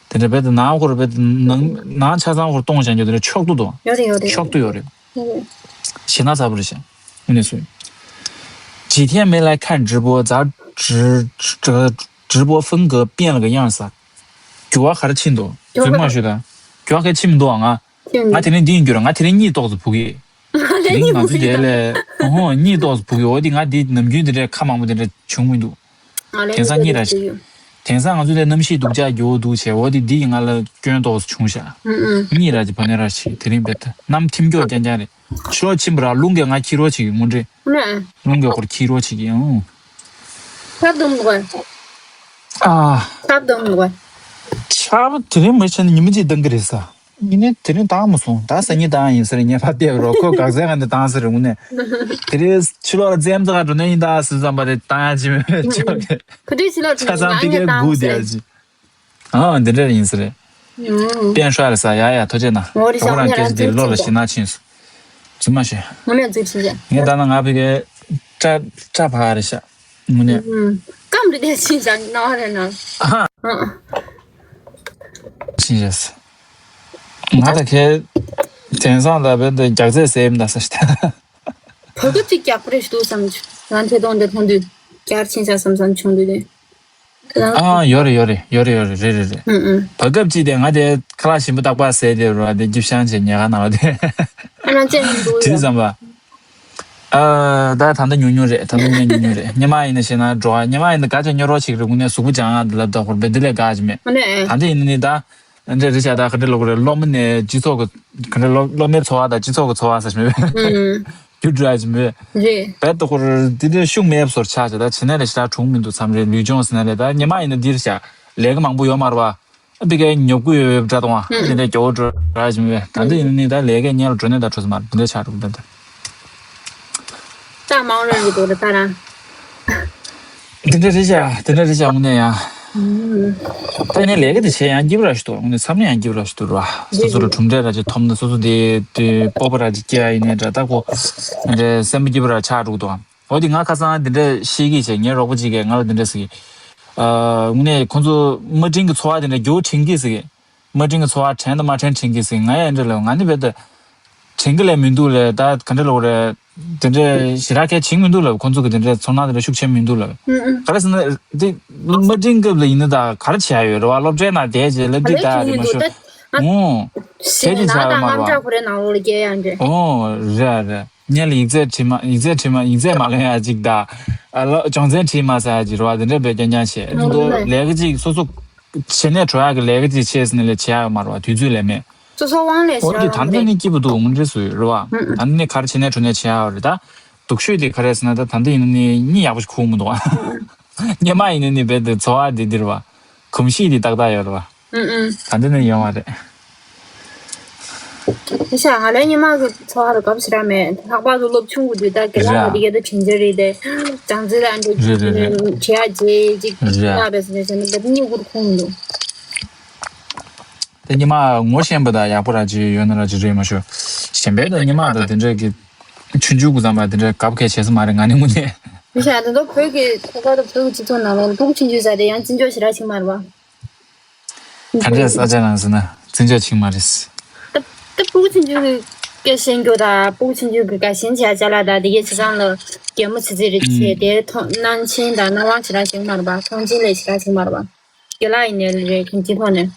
དེ་འདྲ་རྦད་དེ་ནང་ཁོ་ར་རྦད་དེ་ནང་ནང་ཆ་ཚང་ཁོ་ར་གཏོང་བྱ་མགྱོགས་དེ་འདྲ་ཆོག་ཏུ་འདུག་ཡོད་རེད། ཡོད་རེད། ཆོག་ཏུ་ཡོད་རེད། ཞེ་ན་ཚ་པོ་རེད་ཤག་དངོས་གནས་སུ། 几天没来看直播，咱直直直播风格变了个样子啊。འགྱུར་བ་ག་རེ་ཕྱིན་འདུག་འགྱུར་བ། རྫུན་མ་ཤོད་ད། འགྱུར་བ་ག་རེ་ཕྱིན་མི་འདུག་ང་ང་དེ་རིང་འདི་ཡིན་རྒྱུ་རེད། ང་དེ་རིང་གཉིད་ཏོག་ཙམ་ཕུག་གི། དེ་རིང་ང་ཚོ་རྒྱལ་ལས་ཧོ་གཉིད་ཏོག་ཙམ་ཕུག་གི། འོ་དེ་ང་དེ་ནམ་རྒྱུན་དེ་འདྲའི་ཁ་མང་པོ་དེ་འདྲ་བྱུང་མི་འདུག་དེང་སང་གཉིད་ར་ཞིག་དེང་སང་ང་ཚོ་དེ་གནམ་གཤིས་སྡུག་ཅག་རྒྱུ་འདུག་བྱས། འོ་དེ་འདི་ཡིས་ང་ལ་སྐྱོན་ཏོག་ཙམ་བྱུང་ཤག་གཉིད་ར་ཅིག་བ་ནས་ར་ཞིག་དེ་རིང་རྦད་དེ་གནམ་ཐིམ་མགྱོགས་རྐྱང་རྐྱང་རེད། ཕྱི་ལོགས་ཕྱིན་པ་ར་རླུང་གིས་ང་འཁྱེར་རོགས་བྱེད་ཀྱི་དངོས་འབྲེལ། རླུང་གིས་ཁོར་འཁྱེར་རོགས་བྱེད་ཀྱི། ཨང་། ཆབ་བསྡམས་འདུག་ག་ཨ། ཆབ་བསྡམས་འདུག་ག་ཆབ་དེ་རིང་མི་ཆེན་ཉི་མ་གཅིག་བཏང་གི་རེད་ས། ཡིན་ནའི་དེ་རིང་བཏང་མ་སོང་། ད་སང་ཉིན་བཏང་ཡིན་ཟེར། ངས་ཕར་བལྟས་རོགས། ཁོ་འགག་རྩའི་ངང་ནས་བཏང་ཟེར་རེད། དངོས་གནས་དེ་རིང་ཕྱི་ལོགས་ལ་རྩེད་མོ་རྩེ་ག་འགྲོ་ནས་ཡིན་ད་ཟེར་བསམ་པ་རེད། བཏང་ཡ་ཅི་མེད་ཅོག་གི། ག་དུས་ཕྱི་ལོགས་ཆ་ཚང་ཕ་གིའི་སྒུག་བསྡད་ཡ་ཅི། ཨ་འདི་འདྲ་ཡིན་ཟེར་རེད། དཔེ་ཧྲ་རེད་ས། ཡ་ཡ་ཐུགས་རྗེ་གནང་། ད་ཁོ་རང་སྐད་ཆ་འདི་བློ་ལ་ཞེད་སྣང་ཕྱིན་སོང་། རྫུན་མ་བཤད། ངས་ད་ནང་ང་ཕ་གིའི་སྐྲ་སྐྲ་བག་རེད་ཤག་དངོས་གནས། སྐམ་རེད་དེ་ཕྱིན་བཞག་ན་རེད་ན། ཕྱིན་བཞག་ས། ང་ད་ཁའི་དེང་སང་ད་བས་ད་རྒྱགས་ཚད་ཟེར་མི་ད་ས་ཤི་ད། བར་སྐབས་ཅིག་རྒྱགས་པོ་རེད་ཤི་འདུག་བསམ་བྱུང་། ང་ཐད་གཏོང་འདི་མཐོང་དུས་རྒྱགས་ཕྱིན་བཞག་བསམ་བསམ་བྱུང་དུས་དེ། ཨ་ཡོད་རེད་ཡོད་རེད་ཡོད་རེད་ཡོད་རེད། རེད་རེད་རེད། ཨུ་ཨུ། བར་སྐབས་ཅིག་དེ་ང་དེ་ཁ་ལག་ཞིམ་པོ་རྟག་པར་ཟས་དེ་རོ་དེ་རྒྱུ་ཤང་བྱས་ཉལ་ཁ་ནང་ལ་དེ། ཨ་ན་ཅན་འདུག་དེ་ཙམ་པ། ཨ་ད་ད་ལྟ་ཉུང་ཉུང་རེད། ད་ལྟ་ཉུང་ཉུང་རེད། ཉི་མ་ཡིན་ན་ཞེ་ན་འགྲོ་ཨ། ཉི་མ་ཡིན་ན་ག་ཚོད་ཉོ་རོགས་བྱེད་ཀྱི་རེད། དངོས་གནས་གཟུགས་པོ་སྦྱང་ཡ་འདི་ལ་ད་ཧོར་བེ་འདི་ལས་དགའ་ཅི་མེད། ཨ་ནི་ཨེ། ད་ལྟ་ཡིན་ན་ནི་ད། འདྲ་རེད་ཤག་ད་ག་འདྲ་ལབ་དགོས་རེད། སློབ་མ་ནས་སྤྱི་ཚོགས་ཀྱི་ག་འདྲ་སློབ་སློབ་མའི་འཚོ་བ་དང་སྤྱི་ཚོགས་ཀྱི་འཚོ་བ་ཟེར་ཞིག་མེད་པས། ཨུམ། རྒྱུ་འདྲ་ཅིག་མེད། རེད། རྦད་དེ་ཁོ་རང་འདི་འདྲ་ཤུགས་མེད་པ་བཟོ་འདྲ་ཆགས་ཤག་ད་བྱས་ན་ལས་ཞེ་དྲག་གྲུང་མི་འདུག་མཚམས་རེ་ལུས་སྦྱོང་ཟེར་ན་ལས། ད་ཉི་མ་ཡིན་ན་འདིར་ཤག་ལས་ཀ་མང་པོ་ཡོད་མ་རེད་བ། ཨ་འདི་གའི་ཉོབ་གུ་ཡོད་པའི་འདྲ་གཏོང་བ། ཨ་འདི་འདྲ་སྐྱོ་བོ་འགྲོ་ར་ཅིག་མེད་པས། ད་འདི་ཡིན་ན་ནི་ད་ལས་ཀའི་སྔོན་ལ་འགྲོ་ནས་ད་འགྲོ་ས་མ་རེད། འདི་འདྲ་ཆགས་འགྲོ་གི་འདི་འདྲ། ད་མང་རོན་རེད་འདུག་རེད་ད་རང་། དེ་འདྲ་རེད་བྱ། དེ་འདྲ་རེད་བྱ། དངོས་གནས་ཡང་། ད་ནས་ལས་ཀ་དེ་བྱས་ཡང་སྐྱིད་པ་ར་ཞིག་འདུག་དངོས་གནས་མཚམས་ནས་ཡང་སྐྱིད་པ་ར་ཞིག་འདུག་ར། སོ་སོ་ལ་གྲུབ་འབྲས་ར་ཅིག་ཐོབ་ན། སོ་སོ་དེ་དེ་སྤོབས་པ་ར་ཅིག་སྐྱེ་ཡ་ཡིན་ནའི་འདྲ། ད་ཁོ་འདྲའི་སེམས་པ་སྐྱིད་པ་ར་ཆགས་འགྲོ་གི་འདུག་འོ་དེ་ང་ཁ་སང་དེ་འདྲ་ཤེས་ཀྱི་བྱས། ངའི་རོགས་པ་ཅིག་གིས་ང་ལ་དེ་འདྲ་ཟེར་གི། ཨ་དངོས་གནས་ཁོང་ཚོ་དམའ་འབྲིང་གི་འཚོ་བ་དེ་འདྲ་རྒྱུ་དྲན་གི་ཟེར་གི། དམའ་འབྲིང་གི་འཚོ་བ་དྲན་དང་མ་དྲན་དྲན་གི་ཟེར། ང་ཡང་འདྲ་ལབ། ང་ནི་རྦད་དེ་དྲན་གི་ལས་མི་འདུག་ལས། ད་ག་འདྲ་ལབ་རེད། དེ་འདྲ་ཞེ་དྲག་གལ་ཆེན་མི་འདུག་ལབ། ཁོང་ཚོ་གི་དེ་འདྲ་ཚོར་སྣང་དེ་འདྲ་ཤུགས་ཆེན་མི་འདུག་ལབ། ཨུ་ཨུ། ག་རེ་ཟེར་ན་དེ་དམའ་འབྲིང་སྐབས་ལ་ཡིན་ན་ད་ག་རེ་བྱེད་ཡ་ཡོད་རེད་བ། སློབ་གྲྭའི་ནང་བསྡད་རྗེས་ལབ་དུས་ད་རེད་མ་ཤོར། ཨོ། ཟེར་ནས་ད་ད་དངངས་སྐྲག་ཁོ་རའི་ནང་ལོགས་ལ་སྐྱེལ་ཡ་འདྲ། ཨོ་རེད་རེད། སྔོན་ལ་ཡིག་ཚད་བྲིས་མ་ཡིག་ཚད་བྲིས་མ་ཡིག་ཚད་མ་ལེན་ཡ་ཅིག་ད། ཨ་ལོ་སྦྱོང་ཚན་བྲིས་མ་ཟེར་ཡ་ཅིག་རེད་བ། དེ་འདྲ་བས་རྐྱང་རྐྱང་བྱས། ཨ་ནི་ལས་ཀ་ཅིག་སོ་སོ་བྱེད་ནས་གྲོལ་ཡག་གི་ལས་ཀ་ཅིག་བྱས་ཟིན་ནས་ལས་བྱེད་ཡག་ཡོད་མ་རེད་བ། དུས་ཚོད་ལས་མེད། སོ་སོ་དབང་ལས་འོ་བྱེད་དེ་ད་ཡོང་ལྟ་རེད། ནི་སྐྱིད་པོ་འདུག་ངོ་འདྲེ་སུ་རེད་བ། ཨུ་ཨུ། ད་ནི་ག་རེ་བྱེད་ནས་གྲོ་ནས་བྱེད་ཡག་རེད་ད། སྡུག་ཤོས་དེ་ག་རེ་ཟེར་ན་ད་ད་འདི་ཡིན་ནི་གཉིད་ཡག་པོ་ཞིག་ཁུག་མི་འདུག་ཨ། སྔོན་མ་ཡིན་ནི་ནི་རྦད་དེ་འཚོ་བ་འདི་འདིར་བ། གོམས་གཤིས་འདི་ཏག་ཏག་ཡོད་རེད་བ། ཨུ་ཨུ། ད་འདི་ནི་ཡོང་བ་རེད། ཨེ་ཤ་ང་ལོའི་སྔོན་མ་གི་འཚོ་བ་ལ་དགའ་པོ་ཞེ་དྲག་མེད། ལྷག་པར་དུ་སློབ་ཆུང་གི་དུས་ད་དགེ་ལགས་རེད་ལ་དེ་གའི་ད་དྲིན་ཆེ་རེད་དེ། ཅང་ཙེ་ལ་འགྲོ་རེད་རེད་རེད། བྱེད་ཡག་རྗེས་ཅིག་རེད། ལྟ་བས་ཟེར་ནས་ཟེར་ན་ད་གཉིད་ཁུག་ཁུག་མི་འདུག་དེ་ཉི་མ་ངོ་ཤེས་པ་དང་ཡག་པོ་ར་ཅིག་ཡོད་ན་ར་ཅིག་རེད་མ་ཤོད། གཞན་པའི་ད་ཉི་མ་དང་དེ་འདྲས་ཀྱི་ཆུང་ཆུང་གི་ཙམ་པ་དེ་འདྲས་དགའ་པོ་གལ་ཆེ་ས་མ་རེད་ང་ནི་དངོས་གནས། མི་ཤ་ད་དུང་བོད་ཀྱི་ཁོ་པ་དང་བོད་ཀྱི་སྤྱི་ཚོགས་ནང་ལ་ཕྲུ་གུ་ཆུང་ཆུང་ཟེར་དེ་ཡང་བརྩི་འཇོག་ཞེ་དྲག་བྱེད་མ་རེད་བ། ད་འདྲས་ས་ཆ་ནང་ཟེར་ན་བརྩི་འཇོག་བྱེད་མ་རེད། ད་ད་ཕྲུ་གུ་ཆུང་ཆུང་གི་སྐད་བཤད་རྒྱུ་དང་ཕྲུ་གུ་ཆུང་ཆུང་གི་དགའ་ཞེན་བྱ་ཅ་ལག་དང་དེ་གའི་ཆ་ཚང་ལ་གད་མོ་ཚི་ཚི་རེ་བྱས་ཨུམ། དེ་མཐོང་སྣང་ཆེན་དང་སྣང་བ་ཞེ་དྲག་བྱེད་མ་རེད་བ། མཐོང་ཆེན་ལས་ཞེ་དྲག་བྱེད་མ་རེད་བ། དགེ་ལགས་ཡིན་ནའི་རེད་གང་ཅིའི་ཐོག་ནས།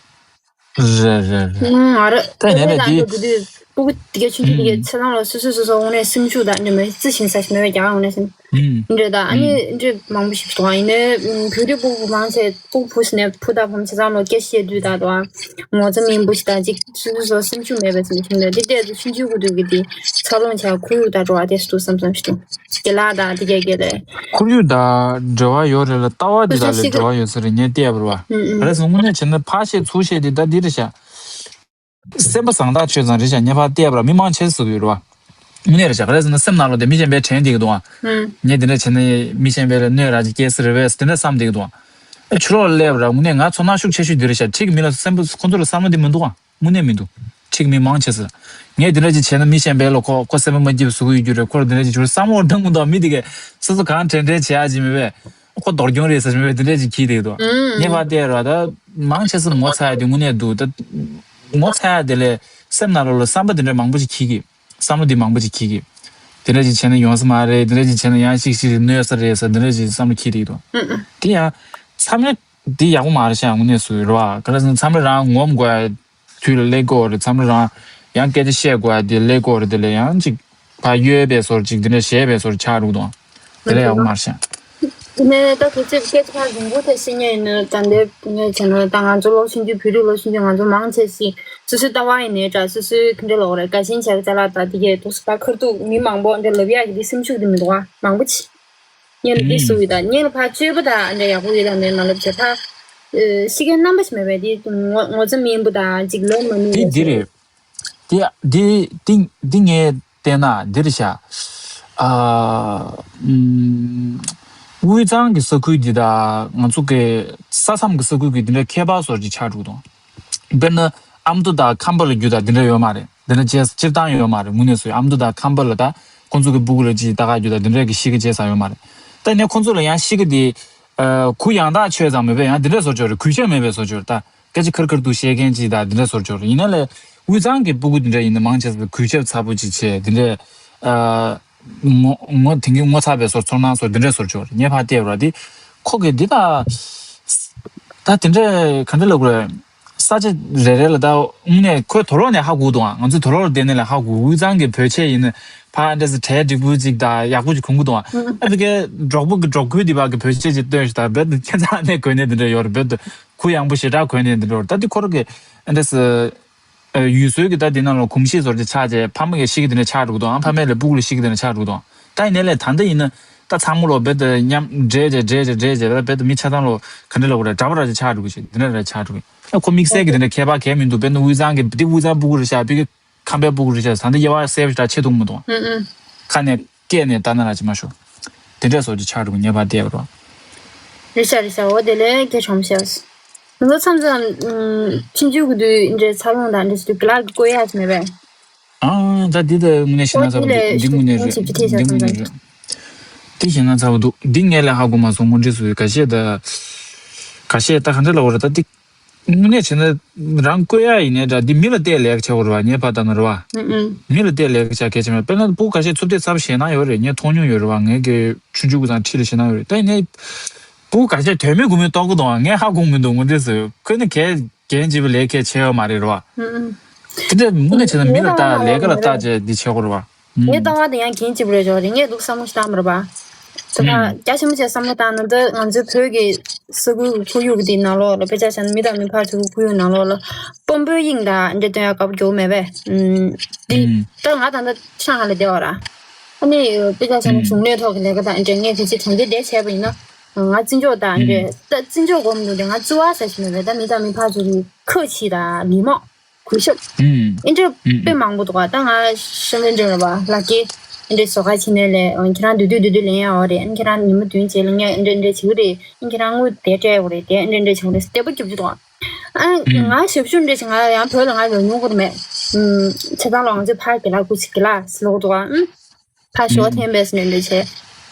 རེད་རེད་རེད། ཨང་ཨ་རེ་ད་ཡིན་ནའི་ད་དེ་འགྲོ་དུས་ཕྲུ་གུ་དེ་གའི་ཆུང་ཆུང་དེ་གའི་ཨུམ། ཚེ་ཐང་ལ་སོ་སོ་སོ་སོ་དངོས་གནས་སེམས་ཤུགས་དང་འདྲ་མོད་རྩི་ཞིང་ས་ཞིག་མེད་པའི་རྒྱ་གར་དངོས་གནས་སེམས་ཨུམ། འདྲ་ད་ཨ་ནི་ཨུམ། འདྲ་མང་པོ་ཞིག་འདུག་ཨ་ཡིན་ནའི་བོད་རིགས་ཕྲུ་གུ་མང་ཆེ་ཕྲུ་གུ་བུ་ཟེར་ནས་བུ་དང་བུ་མོ་ཆ་ཚང་ལ་སྐད་བཤད་དུས་ད་དུང་ངོ་ཚ་མིན་པོ་ཞིག་དང་ཅིག་སོ་སོ་སོ་སེམས་ཤུགས་མེད་པའི་ཚུལ་ཁྲིམས་དང་འདི་ལྟས་སུ་ཆུང་ཆུང་གི་དུས་ཀྱི་དེ་འཚར་ལོངས་བྱ་ཁོར་ཡུག་དང་འགྲོ་བ་དེ་སུ་འདུག་བསམ་བསམ་ཞིག་འདུག་དགེ་ལགས་དང་དེ་གའི་དགེ་ལས། ཁོར་ཡུག་དང་འབྲེལ་བ་ཡོད་རེད་ལ་ལྟ་བ་འདི་དང་ལས་འབྲེལ་བ་ཡོད་ས་རེད་ངས་བལྟས་པ་རེད་བ། ཨུམ་ཨུམ། ག་རེ་ཟེར་དངོས་གནས་བྱས་ན་ཕར་བཤད་ཚུར་བཤད་འདི་ད་འདི་རེད་ཤག་སེམས་པ་བཟང་ཐག་ཆོད་ཙང་རེད་ཤག་ངས་ཕར་བལྟས་པ་ར་མི་མང་ཆེ་ཟེར་གི་ཡོད་རེད་བ། དངོས་གནས་རེད་ཤག་ག་རེ་ཟེར་ན་སེམས་ནང་ལོགས་དེ་མི་གཞན་པའི་དྲན་བསྡད་ཀྱི་འདུག་ཨ། ཨུམ། ངས་འདི་འདྲ་བྱས་ན་མི་གཞན་པའི་ལ་གནོད་ར་ཅིག་སྐྱེལ་སྲིད་རེད་པས་དེ་འདྲ་བསམ་བསྡད་ཀྱི་འདུག་ཨ། ཨ་ཕྱི་ལོགས་ལ་སླེབས་ར་དངོས་གནས་ང་ཚོར་སྣང་ཤུགས་ཆེ་ཤོས་འདི་རེད་ཤག་ཕྱི་གི་མི་ལ་སེམས་པ་ཁོ་ཚོ་ལ་བསམ་བློ་འདི་མི་འདུག་ཨ། དངོས་གནས་མི་འདུག་ཕྱི་གི་མི་མང་ཆེ་ས། ངས་འདི་འདྲ་ཅིག་བྱས་ན་མི་གཞན་པའི་ལ་ཁོ་ཁོ་སེམས་པ་མ་སྐྱིད་པ་བཟོ་གི་ཡོད་རྒྱུ་རེད། ཁོ་ལ་འདི་འདྲ་ཅིག་བྱུང་བསམ་བློ་བཏང་གི་འདུག་མི་འདི་གས་སོ་སོ་གང་དྲན་དྲན་བྱེད་ཡ་ཅིག་མེད་པས། ཁོ་མདོག་གྱོང་རེད་ཟེར་མེད་པས་འདི་འདྲ་ཅིག་གིས་བསྡད་འདུག་ངས་ཕར་བལྟས་ར་ད་མང་ཆེ་ས་ངོ་ཚ་ཡ་དེ་དངོས་གནས་འདུག་ད་ངོ་ཚ་ཡ་དེ་ལས་སེམས་ནང་ལོགས་ལ་བསམ་པ་འདི་འདྲ་མང་པོ་ཅིག་གིས་གི་བསམ་བློ་འདི་མང་པོ་ཅིག་གིས་གི་དེ་འདྲ་ཅིག་བྱས་ན་ཡོང་ས་མ་རེད། དེ་འདྲ་ཅིག་བྱས་ན་ཡང་ཤིག་ཤིག་གནོད་ས་རེད་ཟེར་འདི་འདྲ་ཅིག་བསམ་བློ་འཁྱེར་བསྡད་འདུག་དེ་ཡང་མཚམས་རེ་འདི་ཡག་པོ་མ་རེད་ཤག་དངོས་གནས་སུ་རེད་བ། ག་རེ་ཟེར་ན་མཚམས་རེ་རང་ངོམ་དགོས་དུས་ལ་སླེབས་ཀྱི་ཡོད་རེད། མཚམས་རེ་རང་ཡང་སྐད་ཆ་བཤད་དགོས་དེ་སླེབས་ཀྱི་ཡོད་རེད། དེ་ལ་ཡང་ཅིག་ཕར་གཡོལ་བའི་བཟོ་འདྲ་ཅིག་འདི་འདྲ་བྱས་པའི་བཟོ་འདྲ་ཆགས་འགྲོ་གི་འདུག་དེ་ལས་ཡག་པོ་མ་རེད་ཤག་དེ་ནས་ད་དུས་ཚོད་སྐད་ཆ་རིང་པོ་དེ་བཤད་མཁན་ཡིན་ན་ད་འདི་ངས་བྱས་ན་ད་ང་ཚོ་སློབ་ཆུང་དུས་བོད་རིགས་སློབ་ཆུང་དུས་ང་ཚོ་མང་ཆེ་ཞིག་སོ་སོའི་ལྟ་བ་ཡིན་ནའི་འདྲ་སོ་སོའི་ག་འདྲ་ལབ་དགོས་རེད། དགའ་ཞེན་བྱ་གི་ཅ་ལག་དང་དེ་གས་འདུག་སེ་ཕར་ཁ་ཐུག་མི་མང་པོ་འདྲ་ལབ་ཡག་གི་དེ་སེམས་ཤུགས་དེ་མི་འདུག་ཨ། མང་པོ་ཅིག་སྔོན་ལ་འདི་བཟོ་ཡི་ད་སྔོན་ལ་ཕར་སྤྱོད་པ་དང་འདྲ་ཡག་པོ་ཡོད་དམ་མེད་མ་ལབ་བྱས་ཕར་ཤི་མཁན་རྣམ་པ་ཞིག་མེད་པས་དེ་ངོ་ངོ་ཚ་མིན་པོ་དང་ཅིག་ལབ་མ་ནུས་པ་དེ་འདི་ཞིག་རེད། དེ་དེ་དེ་དེ་ངས་བལྟས་ན་འདི་རེད་ཤག་ཨ། ཨུམ། དབུས་གཙང་གི་ས་ཁུལ་འདི་དང་ང་ཚོ་གི་ས་མཚམས་ཀྱི་ས་ཁུལ་གྱི་འདི་འདྲ་ཁྱད་པར་བཟོ་འདྲ་ཅིག་ཆགས་འགྲོ་གི་འདུག་དཔེར་ན་ཨ་མདོ་དང་ཁམས་པ་ལ་རྒྱུ་དང་འདི་འདྲ་ཡོད་མ་རེད། འདི་འདྲ་བྱས་སྤྱིར་བཏང་ཡོད་མ་རེད། དངོས་གནས་སུ་ཨ་མདོ་དང་ཁམས་པ་ལ་ད་ཁོང་ཚོ་གི་སྤུ་གུ་ལ་ཅིག་ལྟ་ག་རྒྱུ་དང་འདི་འདྲ་གི་གཤིས་ཀ་བྱས་ས་ཡོད་མ་རེད། ད་ནས་ཁོང་ཚོ་ལ་ཡང་གཤིས་ཀ་འདི་ཨ། གུ་ཡངས་ཐག་ཆོད་ཙང་མེད་པས་ཡང་འདི་འདྲ་བཟོ་ཆོག་རེད། གུས་ཞབས་མེད་པའི་བཟོ་ཆོག་རེད་ད། སྐད་ཆ་ཁར་ཁར་དུ་བཤད་མཁན་ཅིག་དང་འདི་འདྲ་བཟོ་ཆོག་རེད། ཡིན་ན་ལས་དབུས་གཙང་གི་སྤུ་གུ་འདི་འདྲ་ཡིན་ན་མང་ཆེ་ས་གུས་ཞབས་ཚ་པོ་ཅིག་བྱས་འདི་འདྲ་ཨ། ངོ་ངོ་དེང་གི་ངོ་ཚ་བའི་བཟོ་ཚོར་སྣང་བཟོ་འདི་འདྲ་བཟོ་ཆོག་རེད། ངས་ཕར་བལྟས་པ་ར་འདི་ཁོ་གི་འདི་ད་ད་དེ་འདྲ་ག་འདྲ་ལབ་དགོས་རེད། ས་ཆ་རེ་རེ་ལ་ད་དངོས་གནས་ཁོས་དོ་ལོག་ནས་ཧ་གོ་འདུག་ཨ། ང་ཚོས་དོ་ལོག་ལ་བསྡད་ནས་ལ་ཧ་གོ། དབུས་གཙང་གི་བོད་ཆས་ཡིན་ན་ཕར་འདྲ་ས་གྲལ་འགྲིག་པོ་ཅིག་དང་ཡག་པོ་ཅིག་གོན་གི་འདུག་ཨ། ཨ་ཕི་ཀའི་འབྲོག་པ་གི་འབྲོག་ཁུལ་འདི་བ་གི་བོད་ཆས་ཅིག་སྟོན་ཞིག་དང་རྦད་དེ་ཁྱེད་ཚང་ནས་གོན་ནས་འདི་འདྲ་ཡོད་རེད། རྦད་དེ་གུ་ཡངས་པོ་ཞེ་དྲག་གོན་ནས་འདི་འདྲ་ཡོད་རེད། ད་འདི་ཁོ་ར་གི་འདྲ་ས་ཡུལ་སྲོལ་གི་ད་འདི་ནང་ལ་གོམས་གཤིས་བཟོ་འདྲ་ཆགས་བྱས་ཕ་མ་གི་ཤི་གི་འདི་འདྲ་ཆགས་འགྲོ་གི་འདུག་ཨ། ཕ་མས་ལས་སྤུ་གུ་ལ་ཤི་གི་འདི་འདྲ་ཆགས་འགྲོ་གི་འདུག་ད་ཡིན་ནའི་ལས་ད་འདི་ཡིན་ན། ད་ཚང་མ་ལོ་རྦད་དེ་མཉམ་འདྲེས་བྱས་འདྲེས་བྱས་འདྲེས་བྱས་ད་རྦད་དེ་མི་ཆ་ཚང་ལོ་ག་འདྲ་ལབ་དགོས་རེད། འདྲ་པོ་ར་ཅིག་ཆགས་འགྲོ་གི་ཞིག་འདི་འདྲ་ར་ཆགས་འགྲོ་གི། ད་ཁོ་དམིགས་བསལ་གྱི་འདི་འདྲ་ཁྱད་པར་གང་ཡང་མི་འདུག་དཔེར་ན་དབུས་གཙང་གི་འདི་དབུས་གཙང་སྤུ་གུ་རེད་ཤག་ཕ་གི་ཁམས་པའི་སྤུ་གུ་རེད་ཤག་ད་འདི་དབྱེ་བ་གསལ་པོ་ཞེ་དྲག་ཕྱེ་ཐུབ་མི་འདུག་ཨུ་ཨུ། ཁ་ནས་སྐད་ནས་ལྟ་ན་ར་ཅིག་མ་ཤོར། དེ་འདྲ་བཟོ་ཅིག་ཆགས་འགྲོ་གི་ངས་ཕར་བལྟས་པ་ར། རེད་ཤག་རེད་ཤག་འོ་དེ་ལས་སྐད་ཆོམ་ཤག་ང་ཚོ་མཚམས་མཚམས་ཨུམ་ཆུང་ཆུང་གི་དུས་འདྲའི་འཚར་ལོངས་དང་འདྲ་ཞིག་དུས་དགེ་ལགས་ཀྱི་བསྐོ་ཡག་ཅིག་མེད་པས། ཨང་། ད་འདི་ད་དངོས་གནས་བཤད་ན་ཚ་པོ་འདུག་འདི་དངོས་གནས་རེད། འདི་དངོས་གནས་རེད། འདི་བཤད་ན་ཚ་པོ་འདུག་འདི་ངས་ལས་ཧ་གོ་མ་སོང་། དངོས་འབྲེལ་སུ་ཁ་ཤས་ད། ཁ་ཤས་ད་ག་འདྲ་ལབ་དགོས་རེད་ད་འདི། དངོས་གནས་བྱས་ན་རང་བསྐོ་ཡག་ཡིན་ནའི་འདྲ་འདི་མི་ལ་བལྟས་ལས་ཀ་བྱེད་དགོས་རེད་བ། ངས་ཕར་ལྟ་ན་རེད་བ། ཨུ་ཨུ། མི་ལ་བལྟས་ལས་ཀ་བྱ་གལ་ཆེ་མེད། དཔེར་ན་སྤུ་གུ་ཁ་ཤས་ཚུར་བལྟས་ཚ་པོ་ཞེད་སྣང་ཡོད་རེད། ངས་མཐོང་མྱོང་ཡོད་རེད་བ། ངའི་གི་ཆུང་ཆུང་གི་ཚང་ཁྲིད་ལ་ཞེད་སྣང་ཡོད་རེད། ད་ཡིན་ནའི། སྤུ་གུ་ཁ་ཤས་དོན་མེད་དགུ་མེད་གཏོང་གི་འདུག་ཨ། ངས་ཧ་གོ་མི་འདུག་དངོས་འབྲེལ་སུ་ཁོས་ནི་གས་གན་བྱེད་པའི་ལས་ཀ་བྱས་ཡོད་མ་རེད་རོ། ཨུ་ཨུ། དེ་འདྲ་དངོས་གནས་བྱས་ན་མི་ལ་ལྟ་ལས་ཀ་ལ་ལྟ་བྱས་འདི་བྱེད་དགོས་རེད་བ། ངའི་ལྟ་བ་དེ་ཡང་གན་བྱེད་པ་རེད་ཅོག་རེད། ངས་འདུག་བསམ་བློ་ཞིག་བཏང་མ་རེད་པ། ད་ལྟ་རྒྱ་ཆེན་པོ་བྱས་བསམ་བློ་བཏང་ན། ད་ང་ཚོའི་བོད་ཀྱི་ས་ཁུལ་གྱི་ཁོར་ཡུག་འདི་ནང་ལོགས་ལ། དཔེ་ཆ་བཞག་ན་མི་དང་མི་ཕར་ཚུར་གྱི་ཁོར་ཡུག་ནང་ལོགས་ལ་དཔོན་པོའི་དབྱིངས་དང་འདྲ་སྟོན་ཡག་དཀའ་པོ་ཡོད་མེད་པས། ཨུམ། འདི་ད་ང་ད་ལྟ་ཧྲང་ཧའེ་ལ་བསྡད་པ་ར། ཨ་ནི་དཔེ་ཆ་བཞག་ན་གཞུང་ལས་ཐོག་གི་ལས་ཀ་དང་འདྲ། ངས་ཕལ་ཆེར་གྲོང་ཁྱེར་འདིར་བྱས་པ་ཡིན་ན། ང་བརྩི་འཇོག་དང་འདྲ། ད་བརྩི་འཇོག་དགོས་མི་འདུག་དེ་ང་བརྩི་བ་ཟེར་ཞིག་མེད་པས། ད་མི་དང་མི་ཕར་ཚུར་གྱི་ཁ་ཕྱེ་དང་ལི་མོ། གུས་ཞབས། ཨིན་འདྲ་དཔེ་མང་པོ་འདུག་ག་ད་ང་ཤེས་མེད་འདྲ་ར་བ། ལག་གི་ཨིན་འདྲ་བཟོ་ཁ་ཕྱེ་ནས་ལས། ཁྱེད་རང་བསྡུས་བསྡུས་བསྡུས་བསྡུས་ལེན་ཡག་ཡོད་རེད། ཨ་ནི་ཁྱེད་རང་ཉིན་མོ་བདུན་རྗེས་ལ་ངས་ཨིན་འདྲ་ཨིན་འདྲ་བྱེད་ཀྱི་རེད། ཨ་ནི་ཁྱེད་རང་དངུལ་དེ་སྤྲད་དགོས་རེད། དེ་ཨིན་འདྲ་ཨིན་འདྲ་བྱེད་དགོས་རེད། དེ་པོ་རྒྱབ་ཀྱི་འདུག་ཨ་ང་ཞབས་ཞུ་འདྲ་ཞིག་ང་ཡང་བོད་ལ་ང་ཡོང་མྱོང་གི་མེད། ཨུམ། བྱས་ཙང་ལོ་ང་ཚོས་ཕར་རྒན་ལགས་སྐུ་མཁྱེན། རྒན་ལགས་ཟེར་ལབ་ཀྱི་འདུག་ཨ། ཨུམ། ཕར་ཞོག་འཐེན་པས་ཟེར་ནས་འདྲ་བྱས།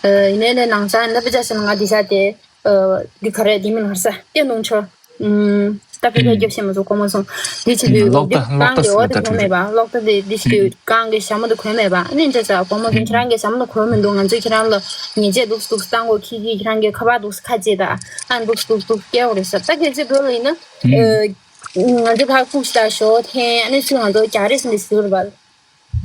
ཨ། ཡིན་ནའི་ལས་ནང་ཚང་ཡིན་ན་དཔེ་ཆ་བཞག་ན་ང་འདི་བཞག་སྟེ། ཨ། འདི་ག་རེ་འདི་མིང་ལ་ས་བསྟན་གདོང་མཆོག་ཨུམ། ད་དཔེ་ཆ་རྒྱབ་ཤེས་མ་སོང་། གོ་མ་སོང་། འདི་བྱེད་དུས་ཀློག་ད་འདི་ཀློག་ད་རྐང་གི་འོག་དེ་གོ་མེད་པ། ཀློག་ད་དེ་འདི་བྱེད་དུས་ཀློག་ད་རྐང་གི་ཞྭ་མོ་དེ་གོན་མེད་པ། ཨ་ནི་འདྲ་ཟེར། དགོང་མོ་ཚོ་ཁྱེད་རང་གི་ཞྭ་མོ་དེ་གོན་མི་འདུག་ང་ཚོས་ཁྱེད་རང་ལ་ཉེས་ཆད་འདུག་སེ་འདུག་སེ་བཏང་དགོས། ཁྱེད་ཀྱིས་ཁྱེད་རང་གི་ཁ་པར་འདུག་སེ་ཁ་ཕྱེ་དང་། ཨ། འདུག་སེ་འདུག་སེ་འདུག་སེ་སྐྱེལ་དགོས་རེད་ཟེར། ད་གལ་སྲིད་བོད་ལ་ཡིན་ན། ཨ། ང་ཚོ་ཕར་ཁུག་ཤི་དང་ཞོག་འཐེན། ཨ་ནི་ཚུར་ང་ཚོ་རྒྱག་རེས་ཟེར་ནས་ཟེར་རེད་པ།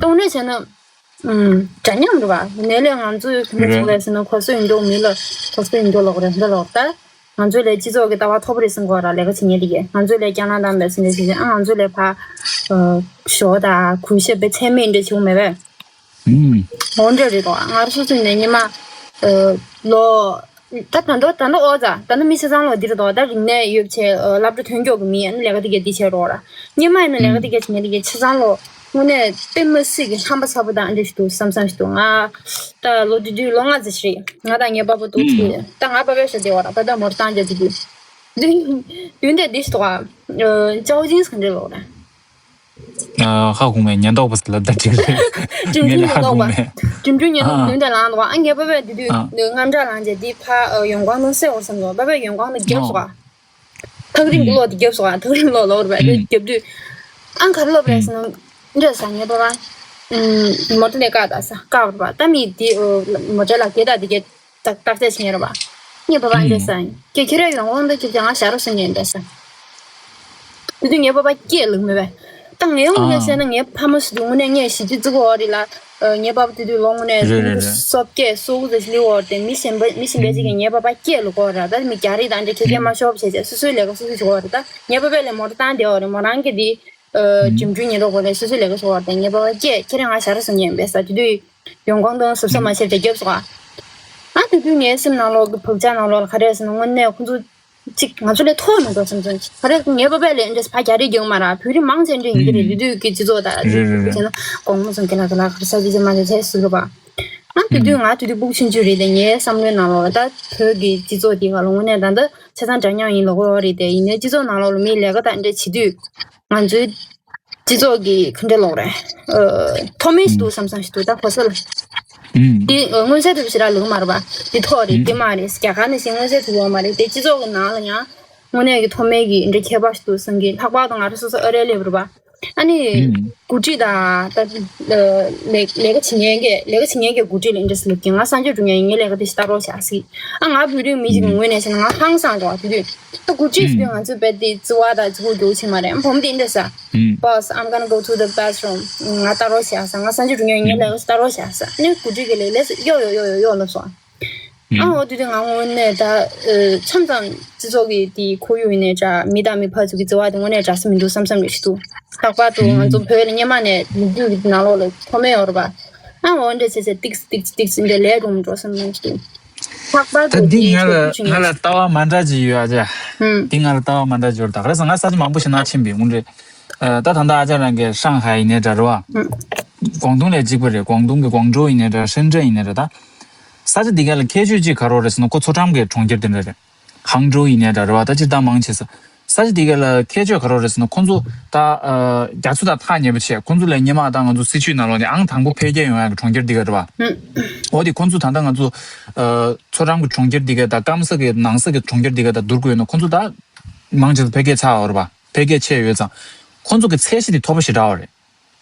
དངོས་གནས་བྱས་ན། ཨུམ། འདྲ་མཉམ་རེད་པ། ཡིན་ནའི་ལས་ང་ཚོས་ག་འདྲ་བྱེད་དགོས་རེད་ཟེར་ན། གོ་ས་ཡོད་མདོག་མི་ལ་གོ་ས་ཡོད་མདོག་ལོག་རེད། འདི་ལོག་ད། ང་ཚོའི་ལས་སྤྱི་ཚོགས་ཀྱི་ལྟ་བ་ཐོབ་རེད་བསམ་གྱི་ཡོད་ར། ལས་ཀ་བྱེད་མཁན་དེ་གས། ང་ཚོའི་ལས་སྐྱག་ལང་བཏང་བས་ཟེར་འདྲ་བྱེད་ཀྱི། ཨ། ང་ཚོའི་ལས་ཕར། ཨ། ཞོག་དང་གུས་ཞབས་པའི་ཚད་མེད་འདྲ་བྱེད་དགོས་མེད་པས། ཨུམ། འོ་འདྲ་རེད་དོ། ང་རང་སོ་སོ་ནས་སྔོན་མ། ཨ། ལོ། ད་ད་ལྟ་ད་ལྟ་ཨོ་ཙ་ད་ལྟ་མི་ཆ་ཚང་ལོ་འདི་རེད་དོ། ད་རིག་གནས་ཡོད་བྱས། ཨ། སློབ་གྲྭ་ཐོན་མཁན་གྱི་མི། ཨ་ནི་ལས་ཀ་འདི་གས་འདི་བྱས་རོགས་ར། སྔོན་མ་ཡིན་ན་ལས་ཀ་འདི་གས་བྱེད་མཁན་དེ་གས་ཆ་ཚང་ལོ། དངོས་གནས་དཔེ་མི་སྲིད་ཀྱི་ཧམ་པ་ཚ་པོ་དང་འདྲ་ཞིག་འདུག་བསམ་བསམ་ཞིག་འདུག་ང་ད་ལོ་དེ་དུས་ལོ་ལྔ་ཙམ་ཞིག་རེད། ང་དང་ངའི་པ་ཕ་འདུག་ཅིག་ད་ང་པ་ཕའི་ཞོ་དེ་བ་ར། ད་ལྟ་མོར་བཏང་རྒྱབ་དེ་དུས། མདུན་མདུན་དེ་འདི་ཞིག་འདུག་ཨ། ཅའོ་ཅིང་སི་ག་འདྲ་ལོ་ར། ཨ། ཧ་གོ་མེད། ཉེན་རྟོག་པ་ཟེར་ལབ་ད་འགྲིག་རེད། འགྲིམ་ངས་འགྲུལ་ལས་ཧ་ཉེན་གོ་རྟོག་པ། མེད། འགྲིམ་འགྲུལ་ཉེན་རྟོག་ཨ། མདུན་དེ་ལངས་འདུག་ཨ། ངའི་པ་ཕས་དེ་དུས་ཨ། དངངས་སྐྲག་ལངས་རྗེས་འདི་ཕར་ཡོང་ཁུངས་དང་སེ་འོར་བསམ་འདུག་པ་ཕས་ཡོང་ཁུངས་དང་རྒྱབ་སོང་ཨ། ཨ། ཐག་རིང་གི་ཨུམ། གློག་དེ་རྒྱབ་སོང་ཨ། ཐག་རིང་གློག་ལོག་རེད་པ། དེ་ཨུམ། རྒྱབ་དུས། ཨ། ག་རེ་ལབ་རེད་ཟེར་ན། འདྲ་ཟེར། ངའི་པ་ཕ། ཨུམ། མོ་ཊ་ནས་བཀག་ད་ཟེར། བཀག་རེད་པ། ད་མི་དེ། ཨོ། མོ་ཊ་ལ་སྐད་བཏང་དེ་གས། བརྟག་བརྟག་དཔྱད་བྱེད་མཁན་རེད་པ། ངའི་པ་ཕ་འདྲ་ཟེར། ཁྱེད་ཁྱེད་རང་ཡོང་ཁུངས་དང་ཁྱེད་ཀྱང་ང་ཞར་རོ་ཟེར་མཁན་འདྲ་ཟེར། དེ་དུས་ངའི་པ་ཕ་སྐད་ལུག་མེད་པས། ད་ངའི་ངོས་ནས་བཤད་ན། ངའི་ཕ་མ་ཞིག་ཏུ་དངོས་གནས་ངས་ཞི་བདེ་བརྩི་གི་ཡོད་རེད་ལ། ངའི་པ་ཕ་དེ་དུས་ལོ་དངོས་གནས་རེད་རེད་རེད། སོ་བརྒྱད་སོ་དགུ་ཙམ་ཞིག་སླེབས་ཡོད་རེད་དེ། མི་གཞན་པ་མི་གཞན་པ་ཅིག་གིས་ངའི་པ་ཕ་སྐད་ལུག་གི་ཡོད་རེད། ད་མི་རྒྱག་རེས་དང་འདྲ་ཁྱེད་ཀྱིས་མ་ཤོབ་བྱས་བྱས་སོ་སོའི་ལས་ཀ་སོ་སོས་བྱེད་ཀྱི་ཡོད་རེད། ད་ངའི་པ་ཕ་ལས་མོ་ཊ་བཏང་བསྡད་ཡོད་རེད། མོ་རང་གི་དེ། འགྲིམ་འགྲུལ་ཉེན་རྟོག་པ་ལས་སོ་སོའི་ལས་ཀ་བྱེད་ཀྱི་ཡོད་རེད་དེ། ངའི་པ་ཕ་སྐད་ཁྱེད་རང་ང་ཞར་རོ་ཟེར་མཁན་ཡིན་པས་ཟེར། དེ་དུས། ཡོང་ཁུངས་དང་གཟབ་གཟབ་མ་བྱས་བྱས་རྒྱབ་སོང་ཨ། ཨ། དེ་དུས་ངའི་སེམས་ནང་ལོགས་ཀྱི་བག་ཆགས་ནང་ལོགས་ལ་ག་རེ་ཟེར་ན། དངོས་གནས་ཁོང་ཚོ་ཅིག་ང་ཚོ་ལས་མཐོ་མི་འགྲོ་བསམ་བསམ། ག་རེ་ངའི་པ་ཕ་ལས་འདྲ་ཕར་རྒྱག་རེས་རྒྱག་མ་ར། བོད་རིགས་མང་ཆེ་འདྲ་ཡིན་གྱི་རེད། དེ་དུས་ཀྱི་སྤྱི་ཚོགས་དང་རེད་རེད་རེད། བྱས་ན་དགོང་མོ་སོང་། རྒན་ལགས་རྒན་ལགས་ག་རེ་ཟ་རྒྱུ་ཅིག་མ་རེད་ཟེར་ཟེར་གི་རེད་པ། ཨ། དེ་དུས་ང་དེ་དུས་ཕྲུ་གུ་ཆུང་ཆུང་རེད་དེ། ངའི་བསམ་བློའི་ནང་ལོགས་ལ་ད་བོད་ཀྱི་སྤྱི་ཚོགས་འདི་ག་ལ་དངོས་གནས་ད་ལྟ་ཆ་ཚང་འདྲ་མཉམ་ཡིན་ལབ་ཀྱི་ཡོད་རེད་དེ། ཡིན་ནའི་སྤྱི་ཚོགས་ནང་ལོགས་ལ་མིའི་ལས་ཀ་དང་འདྲ་བྱེད་དུས། ང་ཚོའི་སྤྱི་ཚོགས་ཀྱི་ག་འདྲ་ལབ་དགོས་རེད། ཨ། མཐོ་དམན་ཞིག་འདུག་བསམ་བསམ་ཞིག་འདུག་ད་གོ་ས་ལ། ཨུམ། འདི། ཨ། མངོན་གསལ་དོད་པོ་ཞེ་དྲག་ལབ་ཀྱི་མ་རེད་པ། འདི་མཐོ་རེད། ཨུམ། འདི་དམའ་རེད། རྒྱ་གར་ནང་བཞིན་མངོན་གསལ་དོད་པོ་མ་རེད་དེ། སྤྱི་ཚོགས་ཀྱི་ནང་ལ་ཡང་དངོས་གནས་ཀྱི་མཐོ་དམན་གྱི་འདྲ་ཁྱད་པར་ཞིག་འདུག་བསམ་གྱི། ལྷག་པར་དུ་ང་རང་སོ་སོ་ཨ་རིར་སླེབས་པ་རེད་པ། ཨ་ནི། ཨུམ། འགོ་ཁྲིད་དང་ད། ལས་ལས་ཀ་བྱེད་མཁན་གྱི་ལས་ཀ་བྱེད་མཁན་གྱི་འགོ་ཁྲིད་ལ་འདྲ་ཟེར་ལབ་ཀྱི། ང་གསར་འབྱོར་འགྲོ་མཁན་ཡིན། ངའི་ལས་ཀ་དེ་ཞིག་ལྟ་རོགས་བྱ་ཟེར། ཨ། ང་བོད་རིགས་མི་ཞིག་གི་ངོས་ནས་བྱས་ན་ང་ཧང་སངས་འགྲོ་བ། དེ་དུས་ད་འགོ་ཁྲིད་ཟེར་དུས་ང་ཚོས་རྦད་དེ་བརྩི་བ་དང་བརྩི་བཀུར་རྒྱག་ཕྱིན་མ་རེད། བུ་མོ་དེ་འདྲ་ཟེར། Boss, I'm gonna go to the bathroom. ང་ལྟ་རོགས་བྱ་ཟེར། ང་གསར་འབྱོར་འགྲོ་མཁན་ཡིན། ངའི་ལས་ཀ་ཞིག་ལྟ་རོགས་བྱ་ཟེར། ཨ་ནི་འགོ་ཁྲིད་ཀྱིས་ལབ་ལབ་ཟེར། ཡོ་ཡོ་ཡོ་ཡོ་ཡོ་ལབ་སོང་། ཨ། འོ། དེ་དུས་ང་དངོས་གནས་ད། ཨ། མཚམས་མཚམས་སྤྱི་ཚོགས་ཀྱི་དེ་ཁོར་ཡུག་ཡིན་ནའི་འདྲ། མི་དང་མི་བར་ཚུགས་ཀྱི་བརྩི་བ་དེ་དངོས་གནས་འདྲ་ས་མི་འདུག་བསམ་བསམ་རེ་ཞིག་འདུག་ལྷག་པར་དུ་ང་ཚོ་བོད་ལ་སྔོན་མ་ནས་ལོ་རྒྱུས་ཀྱི་ནང་ལོགས་ལ་མཐོ་དམན་ཡོད་རེད་པ། ཨ། འོ་འདྲ་བྱས་བྱས་ཏིག་ཏིག་ཏིག་འདྲ་ལས་རུང་འགྲོ་བསམ་བསམ་ཞིག་འདུག་ལྷག་པར་ད་དུ་འདི་དེའི་ང་ལ་ཁྱོད་ཁུ་ཆུ་ང་ལ་ལྟ་བ་མ་འདྲ་ཅིག་ཡོད་ཨ་ཅག་ཧུམ། འདི་ང་ལ་ལྟ་བ་མ་འདྲ་ཅིག་ཡོད་རེད། ད་ག་རེ་ཟེར་ན་ང་ས་ཆ་མང་པོ་ཞིག་ནང་ཕྱིན་པའི་དངོས་འབྲེལ། ཨ། ད་ད་ལྟ་ཨ་ཅག་རང་གི་ཧྲང་ཧའེ་ཡིན་ནའི་འདྲ་རེད་པ། ཧུམ། ཀོང་ཏུང་ལ་གཅིག་པ་རེད། ཀོང་ཏུང་གི་ཀོང་ཀྲོའུ་ཡིན་ནའི་འདྲ། ཧྲེན་ཀྲེན་ཡིན་ནའི་འདྲ། ད་ས་ཆ་འདི་ག་ལ་ཁྱད་ཆོས་གཅིག་ག་རེ་རེད་ཟེར་ན། ཁོ་མཚོ་འགྲམ་གྱི་གྲོང་ཁྱེར་དེ་འདྲ་རེད། ཧང་ཀྲོའུ་ཡིན་ནའི་འདྲ་རེད་པ། ད་སྤྱིར་བཏང་མང་ཆེ་ས་ས་ཆ་འདི་ག་ལ་ཁྱད་ཆོས་ག་རེ་རེད་ཟེར་ན། ཁོ་ཚོ་ད། ཨ། རྒྱ་མཚོ་དང་ཐག་ཉེ་པོ་བྱས། ཁོ་ཚོ་ལ་སྔོན་མ་ད་ང་ཚོ་སྲིད་བྱུས་ནང་ལོགས་ནས་ཨང་དང་པོ་འཕེལ་རྒྱས་ཡོང་ཡག་གི་གྲོང་ཁྱེར་འདི་ག་རེད་པ། ཧུམ། འོ་དེ་ཁོ་ཚོ་ད་ལྟ་ང་ཚོ། ཨ། མཚོ་འགྲམ་གྱི་གྲོང་ཁྱེར་འདི་ག་དང་སྐམ་ས་གི་ནང་ས་གི་གྲོང་ཁྱེར་འདི་ག་དང་བསྡུར་དགོས་ན། ཁོ་ཚོ་ད་མང་ཆེ་ས་འཕེལ་རྒྱས་ཚར་བ་རེད་པ། འཕེལ་རྒྱས་ཆེ་ཡོད་ཙང་། ཁོ་ཚོ་གི་ཚད་གཞི་དེ་མཐོ་པོ་ཞེ་དྲག་པ་རེད།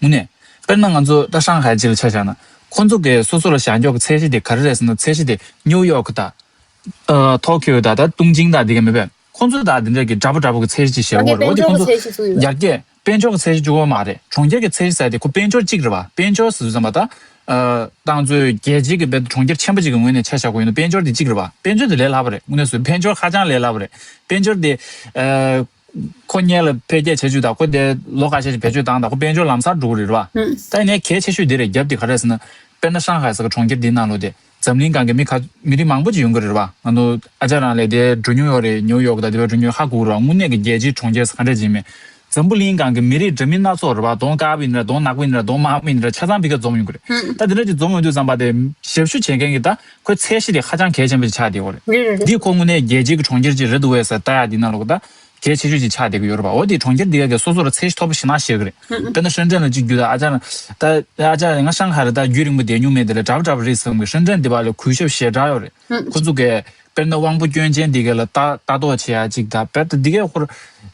དངོས་གནས། དཔེར་ན་ང་ཚོ་ད་ཧྲང་ཧའེ་གཅིག་ལ་ཆ་བཞག་ན། ཁོ་ཚོ་གི་སོ་སོ་ལ་བཞག་འཇོག་གི་ཚད་གཞི་དེ་ག་རེ་རེད་ཟེར་ན། ཚད་གཞི་དེ་ནིའུ་ཡོག་དང་། ཨ། ཐོ་ཀིའོ་དང་། ད་ཏུང་ཅིང་དང་དེ་ག་མེད་པས། ཁོ་ཚོ་ད་དེ་འདྲ་གི་འདྲ་པོ་འདྲ་པོ་གི་ཚད་གཞི་ཅིག་བཞག་ཡ་གི་རེད། འོ་དེ་ཁོ་ཚོ་དཔལ་འབྱོར་གྱི་ཚད་གཞི་བཙུགས་ཡོད་རེད། ཡར་རྒྱས་དཔལ་འབྱོར་གྱི་ཚད་གཞི་བཅུག་གི་མ་རེད། གྲོང་ཁྱེར་གྱི་ཚད་གཞི་ཟེར་དེ་ཁོ་དཔལ་འབྱོར་གཅིག་རེད་པ། དཔལ་འབྱོར་ཟེར་དུས་ཙམ་པ་ད། ཨ་ཏང་ཙུའུ་རྒྱལ་སྤྱིའི་གི་བེད་གྲོང་ཁྱེར་ཆེན་པོ་ཅིག་གི་ངོས་ནས་ཆ་བཞག་དགོས་ཡིན་ན། དཔལ་འབྱོར་དེ་གཅིག་རེད་པ། དཔལ་འབྱོར་དེ་ལས་སླ་པོ་རེད། དངོས་གནས་སུ་དཔལ་འབྱོར་ཧ་ཅང་ལས་སླ་པོ་རེད། དཔལ་འབྱོར་དེ་ཨ་ཁོ་སྔོན་ལ་འཕེལ་རྒྱས་བྱེད་རྒྱུ་དང་། ཁོ་དེ་ལོ་ཁ་ཤས་ཤིག་བེད་སྤྱོད་བཏང་དང་། ཁོ་དཔལ་འབྱོར་ལམ་སང་འགྲོ་གི་རེད་པ། ད་ཡིན་ནའི་གལ་ཆེ་ཤོས་དེ་རེད། རྒྱབ་དེ་ག་རེ་ཟེར་ན། དཔེར་ན་ཧྲང་ཧའེ་ཟེར་གི་གྲོང་ཁྱེར་འདིའི་ནང་ལོགས་དེ་འཛམ་གླིང་སྒང་གི་མི་ཁ་མི་རིགས་མང་པོ་ཅིག་ཡོང་གི་རེད་པ། ང་ཚོ་ཨ་ཅག་རང་ལས་དེ་འགྲོ་མྱོང་ཡོད་རེད། ཉིའུ་ཡོག་དང་དེ་བ་འགྲོ་མྱོང་ཧ་གོ་གི་རེད་པ། དངོས་གནས་ཀྱི་རྒྱལ་སྤྱིའི་གྲོང་ཁྱེར་ཟེར་ག་འདྲ་ཅིག་མེད། འཛམ་བུ་གླིང་སྒང་གི་མི་རིགས་འདྲ་མིན་སྣ་ཚོགས་རེད་པ། གདོང་དཀར་པོ་ཡིན་ན་འདྲ། གདོང་ནག་པོ་ཡིན་ན་འདྲ། གདོང་དམར་པོ་ཡིན་ན་འདྲ། ཆ་ཚང་ཕ་གིར་འཛོམས་ཡོང་གི་རེད། ད་དེ་འདྲ་ཅིག་འཛོམས་ཡོང་དུས་ཙམ་པ་དེ་ཞབས་ཞུ་བྱེད་མཁན་གྱི་ད་ཁོའི་ཚད་གཞི་དེ་ཧ་ཅང་གལ་ཆེན་པོ་ཅིག་ཆགས་བསྡད་ཡོད་རེད། རེད་རེད་རེད། འདི་ཁོ་དངོས་གནས་རྒྱལ་སྤྱིའི་གྲོང་ཁྱེར་ཅིག་རེད་འདུག་གས་ཟེར་ལྟ་ཡག་འདི་ནང་ལོགས་ད་གལ་ཆེ་ཤོས་ཅིག་ཆགས་བསྡད་ཀྱི་ཡོད་རེད་པ། འོ་དེ་གྲོང་ཁྱེར་འདི་ག་གིས་སོ་སོ་ལ་ཚད་གཞི་མཐོ་པོ་ཞེ་དྲག་བཞག་གི་རེད། དཔེར་ན་ཧྲེན་ཀྲེན་ལ་གཅིག་བརྒྱུད་ད་ཨ་ཅག་ད་ཨ་ཅག་ང་ཧྲང་ཧའེ་རེད། ད་རྒྱུན་རིང་པོ་བསྡད་མྱོང་མེད། དེ་ལས་དྲག་པོ་དྲག་པོ་རེད་བསམ་གི། ཧྲེན་ཀྲེན་འདི་པ་ལ་གུས་ཞབས་ཞེ་དྲག་ཡོད་རེད། ཁོ་ཚོ་གས་དཔེར་ན་དབང་པོ་སྐྱོན་ཅན་འདི་ག་ལ་ལྟ་ལྟ་རྟོག་བྱེད་ཡག་ཅིག་དང་། དཔེར་ན་འདི་གས་ཁོར་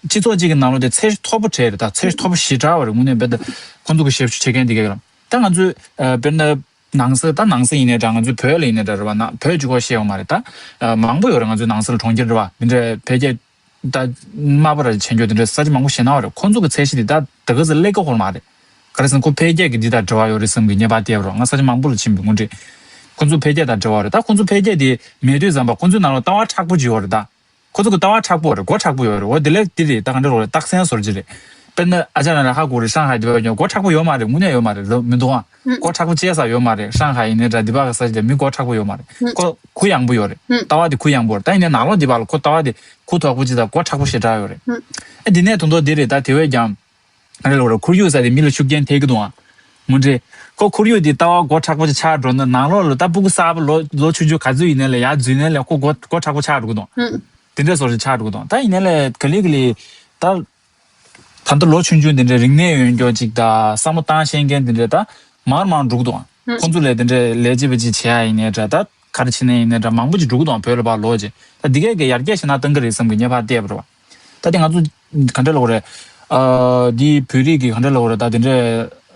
སྤྱི་ཚོགས་གཅིག་གི་ནང་ལོགས་དེ་ཚད་གཞི་མཐོ་པོ་གྲས་རེད། ད་ཚད་གཞི་མཐོ་པོ་ཞེ་དྲག་ཡོད་རེད། དངོས་གནས་དཔེར་ན་ཁོ་ཚོ་གི་ཞབས་ཞུ་བྱེད་མཁན་འདི་ག་ལ། ད་ང་ཚོས་ཨ་དཔེར་ན་ནང་ས། ད་ནང་ས་ཡིན་ནའི་འདྲ། ང་ཚོའི་བོད་ལ་ཡིན་ནའི་འདྲ་རེད་པ། ན་བོད་ཅིག་གོ་ཤེས་ཡོད་མ་རེད། ད་ཨ་མང་པོ་ཡོད་རེད། ང་ཚོའི་ནང་ས་ལ་གྲོང་ཁྱེར་རེད་པ། འདི་འདྲའི་འཕེལ་རྒྱས་ད་དམའ་པོ་ར་ཆེན་རྒྱུ་འདི་འདྲའི་ས་ཆ་མང་པོ་ཞེ་དྲག་ཡོད་རེད། ཁོ་ཚོ་གི་ཚད་གཞི་འདི་ད་ད་ག་ཚོད་སླེབས་ཀྱི་ཡོད་མ་རེད། ག་རེ་ཟེར་ན་ཁོ་འཕེལ་རྒྱས་ཀྱི་འདི་དང་འབྲེལ་བ་ཡོད་རེད་བསམ་གི་ངེས་པར་བལྟས་པ་རེད། ང་ས་ཆ་མང་པོ་ལ་ཕྱིན་པའི་ངོ་འདྲི། ཁོ་ཚོ་འཕེལ་རྒྱས་དང་འབྲེལ་བ་རེད། ད་ཁོ་ཚོ་འཕེལ་རྒྱས་དེ་མེད་དུས་ཙམ་པ་ཁོ་ཚོའི་ནང་ལ་ལྟ་བ་མཁྲེགས་པོ་ཅིག་ཡོད་རེད་ད། ཁོ་ཚོ་གི་ལྟ་བ་མཁྲེགས་པོ་རེད། མགོ་མཁྲེགས་པོ་ཡོད་རེད། འོ་དེ་ལས་དེ་རེད། ད་ག་འདྲ་རོགས་རེད། རྟགས་མཚན་བཟོ་འདྲ་ཅིག་རེད། དཔེར་ན་ཨ་ཅག་རང་ལ་ཧ་གོ་རེད། ཧྲང་ཧའེ་དེ་བས་ཀྱང་མགོ་མཁྲེགས་པོ་ཡོད་མ་རེད། དངོས་གནས་ཡོད་མ་རེད། ལོ་མི་འདུག་ཨ། མགོ་མཁྲེགས་པོ་བྱེད་ས་ཡོད་མ་རེད། ཧྲང་ཧའེ་ཡིན་ནའི་འདྲ། འདི་པ་གི་ས་ཆ་དེ་མི་མགོ་མཁྲེགས་པོ་ཡོད་མ་རེད། ཁོ་གུ་ཡངས་པོ་ཡོད་རེད། ལྟ་བ་དེ་གུ་ཡངས་པོ་རེད། ད་ཡིན་ནའི་ནང་ལོགས་འདི་པ་ལ་ཁོ་ལྟ་བ་དེ་གུ་དོག་པོ་ཅིག་དང་མགོ་མཁྲེགས་པོ་ཞེ་དྲག་ཡོད་རེད། ཨ་འདི་ནས་དོན་དག་འདི་རེད། ད་དེ་བས་ཀྱང་། ཨ་རེ་ལོ་རེ་ཁོར་ཡུག་ས་དེ་མི་ལ་ཤུགས་རྐྱེན་ཐེབས་ཀྱི་འདུག་ཨ། ངོ་འདྲི། ཁོ་ཁོར་ཡུག་དེ་ལྟ་བ་མགོ་མཁྲེགས་པོ་ཅིག་ཆགས་འགྲོ་ན། ནང་ལོགས་ལ་ད་སྤུ་གུ་གསར་པ་ལོ་ལོ་ཆུང་ཆུང་ག་ཚོད་ཡིན་ནའི་ལས་ཡར་འཛུལ་ནའི་ལས་ཁོ་མགོ་མགོ་མཁྲེགས་པོ་ཆགས་འགྲོ་གི་འདུག་དེ་འདྲ་བཟོ་འདྲ་ཆགས་འགྲོ་གི་འདུག་ད་ཡིན་ནའི་ལས་ག་ལེ་ག་ལེ་ད། ད་ལྟ་ལོ་ཆུང་ཆུང་དེ་འདྲའི་རིག་གནས་ཡོད་མཁན་ཅིག་དང་བསམ་བློ་བཏང་ཤེས་མཁན་དེ་འདྲའི་ད་མར་མར་འགྲོ་གི་འདུག་ཁོང་ཚོ་ལས་དེ་འདྲའི་ལས་བྱེད་པ་ཅིག་བྱེད་ཡ་ཡིན་ནའི་འདྲ། ད་ག་རེ་བྱེད་ནའི་ཡིན་ནའི་འདྲ། མང་པོ་ཅིག་འགྲོ་གི་འདུག་བོད་ལ་ཕར་ལོག་རྗེས་ད་འདི་གས་ཀྱི་ཡར་རྒྱས་ཞེ་དྲག་གཏོང་གི་རེད་བསམ་གི་ངེས་པར་བལྟས་པ་རེད་བ། ད་དེ་ང་ཚོ་ག་འདྲ་ལབ་དགོས་རེད། ཨ་འདི་བོད་རིགས་ཀྱི་ག་འདྲ་ལབ་དགོས་རེད། ད་དེ་འདྲའི་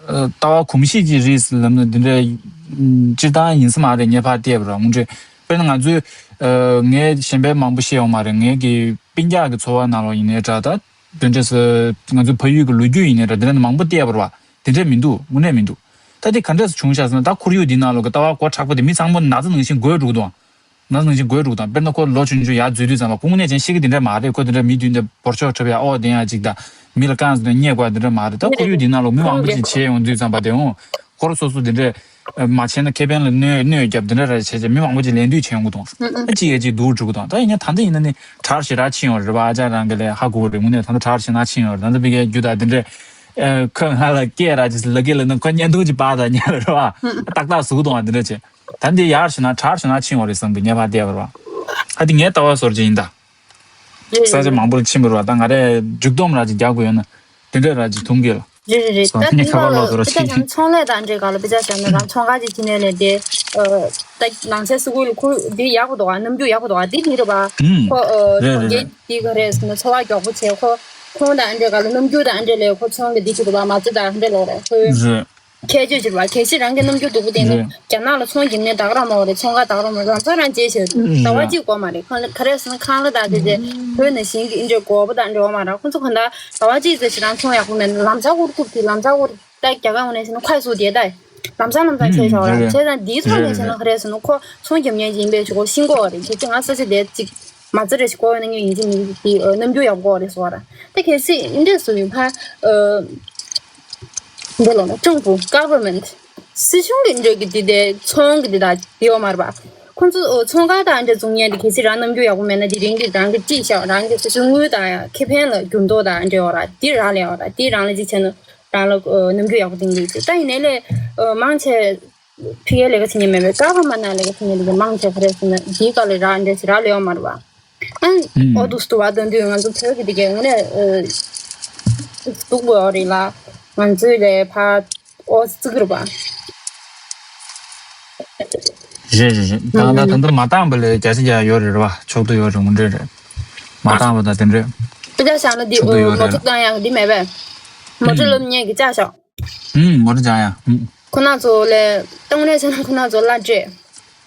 ཨ་ལྟ་བ་གོམས་གཤིས་ཀྱི་རིགས་ལབ་ན་དེ་འདྲའི་ཨམ་སྤྱིར་བཏང་ཡིན་ས་མ་རེད། ངེས་པར་བལྟས་པ་རེད་བ། ངོ་འདྲི། དཔེར་ན་ང་ཚོའི་ཨ་ངས་གཞན་པའི་མང་པོ་ཤེས་ཡོད་མ་རེད། ངའི་གི་སྤུན་ཀྱག་གི་འཚོ་བ་ནང་ལོགས་ཡིན་ནའི་འདྲ། ད་དེ་འདྲས་སུ་ང་ཚོའི་ཕ་ཡུལ་གྱི་ལོ་རྒྱུས་ཡིན་ནའི་འདྲ། དེ་འདྲ་མང་པོ་བལྟས་པ་རེད་བ། དེ་འདྲས་མི་འདུག་དངོས་གནས་མི་འདུག་ད་དེ་ག་འདྲས་སུ་བྱུང་བཞག་ཟེར་ན། ད་ཁོར་ཡུག་འདི་ནང་ལོགས་ཀྱི་ལྟ་བ་མགོ་མཁྲེགས་པོ་དེ་མི་ཚང་མ་ན་ཚ་ནང་བཞིན་འགོས་འགྲོ་གི་འདུག་ན་ཚ་ནང་བཞིན་འགོས་འགྲོ་གི་འདུག་དཔེར་ན་ཁོ་ལོ་ཆུང་ཆུང་ཡར་འཛུལ་དུས་ཙམ་པ་ཁོ་དངོས་གནས་ཅན་ཤི་གི་དེ་འདྲས་མ་རེད། ཁོ་དེ་འདྲས་མི་མདུན་དེ་འབོར་ཆོག་འཁྲབ་ཡ་ཨོ་དེ་ཡ་ཅིག་དང་མི་ལ་རྐང་ཟིན་ནས་བརྙས་དགོས་དེ་འདྲས་མ་རེད། ད་ཁོར་ཡུག་འདི་ནང་ལོགས་མི་མང་པོ་ཅིག་བྱས་ཡོང་དུས་ཙམ་པ་དེ་འོང་ཁོ་རང་སོ་སོ་དེ་འདྲས་མ་བྱས་ན་ཁེ་ཕན་ལ་གནོད་གནོད་རྒྱབ་དེ་འདྲས་ར་བྱས་བྱས་མི་མང་པོ་ཅིག་ལེན་དུས་བྱས་ཡོང་གི་འདུག་ཨ་གཅིག་ཡ་གཅིག་སྡུག་འགྲོ་གི་འདུག་ད་ཡིན་ནའི་ད་ལྟ་ཡིན་ན་ནི་དྲག་ཞེ་དྲག་ཕྱིན་ཡོད་རེད་བ། ཨ་ཅག་རང་གི་ལས་ཧ་གོ་རེད། དངོས་གནས་ད་ལྟ་དྲག་ཞེ་དྲག་ཕྱིན་ཡོད་རེད། ད་ལྟ་བི་གའི་རྒྱུ་ད་དེ་འདྲས་ཁོ་ང་ལ་སྐད་ར་ཅིག་ལ་སྐད་ལ་ནི་ཁོ་བརྙན་ཐུང་ཅིག་པར་ད་ཉར་རེད་བ། ཏག་ཏག་ཟུག་གཏོང་བ་དེ་འདྲ་བྱས། ད་འདི་ཡར་ཞུ་ན་དྲག་ཞུ་ན་ཕྱིན་བ་རེད་བསམ་གི་ངེས་པར་བལྟས་པ་རེད་བ། ཨ་འདི་ངའི་ལྟ་བ་སོར་ཅིག་ཡིན་ད། ས་ཆ་མང་པོར་ཕྱིན་པ་རེད་བ། ད་ང་རས་མཇུག་སྡོམ་ར་ཅིག་རྒྱག་དགོས་ཡོད་ན་དེ་འདྲ་ར་ཅིག་ཐུང་གི་ལ། རེད་རེད་རེད། ད་དེ་ནི་ཁ་པར་ལོག་ཟེར་བ་ཞིག་ཡིན། ཚོང་ལས་དང་འབྲེལ་ག་ལ་དཔེ་ཆ་བཞག་ན་རང་ཚོང་ཁང་ཅིག་ཕྱིན་ནས་ལས་དེ། ད་ནང་ཆེན་སི་ཁུལ་ཁུལ་འདི་ཡག་པོ་འདུག་ག་རྣམ་འགྱུར་ཡག་པོ་འདུག་ག་འདི་མི་རེད་བ། ཁོ་རེད་རེད་རེད། འདི་ག་རེ་ཟེར་ན་འཚོ་བ་མགྱོགས་པོ་བྱས་ཁོ་ཁོང་དང་འདྲ་ག་ལ་རྣམ་འགྱུར་དང་འདྲ་ལས་ཁོ་ཚོང་གི་འདི་ཅིག་རེད་བ། མ་རྩ་དང་འདྲ་ལོག་རེད་ཁོའི་ཁྱད་ཆོས་ཅིག་རེད་བ། གལ་སྲིད་རང་གི་རྣམ་འགྱུར་སྡུག་པོ་བསྟན་ནས་རྒྱ་ནག་ལ་ཚོང་རྒྱབ་ནས་ད་ག་རང་མ་འོ་རེད། ཚོང་ཁང་ད་ག་རང་མ་རེད། ལམ་སང་རང་བརྗེད་ཤག་ཟླ་བ་གཅིག་འགོར་མ་རེད། ཁོང་ག་རེ་ཟེར་ན་ཁང་གླ་དང་དེ་ཚེ་བོད་ནང་བཞིན་གྱི་འདྲ་དགོས་པ་དང་འདྲ་བ་མ་རེད། ཁོ་ཚོ་གང་ལྟར་ཟླ་བ་གཅིག་ཙམ་ཞིག་རང་ཚོང་ཡག་པོ་མེད་ན་ལམ་སང་ཧུར་ཐུབ་དེ་ལམ་སང་ཧུར། ད་རྒྱ་གར་འོ་ནས་བྱས་ན་ཁོས་སུ་དེ་ད་ལམ་སང་ལམ་སང་ཁྱེར་ཤོག་ར་བྱས་ཙང་འདིའི་ཐོག་ནས་བྱས་ན་ག་རེ་ཟེར་ན་ཁོ་ཚོང་རྒྱབ་མཁན་ཅིག་ཡིན་པའི་ཆུ་ཁོ་ཤིང་གོ་རེད། ཁྱེད་ཚོས་ང་ས་ཆ་དེ་ཅིག་མ་རྩ་རེ་ཞིག་གོ་ཡོད་ན་ངས་ཡིན་གཅིག་མིན་གཅིག་དེ་རྣམ་འགྱུར་ཡག་པོ་གོ་རེད་ཟེར་བ་ར། ད་གལ་སྲིད་འདི་འདྲས་སུ་ཡིན་ཕ་འདི་ལོ་ན་ཀྲུང་གོ་government སྲིད་གཞུང་གི་འདྲ་གི་འདི་དེ་ཚོང་གི་འདི་དག་འདི་ཡོད་མ་རེད་པ། ཁོང་ཚོ་ཚོང་ཁང་དང་འདྲ་བཙུགས་མཁན་དེ་གལ་སྲིད་རང་རྣམ་འགྱུར་ཡག་པོ་མེད་ན་དེ་རིང་གི་རང་གི་ཅིག་ཤག་རང་གི་སྲིད་གཞུང་དངུལ་དང་ཁེ་ཕན་ལ་འགྱུར་ལྡོག་དང་འདྲ་ཡོད་ར། འདི་རང་ལས་ཡོད་ར། འདི་རང་ལས་ཅིག་བྱས་ན། རང་ལ་ཨ་རྣམ་འགྱུར་ཡག་པོ་ལྡན་གྱི་ཡོད་ཅེས། ད་ཡིན་ནའི་ལས་ཨ་མང་ཆེ་ཕ་གིའི་ལས་ཀ་བྱེད་མཁན་མེད་པའི་ཀ་ཁ་མ་ན་ལས་ཀ་བྱེད་མཁན་དེ་གའི་མང་ཆེ་ག་རེ་ཟེར་ན་འདིའི་སྐབས་ལ་རག་འདྲ་ཞིག་རག་ལས་ཡོད་མ་རེད་པ། ཨ་ཨོ་འདུག་སྟུ་བ་དོན་དུ་ང་ཚོ་བོད་ཀྱི་དེ་གའི་དངོས་གནས་ཨ་སྡུག་པོ་ཡོད་རེད་ལ། ང་ཚོའི་ལས་ཕ་ཨོ་བརྩི་གི་རེད་པ། རེད་རེད་རེད། ད་ད་ད་ད་མ་བཏང་བ་ལས་བརྒྱ་ཆ་བརྒྱ་ཡོད་རེད་རེད་པ། ཕྱོགས་བསྡུ་ཡོད་རེད། ངོ་འདྲེ་རེད། མ་བཏང་བ་ད་དེ་འདྲས། དཔེ་ཆ་བཞག་ན་འདི་ཕྱོགས་བསྡུ་ཡོད་མོ་རེད། ཊོ་བཏང་ཡག་འདི་མེད་པས། མོ་ཊ་སློབ་གཉེར་གྱི་ལྕགས་ཞོག་ཨུམ། མོ་ཊ་སྦྱང་ཡག་ཨུམ། ཁོ་ན་ཚོ་ལས་གཏོང་རེས་བྱས་ན་ཁོ་ན་ཚོ་གླ་སྤྲད།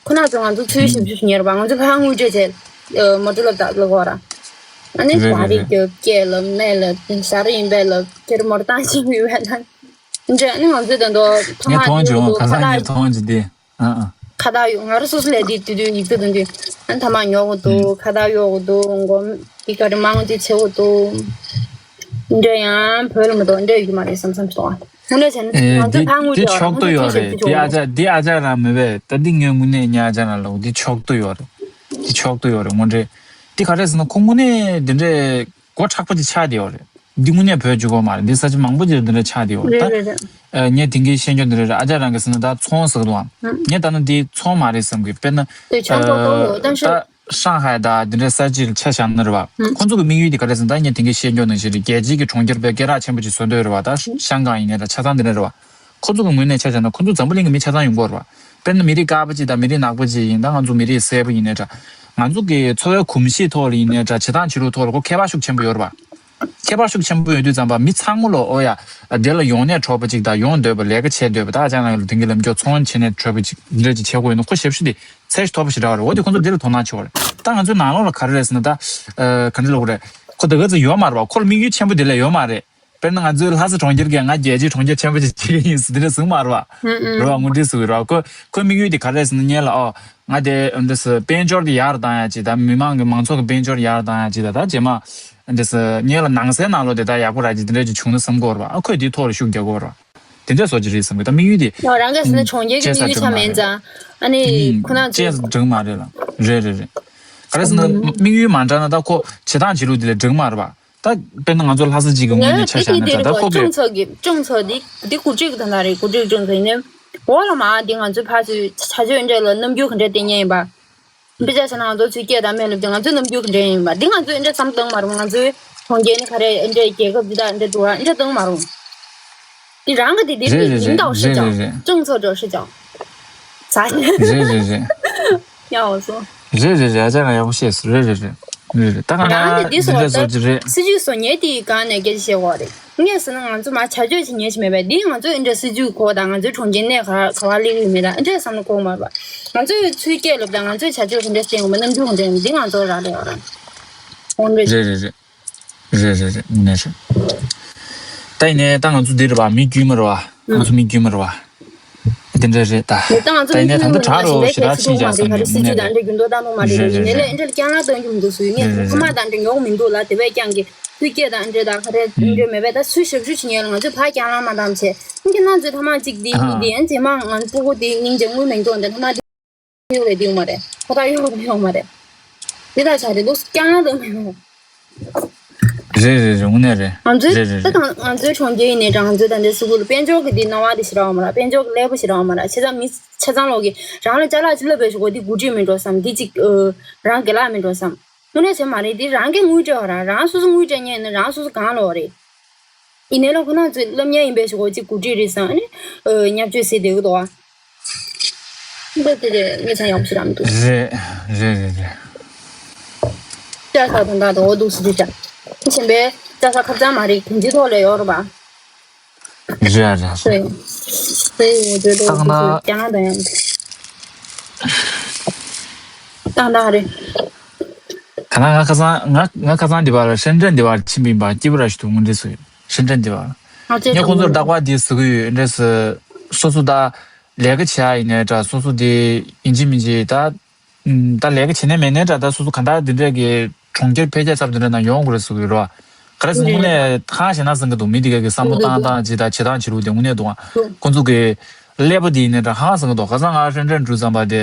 ཁོ་ན་ཚོ་ང་ཚོ་ཚུལ་ཞིབ་ཞིབ་ཉེར་བ་ང་ཚོ་ཕ་དངུལ་སྤྲད་བྱས། མོ་ཊ་སློབ་དང་སློབ་གོ་ར། ཨ་ནི་རེད་རེད་རེད། ད་རེས་ཀྱི་སྐད་ལ་མེད་ལ་ཟ་རེ་ཡིན་པས་ལ་ཁྱེར་མོ་ཊ་བཏང་ཞིག་ཡོད་པས་ན། འདྲ་ནི་ང་ཚོའི་དོན་དུ་ཐོག་ངས་མཐོང་མ་བྱུང་། གང་ཟག་ངས་མཐོང་བྱུང་དེ། ཨ་ཨ། ཁ་བཏགས་ཡོད། ང་རང་སོ་སོ་ལས་དེ་དུས་དུས་ཡིག་ཚད་དང་དུས་ཨ་ཐ་མག་ཉོ་དགོས་འདུག་ཁ་བཏགས་གཡོག་དགོས་འདུག་མགོ་དེ་ག་རེ་མང་དེ་བྱེད་དགོས་འདུག་འདྲ་ཡང་བོད་ལ་མི་འདུག་འདྲ་ཡོད་མ་རེད་བསམ་བསམ་སོང་། དངོས་གནས་བྱས་ན་ང་ཚོ་ད་དངོས་འདི་རེད་ཆོག་ཏུ་ཡོད་རེད། འདི་ཨ་ཅག་འདི་ཨ་ཅག་རང་མི་བས། ད་འདི་ངའི་དངོས་གནས་ངའི་ཨ་ཅག་རང་ལ་འདི་ཆོག་ཏུ་ཡོད་རེད། འདི་ཆོག་ཏུ་ཡོད་རེད་དངོས་འབྲེལ། འདི་ག་རེ་ཟེར་ན་ཁོ་དངོས་གནས་འདི་འདྲའི་སྒོ་དྲག་པོ་ཅིག་ཆགས་བསྡད་ཡོད་རེད། འདི་དངོས་གནས་བོད་བཅུ་གོ་མ་རེད། འདི་ས་ཆ་མང་པོ་ཅིག་འདི་འདྲ་ཆགས་བསྡད་ཡོད་རེད། ད་རེད་རེད། ངས་དེང་གི་ཤེས་འཇོན་འདི་རེད་རེད། ཨ་ཅག་རང་གིས་ཟེར་ན་ད་ཚོང་ཟེར་གི་འདུག་ཨང་། ངས་ད་ནི་འདི་ཚོང་མ་རེད་བསམ་གི་དཔེར་ན། དེ་ཆང་པོ་གཏོང་ཡོད་ད་ཤི། ད་ཧྲང་ཧའེ་ད་འདི་འདྲའི་ས་ཆ་ལ་ཆ་བཞག་ན་རེད་བ། ཁོ་ཚོ་གི་དམིགས་ཡུལ་དེ་ག་རེ་ཟེར་ན་ད་ངས་དེང་གི་ཤེས་འཇོན་ནང་བཞིན་རེད། རྒྱལ་སྤྱིའི་གི་གྲོང་ཁྱེར་དཔེ་སྐད་གྲགས་ཆེན་པོ་ཅིག་བཟོ་འདོད་རེད་བ། ད་ཤང་ཀང་ཡིན་ནའི་ད་ཆ་ཚང་འདི་འདྲ་རེད་བ། ཁོ་ཚོ་གི་ངོས་ནས་ཆ་བཞག་ན་ཁོ་ཚོ་འཛམ་བུ་གླིང་གི་མི་ཆ་ཚང་ཡོང་གི་ཡོད་རེད་བ། དཔེར་ན་མི་རིགས་དཀར་པོ་ཅིག་དང་མི་རིགས་ནག་པོ་ཅིག་ཡིན་ད་ང་ཚོ་མི་རིགས་སེར་པོ་ཡིན་ནའི་འདྲ། ང་ཚོ་གི་འཚོ་བའི་གོམས་གཤིས་ཐོག་ལ་ཡིན་ནའི་འདྲ། བྱེད་སྟངས་བྱེད་ལུགས་ཐོག་ལ་ཁོ་ཁྱད་པར་ཤུགས་ཆེན་པོ་ཡོད་རེད་བ། ཁྱད་པར་ཤུགས་ཆེན་པོ་ཡོད་དུས་ཙམ་པ་མི་ཚང་མ་ལོ་ཨོ་ཡ། དེ་ལ་ཡོང་ནས་གྲོགས་པོ་ཅིག་དང་ཡོང་འདོད་པ་ལས་ཀ་བྱེད་འདོད་པ་ད་ཅང་ལ་དེང་གི་ལམ་འཇོག་ཚོང་བྱེད་ནས་གྲོགས་པོ་ཅིག་འདི་འདྲ་ཅིག་བྱེད་དགོས་ཡོད་ན་ཁོ་ཞབས་ཞུ་དེ་ཚད་གཞི་མཐོ་པོ་ཞིག་རག་རེད། འོ་དེ་ཁོ་ཚོ་འདི་ལ་དོ་སྣང་ཆེ་བ་རེད། ད་ང་ཚོའི་ནང་ལོགས་ལ་ག་རེ་རེད་ཟེར་ན་ད་ག་འདྲ་ལབ་དགོས་རེད། ཁོ་ད་ག་ཚོད་ཡོད་མ་རེད་བ། ཁོ་ལ་དམིགས་ཡུལ་ཆེན་པོ་དེ་ལས་ཡོད་མ་རེད། དཔེར་ན་ང་ཚོའི་ལྷ་ས་གྲོང་ཁྱེར་གྱི་ང་རྒྱལ་སྤྱིའི་གྲོང་ཁྱེར་ཆེན་པོ་ཅིག་བྱེད་ཀྱི་ཡིན་ཟེར་དེ་འདྲ་ཟེར་གྱི་མ་རེད་བ། རེད་བ། དངོས་འབྲེལ་ཟེར་གྱི་རེད་བ། ཁོ་ཁོའི་དམིགས་ཡུལ་དེ་ག་རེ་རེད་ཟེར་ན་སྔོན་ལ་ཨོ་ང་དེ་འདི་སི་དཔལ་འབྱོར་དེ་ཡར་བཏང་ཡ་ཅིག་དང་མི་མང་གི་མང་ཚོགས་ཀྱི་དཔལ་འབྱོར་ཡར་བཏང་ཡ་ཅིག་དང་ད་རྗེས་མ་འདི་སི་སྔོན་ལ་ནང་སའི་ནང་ལོགས་དེ་ད་ཡག་པོ་རག་ཅིག་དེ་འདྲ་ཅིག་བྱུང་ན་བསམ་གྱི་ཡོད་རེད་བ། ཨ་ཁོས་དེའི་ཐོག་ལ་ཤུགས་རྒྱག་གི་ཡོད་རེད་བ། དེ་འདྲ་བཟོ་གི་རེད་བསམ་གི་ད་དམིགས་ཡུལ་དེ། ཡང་རང་གིས་ཟེར་ན་གྲོང་ཁྱེར་གྱི་དམིགས་ཡུལ་ཆ་མེད་ཙང་ཨ་ནི་ཁོ་ན་ཅེས་འགྲིག་མ་རེད་ལ། རེད་རེད་རེད། ག་རེ་ཟེར་ན་དམིགས་ཡུལ་མ་འདྲ་ན་ད་ཁོ་བྱེད་སྟངས་བྱེད་ལུགས་དེ་ལས་འགྲིག་མ་རེད་བ། ད་དཔེར་ན་ང་ཚོ་ལྷ་ས་གཅིག་གི་ངོས་ནས་ཆ་བཞག་ན་འདྲ་ད་ཁོ་ཀྲུང་ཚོ་གི་ཀྲུང་ཚོ་འདི་འདི་འགོ་ཁྲིད་ཀྱི་དོན་དག་རེད། འགོ་ཁྲིད་ཀྲུང་ཚོ་ཡིན་ནའི་འོག་ལ་མ་འདི་ང་ཚོའི་ཕར་ཚུར་བྱ་སྤྱོད་འདྲ་ལ་རྣམ་འགྱུར་ག་འདྲ་བསྟན་མཁན་ཡིན་པ། འདི་ཆ་བཞག་ན་ང་ཚོ་ཚུར་སྐད་དང་སྨོན་ལམ་དེ་ང་ཚོའི་རྣམ་འགྱུར་ག་འདྲ་ཡིན་པ་འདི་ང་ཚོས་འདྲ་བསམ་བཏང་མ་རུང་། ང་ཚོའི་གྲོང་ཁྱེར་ནི་ག་རེ་འདྲ་རྒྱལ་ཁབ་འདི་དག་འདྲ་འདུག་བ་འདྲ་བཏང་མ་རུང་། འདི་རང་གི་དེ་འདི་རེད་རེད་རེད་ལིང་ཏའོ་ཧྲི་ཅང་ཀྲུང་ཚོ་ཀྲོ་ཧྲི་ཅང་ས་རེད་རེད་རེད། ཡང་འོ་སོ། རེད་རེད་རེད། ཨ་ཅག་ང་ཡག་པོ་ཤེས་སོང་། རེད་རེད་རེད། རེད་རེད། ད་ང་རང་གི་འདི་སོ་འདི་འདྲ་བཟོ་གི་རེད། སྲིད་ཇུས་སོ་ཉེ་དེའི་སྒང་ནས་སྐད་ཆ་བཤད་དགོས་རེད། ངས་ཟེར་ན་ང་ཚོ་མ་བྱ་སྤྱོད་ཅིག་ཉེ་ཞིག་མེད་པས་འདི་ང་ཚོས་འདི་འདྲ་སྲིད་ཇུས་གོ་དང་ང་ཚོའི་གྲོང་ཁྱེར་གནས་ག་ག་བ་སླེབས་ཡོད་མེད་དང་འདི་འདྲ་བསམ་བློ་འཁོར་མ་རེད་པ། ང་ཚོས་ཚུར་སྐད་ལབ་དང་ང་ཚོས་བྱ་སྤྱོད་ག་འདྲ་བསྟན་དགོས་མིན་རྣམ་འགྱུར་ག་འདྲ་ཡིན་འདི་ང་ཚོ་རག་ལས་ཡོད་རེད། འོང་རེད། རེད་རེད་རེད། རེད་རེད་རེད། དངོས་གནས་རེད། ད་ཡིན་ནའི་ད་ང་ཚོ་འདི་རེད་པ། མི་དཀྱུས་མ་རེད་པ། ང་ཚོ་མི་དཀྱུས་མ་རེད་པ། དེ་འདྲ་རེད་ད། ད་ཡིན་ནའི་ད་ལྟ་དྲག་རོགས་ཞེ་དྲག་ཕྱིན་བཞག་བསམ་གི་ངོ་ནས་རེད། རེད་རེད་རེད། ཡིན་ནའི་ལས་འདྲ་ལ་སྐྱང་ལ་གཏོང་རྒྱུ་མི་འདུག་སུ་ཡིན་ངས་ཐ་མ་ད་འདྲ་ཉོག་མི་འདུག་ལ་དེ་བས་ཀྱང་གི་སུས་སྐད་དང་འདྲ་ད་ག་རེ་འདྲ་མེད་པས་ད་སུས་ཞབས་ཞུ་བྱེད་ཉན་ལ་ང་ཚོས་ཕ་སྐྱང་ལ་མ་བཏང་བྱས་ཡིན་གྱི་ན་ཚོས་ཐ་མ་གཅིག་འདི་ཡིན་འདི་ཡན་རྗེས་མ་ང་ཚོ་སྤུ་གུ་འདི་སྙིང་རྗེ་དངུལ་མེད་འདུག་འདི་ཐ་མ་འདི་ཡོད་རེད་འདི་ཡོད་མ་རེད་ཁོ་ཐག་ཡོད་རེད་ཡོད་མ་རེད། འདི་ད་ཆ་རེད་འདུག་སྐྱང་ལ་གཏོང་མི་འདུག་རེད་རེད་རེད། དངོས་གནས་རེད། ང་ཚོའི་རེད་རེད་ད་རེད། དང་ང་ཚོའི་གྲོང་ཁྱེར་ཡིན་ནའི་འདྲ་ང་ཚོའི་ད་ལྟའི་སི་ཁུལ་དཔལ་འབྱོར་གྱི་འདི་སྣང་བ་འདི་ཞེ་དྲག་ཡོད་མ་རེད། དཔལ་འབྱོར་གྱི་ཀླད་པ་ཞེ་དྲག་ཡོད་མ་རེད། བྱས་ཙང་མི་ཆ་ཚང་ལོག་གིས་རང་ལ་ཅ་ལག་ཅིག་སློབ་པའི་ཞོག་གོ་འདི་འགོ་ཁྲིད་མིན་འགྲོ་བསམ་འདི་ཅིག་ཨ་རང་རྒན་ལགས་མིན་འགྲོ་བསམ་དངོས་གནས་བྱས་མ་རེད། འདི་རང་གི་དངུལ་སྤྲད་པ་རང་རང་སོ་སོ་དངུལ་སྤྲད་མཁན་ཡིན་ན་རང་སོ་སོ་གང་ལོག་རེད། ཡིན་ནའི་ལ་ཁོ་ན་ཚོས་སློབ་གཉེར་ཡིན་པའི་ཞོག་གོ་ཅིག་འགོ་ཁྲིད་རེད་བསམ་ཨ་ནི་ཨ་བརྙས་བཅོས་ཟེར་བསྡད་གི་འདུག་ཨ། འདི་དེ་རེད། ངས་ཚང་ཡག་པོ་ཞིག་རག་མི་འདུག་ཟེར། རེད་རེད་རེད་རེད། ལྕགས་ས་དང་ད་དོ་འདུག་སེ་ཅིག་ཅག་གཞན་པའི་ལྕགས་ས་ཁ་བྱང་མ་རེད་དོན་སྤྱི་ཐོག་ལ་ཡོད་རེད་པ། རེད་རེད་རེད། རེད། རེད་ཡོད་རེད་རེད། ཏག་ན། རྒྱ་ནག་དང་ཡང་། ཏག་ཏག་རེད། ད་ང་ང་ཁ་སང་ང་ང་ཁ་སང་འདི་བར་ཧྲེན་ཀྲེན་འདི་བར་ཕྱིན་པ་ཡིན་པ་སྐྱིད་པོ་ར་ཞིག་འདུག་དངོས་འབྲེལ་སུ་ཡོད་ཧྲེན་ཀྲེན་འདི་བར། ངས་ཁོང་ཚོར་རྟག་པར་འདི་ཟེར་གི་ཡོད་འདྲ་ཟེར། སོ་སོ་ད་ལས་ཀ་བྱེད་ཡ་ཡིན་ནའི་འདྲ་སོ་སོ་དེ་ཡིན་གཅིག་མིན་གཅིག་ད། ད་ལས་ཀ་བྱེད་ནའི་མེད་ནའི་འདྲ་ད་སོ་སོ་ག་འདྲ་འདི་འདྲ་གི་གྲོང་ཁྱེར་འཕེལ་རྒྱས་ཚབ་འདི་འདྲ་ན་ཡོང་དགོས་རེད་ཟེར་གི་ཡོད་རེད་བ། ག་རེ་ཟེར་ན་དངོས་གནས་ཧང་ཞེ་ན་ཟེར་གི་འདུག་མི་འདི་ག་གི་བསམ་བློ་བཏང་སྟངས་ཅིག་ད་བྱེད་སྟངས་བྱེད་ལུགས་དེ་དངོས་གནས་འདུག་ཨ། ཁོང་ཚོ་གི་ཀླད་པ་དེ་ཡིན་ནའི་འདྲ་ཧང་སང་གི་འདུག་ཁ་སང་ང་ཧྲེན་ཀྲེན་འགྲོ་བསམ་པ་དེ།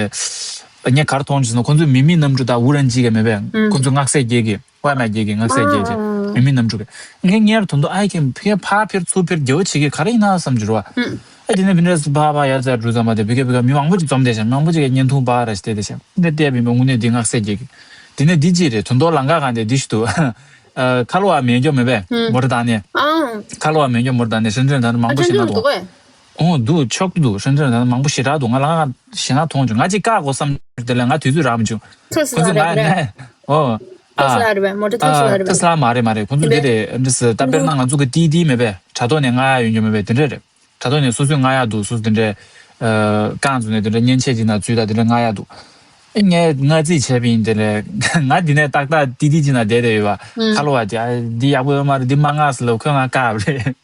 ངས་ག་རེ་མཐོང་བྱུང་ཟེར་ན་ཁོང་ཚོའི་མི་མེད་གནམ་གྲུ་དང་ཝུ་རན་ཇི་གི་མེད་པས་ཁོང་ཚོའི་སྔགས་སྲས་བརྒྱད་ཀྱི་ཝ་མ་བརྒྱད་ཀྱི་སྔགས་སྲས་བརྒྱད་ཀྱི་མི་མེད་གནམ་གྲུ་གི་ངས་ངས་དོན་དུ་ཨའི་ཁེ་ཕ་ཕ་ཕེར་ཚུར་ཕེར་རྒྱལ་བ་བྱེད་ཀྱི་ག་རེ་ཡིན་ན་བསམ་གྱི་རེད་བ། ཨ་དེ་ནས་བི་འདྲ་སི་ཕ་ཕ་ཡར་ཙམ་འགྲོ་ཙམ་པ་དེ་བི་ཀ་བི་ཀ་མི་མང་པོ་ཅིག་འཛོམས་བསྡད་ཤག་མང་པོ་ཅིག་གིས་བརྙན་ཐུང་པར་ར་ཞིག་བལྟས་བསྡད་ཤག་འདི་བལྟས་པའི་མི་དངོས་གནས་འདི་སྔགས་སྲས་བརྒྱད་ཀྱི། དེ་ནས་འདི་ཅི་རེད་དོན་དུ་ལམ་ཁ་གང་དེ་འདི་ཞིག་འདུག་ཁ་ལོ་བ་མེད་སྐྱོ་མེད་པས་མོ་ཊ་བཏང་ནས། ཁ་ལོ་བ་མེད་སྐྱོ་མོ་ཊ་བཏང་ནས་ཧྲེན་ཀྲེན་ད་ནི་མང་པོ་ཞེ་དྲག་འདུག་ཨོ་འདུག་ཆོག་ཏུ་འདུག་ཧྲེན་ཀྲེན་ད་ནི་མང་པོ་ཞེ་དྲག་འདུག་ང་ལ་ང་ཞེ་ན་མཐོང་བྱུང་ང་ཅིག་བཀག་དགོས་བསམ་དེ་ལས་ང་དུས་ཚོད་རག་མི་བྱུང་། ཁོ་ཚོ་ང་ཨོ། ཨ། ཏེ་སི་ལ་རེད་པས་མོ་ཊ་ཏེ་སི་ལ་རེད་པས། ཏེ་སི་ལ་མ་རེད་མ་རེད་ཁོང་ཚོ་འདི་རེད་འདི་སི་ད་དཔེར་ན་ང་ཚོ་གི་ཏི་ཏི་མེད་པས་དྲ་ཐོག་ནས་མངགས་ཡ་ཡོད་རྒྱུ་མེད་པས་དེ་འདྲས་རེད། དྲ་ཐོག་ནས་སོ་སོས་མངགས་ཡ་འདུག་སོ་སོ་དེ་འདྲས། རྐང་བཙུགས་ནས་དེ་འདྲས་མཉེན་ཆས་ཅིག་ནང་འཛུལ་དང་དེ་འདྲས་མངགས་ཡ་འདུག་ངས་མངགས་རྩིས་བྱས་པ་ཡིན་དེ་ལས་ང་འདི་ནས་ཏག་ཏག་ཏི་ཏི་ཅིག་ནང་བསྡད་བསྡད་ཡོད་པ་ཁ་ལོ་བ་དེ་འདི་ཡག་པོ་ཡོད་མ་རེད་འདི་མ་མངགས་ཟེར་ལབ་ཁོས་ང་བཀག་པ་རེད།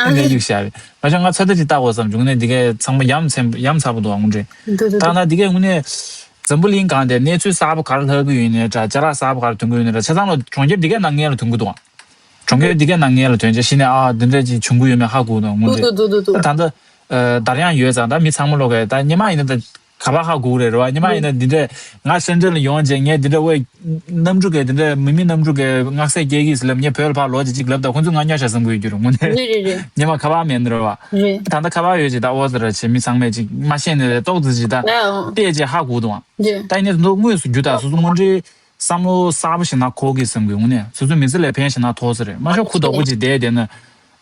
ཨ་ལས་ཡིག་བཞག་རེད། མ་གཞི་ང་ཚོད་ལྟ་ཅིག་བལྟ་དགོས་བསམ་བྱུང་ནས། འདི་གས་ཚང་མ་ཡ་མཚན་ཡ་མཚར་པོ་འདུག་ཨང་འདྲེ། འདུག་འདུག་ད་འདུག་ན་འདི་གས་དངོས་གནས་འཛམ་བུ་གླིང་སྒང་དེ་གནས་ཚུལ་གསར་པ་ག་རེ་ལྷག་གི་ཡོད་ནའི་འདྲ། ཅ་ལག་གསར་པ་ག་རེ་ཐོན་གི་ཡོད་ནའི་འདྲ། ཆ་ཚང་ལ་གྲོང་ཁྱེར་འདི་གས་ནང་ངེས་ལ་ཐོན་གི་འདུག་ཨང་། གྲོང་ཁྱེར་འདི་གས་ནང་ངེས་ལ་ཐོན་རྗེས་གཞི་ནས་ཨ་འདི་འདྲ་ཅིག་བྱུང་གི་ཡོད་མེད་ཧ་གོ་འདུག་ཨང་། དངོས་འདུག་འདུག་འདུག་འདུག་ད་ད་ལྟ་ཨ་དར་ཡང་ཡོད་ཙང་། ད་མི་ཚང་མ་ལོག་གས་ད་སྔོན་མ་ཡིན་ན་ད་ག་པར་ཧ་གོ་གི་རེད། རེད་བ། སྔོན་མ་ཡིན་ན་འདི་འདྲས་ང་སེན་ཊར་ལ་ཡོང་རྗེས་ངས་འདི་འདྲས་ཝེ་གནམ་གྲུ་གས་འདི་འདྲས་མི་མི་གནམ་གྲུ་གས་སྔགས་ཟས་སྐྱེལ་གྱིས་ཟེར་ལབ། ངས་བོད་ལ་ཕར་ལོག་རྗེས་ཅིག་ལབ་ད་ཁོང་ཚོ་ང་ཉོ་བྱ་བསམ་གི་ཡོད་རྒྱུ་རེད་དངོས་གནས། རེད་རེད་རེད། སྔོན་མ་ཁ་པར་མེད་ནི་རེད་བ། རེད། ད་ལྟ་ཁ་པར་ཡོད་ཅིག་ད་ཨོ་ཟེར་ར་ཆེ་མི་ཚང་མས་ཅིག་མ་ཤེས་ནི་རེད། ཏོག་ཙི་ཅིག་ད་ཨ་ཨོ། བལྟས་རྗེས་ཧ་གོ་འདུག་ཨང་། རེད། ད་ཡིན་ནའི་ད་དུང་དངོས་སུ་རྒྱུ་ད་སོ་སོ་དངོས་འབྲེལ་བསམ་བློ་གསར་པ་ཞིག་ན་གོ་གི་བསམ་གི་དངོས་གནས། སོ་སོའི་མི་ཚེ་ལ་ཕན་ཞིག་ན་ཐོགས་ས་རེད། མ་གཞི་ཁུ་དོག་པོ་ཅིག་བསྡད་བསྡད་ན།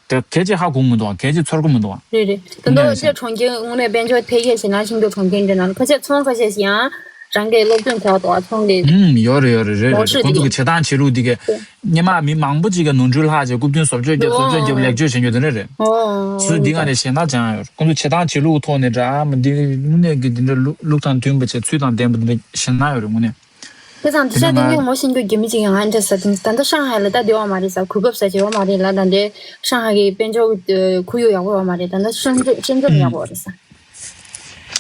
དེ་གལ་ཆེ་ཧ་གོ་མི་འདུག་ཨ། གལ་ཆེ་ཚོར་གི་མི་འདུག་ཨ། རེད་རེད། ད་ལྟ་ནས་ཅེ་གྲོང་ཁྱེར་དངོས་གནས་དཔལ་འབྱོར་འཕེལ་རྒྱས་ཕྱིན་ན་ཤིང་སྡོང་གྲོང་ཁྱེར་འདྲ་ན་ཁ་ཤས་ཚོང་ཁ་ཤས་ཤིག་ཡང་རང་གི་སློབ་སྦྱོང་བྱ་བ་འདུག་ཨ། ཚོང་གི་ཨུམ་ཡོད་རེད་ཡོད་རེད། རེད་རེད། ལོ་རེད། ཁོང་ཚོ་གི་བྱེད་སྟངས་བྱེད་ལུགས་འདི་གས་སྔོན་མ་མི་མང་པོ་ཅིག་གི་ནོར་འཁྲུལ་ལྷག་བྱས་རྐུབ་སྟོན་བཟོ་བཅོས་རྒྱབ་བཟོ་བཅོས་རྒྱབ་ལེགས་བཅོས་བྱེད་མཁན་དེ་འདྲ་རེད། ཨོ། སུ་འདི་ག་ནས་ཞེད་སྣང་ཅང་ཡོད། ཁོང་ཚོ་བྱེད་སྟངས་བྱེད་ལུགས་ཐོག་ནས་འདྲ་ཨ་མ་འདི་དངོས་གནས་ཀྱི་འདི་འདྲ་ལུགས་ལུགས་དང་མཐུན་པ་བྱས་ཚུལ་དང་ལྡན་པ་འདི་འདྲ་ཞེད་སྣང་ཡོད་རེད་དངོས་གནས། དེ་ཙང་དེ་ཤ་དེ་ངས་ངོ་ཤེས་རྒྱུ་རྒྱུ་མི་གཅིག་ཡང་ཨ་འདྲ་ཟ་དེ་ད་ལྟ་ཧྲང་ཧའེ་ལ་ད་བདེ་བ་མ་རེད་ས། གོ་སྐབས་ཟ་བྱེད་བ་མ་རེད་ལ། ད་འདྲའི་ཧྲང་ཧའེ་གི་དཔལ་འབྱོར་ཁོར་ཡུག་ཡག་པོ་ཡོད་མ་རེད། ད་ལྟ་ཧྲེན་ཧྲེན་ཀྲེན་ཡག་པོ་རེད་ས།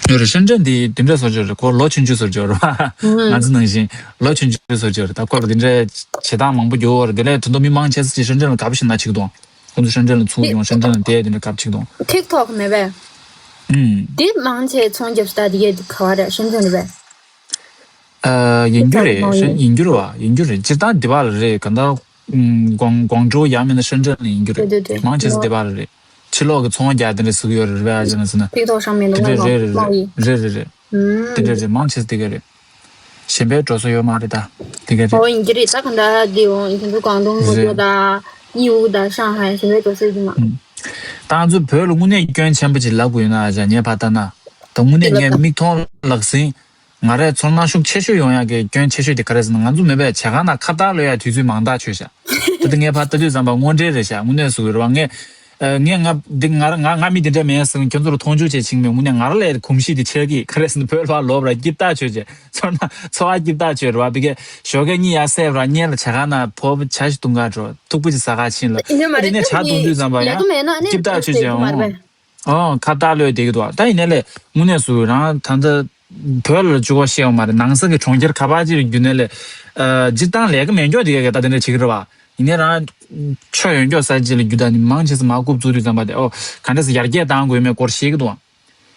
ཡོད་རེད། ཧྲེན་ཀྲེན་དེ་དེ་འདྲ་བཟོ་རྒྱུ་རེད། ཁོ་ལོ་ཆུང་ཆུང་བཟོ་རྒྱུ་རེད་བ། ང་ཚོ་ནང་བཞིན་ལོ་ཆུང་ཆུང་བཟོ་རྒྱུ་རེད། ད་ཁོ་ལ་དེ་འདྲའི་བྱེད་སྟངས་མང་པོ་ཡོད་རེད། དེ་ལས་དོན་དུ་མི་མང་ཆེ་ས་ཅིག་ཧྲེན་ཀྲེན་ལ་དགའ་པོ་ཞིག་ན་ཆིག་དང་། ཁོང་ཚོ་ཧྲེན་ཀྲེན་ལ་ཚུར་ཡོང་། ཧྲེན་ཀྲེན་ལ་བསྡད་དེ་འདྲ་དགའ་པོ་ཆིག་དང་། ཐིག་ཐོག་མེད་པས། ཨུམ། དེ་མང་ཆེ་ཚོང་རྒྱབ་ས་ད་དེ་ག་བ་རེད། ཧྲེན་ཀྲེན་རེད་པས། ཨ། ཡིན་རྒྱུ་རེད། ཡིན་རྒྱུ་རེད་བ། ཡིན་རྒྱུ་རེད། སྤྱིར་བཏང་འདི་པ་ལ་རེད། ག་ད་ཀོང་ཀོང་ཀྲོའུ་ཡང་མིན་ན་ཧྲེན་ཀྲེན་ལ་ཡིན་རྒྱུ་རེད། དེ་དེ་མང་ཆེ་ས་འདི་པ་ལ་རེད། ཕྱི་ལོགས་ཀྱི་ཚོང་རྒྱག་དེ་འདྲ་ཟེར་གི་ཡོད་རེད་བ། ཅེ་ན་ཟེར་ན་ཐིག་ཐོག་ཧྲང་མེད་ལ་དེ་འདྲ་རེད། རེད་རེད་རེད། དེ་འདྲ་རེད། མང་ཆེ་ས་དེ་ག་རེད། གཞན་པའི་འགྲོ་ས་ཡོད་མ་རེད་ད། དེ་ག་རེད། ཨོ་ཡིན་གྱི་རེད། ད་ག་འདྲ་དེ་འོང་ཡིན་དུ་ཀོང་ཏུང་གོ་ཅོ་ད་ཉིའུ་ད་ཧྲང་ཧའེ་གཞན་པའི་འགྲོ་ས་ཡོད་ཀྱི་མ། ད་ང་ཚོ་བོད་ལ་དངོས་གནས་སྐྱོན་ཆེན་པོ་ཅིག་ལབ་དགོས་ཡོད་ན་ཨ་ཅག་ངས་ཕར་ལྟ་ན། ད་དངོས་གནས་ངས་མིག་མཐོང་ལག་ཟིན། ང་རའི་ཚོར་སྣང་ཤུགས་ཆེ་ཤོས་ཡོང་ཡག་གི་སྐྱོན་ཆེ་ཤོས་དེ་ག་རེ་ཟེར་ན། ང་ཚོ་མེད་པའི་ཇ་ཁང་ནང་ཁ་བརྡ་ལོས་ཡག་དུས་ཚོད་མང་ཐག་ཆོད་ཤག་ད་ལྟ་ངས་ཕར་ལྟ་དུས་ཙམ་པ་དངོས་འབྲེལ་རེད་ཤག་དངོས་གནས་སུ་རེད་བ། ངས་ཨ་ངས་ང་འདི་ང་ང་ང་མི་འདི་འདྲ་མེད་ཟེར་ཁྱོད་ཚོར་མཐོང་ཆུང་བྱེད་ཕྱིན་མེད། དངོས་གནས་ང་རང་ལ་གོམས་གཤིས་དེ་ཆགས་ཀྱི། ག་རེ་ཟེར་ན་བོད་ལ་ལོབ་ར་སྐྱིད་ཐག་ཆོད་བྱས་ཚོར་སྣང་ཚོར་བ་སྐྱིད་ཐག་ཆོད་རེད་བ། བི་གའི་ཞོགས་ཀས་གཉིད་ཡར་སད་ར་སྔོན་ལ་ཇ་ཁང་ནང་ཕོ་བོ་ཇ་ཞིག་བཏུང་ག་འགྲོ། ཐུག་པ་ཅིག་ཟ་ག་ཕྱིན་ལ། ཨ་དེ་ནས་ཇ་བཏུང་དུས་ཙམ་པ་ཡང་སྐྱིད་ཐག་ཆོད་བྱས་འོང་། ཨོ། ཁ་བརྡ་ལོས་བསྡད་ཀྱི་འདུག་ད་ཡིན་ནའི་ལས་དངོས་གནས་སུ་རང་ད་ལྟ་བོད་ལ་བཅུག་པ་ཤེས་ཡོད་མ་རེད། ནང་ས་གི་གྲོང་ཁྱེར་ག་པར་ཅིག་ལ་བརྒྱུད་ནའི་ལས། ཨ། སྤྱིར་བཏང་ལས་ཀ་མེད་མཁན་དེ་གས་ད་དེ་འདྲ་བྱེད་ཀྱི་རེད་བ། ཡིན་ནའི་རང་ཆོས་ཡོད་མཁན་ས་ཅིག་ལ་བརྒྱུད་ད་ནི་མང་ཆེ་ས་མར་རྐུབ་བཙུགས་དུས་ཙམ་པ་དེ་ཨོ་ག་འདྲ་སེ་ཡར་རྒྱས་བཏང་དགོས་མེད་སྐོར་བཤད་ཀྱི་འདུག་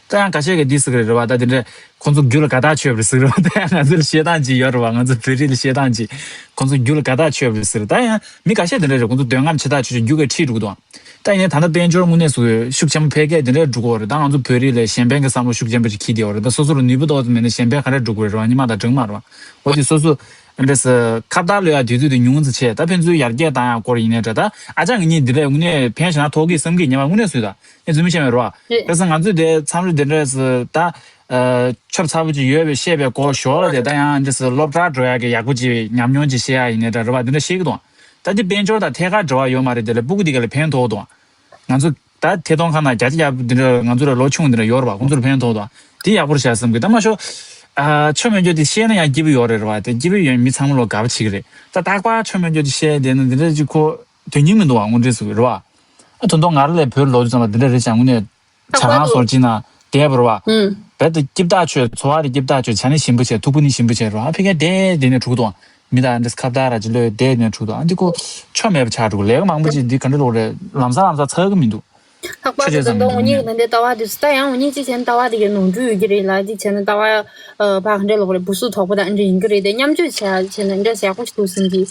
ད་ཡང་ཁ་ཤས་ཀྱིས་འདི་ཟེར་གྱི་རེད་བ། ད་དེ་འདྲ་ཁོང་ཚོ་རྒྱུ་ལ་དགའ་ཐག་ཆོད་པ་རེད་ཟེར་གྱི་རེད་བ། ད་ཡང་ང་ཚོ་ལ་བཤད་སྟངས་ཅིག་ཡོད་རེད་བ། ང་ཚོ་བོད་རིགས་ལ་བཤད་སྟངས་ཅིག་ཁོང་ཚོ་རྒྱུ་ལ་དགའ་ཐག་ཆོད་པ་རེད་ཟེར། ད་ཡང་མི་ཁ་ཤས་དེ་འདྲ་རེད། ཁོང་ཚོ་འདོད་རྔམ་ཆེ་ཐག་ཆོད་ཆོད་རྒྱུ་ག་ཁྲིད་འགྲོ་གི་འདུག་ད་ཡིན་ནའི་ད་ལྟ་དཔལ་འབྱོར་དངོས་གནས་སུ་ཤུགས་ཆེན་པོ་འཕེལ་རྒྱས་དེ་འདྲའི་འགྲོ་གི་ཡོད་རེད། ད་ང་ཚོ་བོད་རིགས་ལ་གཞན་ཕན་གྱི་བསམ་བློ་ཤུགས་ཆེན་པོ་ཞིག་འཁྱེར་བསྡད་ཡོད་རེད། ད་སོ་སོ་ལ་ནུས་པ་ཏོག་ཙམ་མེད་ན་གཞན་ཕན་ག་འདྲ་སྒྲུབ་དགོས་རེད་བ། ཉི་མ་དང་གྲང་མོ་རེད་བ། འོ་དེ་སོ་སོ་འདྲ་སེ་ཁ་བརྡ་ལོས་ཡ་དུས་ཚོད་དེ་ཉུང་ཙམ་བྱས། ད་ཕན་ཚུན་ཡར་རྒྱས་བཏང་ཡ་སྐོར་ཡིན་ནའི་འདྲ། ད་ཨ་ཅག་ངེད་གཉིས་འདི་འདྲ་དངོས་གནས་ཕན་ཞིག་ན་ཐོགས་ཀྱི་བསམ་གྱི། ཉི་མ་དངོས་གནས་སུ་ད་ངས་རྫུན་མ་བཤད་མེད་རེད་བ། རེད། དེ་ཚོ་ང་ཚོས་དེ་མཚམས་རེ་དེ་འདྲ་སེ་ད་ཨ་ཆབ་ཚ་པོ་ཅིག་ཡོད་པའི་བཤད་པའི་སྐོར་ཞོར་ལ་དེ་ད་ཡང་འདྲ་སེ་སློབ་གྲྭ་འགྲོ་ཡ་གི་ཡག་པོ་ཅིག་ཉམས་མྱོང་ཅིག་བཤད་ཡ་ཡིན་ནའི་འདྲ་རེད་བ། དེ་འདྲ་བཤད་ཀྱི་འདུག་ད་འདི་དཔལ་འབྱོར་དང་ཐད་ཀར་འབྲེལ་བ་ཡོད་མ་རེད། དེ་ལས་སྤུ་གུ་འདི་ག་ལ་ཕན་ཐོགས་འདུག་ང་ཚོ་ད་ཐད་གཏོང་ཁང་ནང་བརྒྱ་ཆ་བརྒྱ་འདི་འདྲ་ང་ཚོ་ལས་ལོ་ཆུང་འདི་འདྲ་ཡོད་རེད་བ། ཁོང་ཚོར་ཕན་ཐོགས་འདུག་འདི་ཡག་པོ་རེད་ཤག་བསམ་གི། ད་མ་ཤོ་ཨ་ཆོ་མེད་འཇོག་འདི་བཤད་ན་ཡང་སྐྱིད་པོ་ཡོད་རེད་བ། དེ་སྐྱིད་པོ་ཡོད་མི་ཚང་མ་ལོ་དགའ་པོ་བྱེད་ཀྱི་རེད། ད་རྟག་པར་ཆོ་མེད་འཇོག་འདི་བཤད་བསྡད་ན་འདི་འདྲ་ཅིག་ཁོ་དོན་སྙིང་མི་འདུག་བ། དངོས་འབྲེལ་ཟེར་གི་རེད་བ། ཨ་དོན་དུ་ང་རང་ལས་བོད་ལོག་དུས་ཙམ་པ་འདི་འདྲ་རེད་ཤག་དངོས་གནས་ཇ་ཁང་བཟོ་ཅིག་ན་བསྡད་པ་རེད་བ། རྦད་དེ་སྐྱིད་ཐག་ཆོད། འཚོ་བ་རེ་སྐྱིད་ཐག་ཆོད། ཇ་ནི་ཞིམ་པོ་བྱས། ཐུག་པ་ནི་ཞིམ་པོ་བྱས་རེད་བ། ཨ་ཕ་གིར་བསྡད་བསྡད་ནས་འགྲོ་གི་འདུག་མི་དང་འདྲ་ཁ་བརྡ་ར་ཅིག་ལོས་བསྡད་ནས་འགྲོ་གི་འདུག་ཨ་འདི་ཁོ་ཆོ་མེད་པ་ཆགས་འགྲོ་གི། ལས་ཀ་མང་པོ་ཅིག་འདི་ག་འདྲ་ལོག་རེད། ལམ་སང་ལམ་སང་ཚར་གི་མི་འདུག་ལྷག་པར་དུ་ད་ལྟ་འུ་གཉིས་ཀྱི་ད་ལྟའི་ལྟ་བ་དེ་ཚོ་ད་ཡང་འུ་གཉིས་གཅིག་བྱས་ན་ལྟ་བ་དེ་གའི་ནོར་འཁྲུལ་ཡོད་ཀྱི་རེད་ལ། གཅིག་བྱས་ན་ལྟ་བ་ཨ་ཕར་ག་འདྲ་ལོག་རེད། སྦུ་སུ་དོག་པོ་དང་འདྲ་ཡིན་གྱི་རེད་དེ། མཉམ་སྤྱོད་བྱས་བྱས་ན་འདྲ་ཡག་པོ་ཞིག་འདུག་བསམ་གྱི།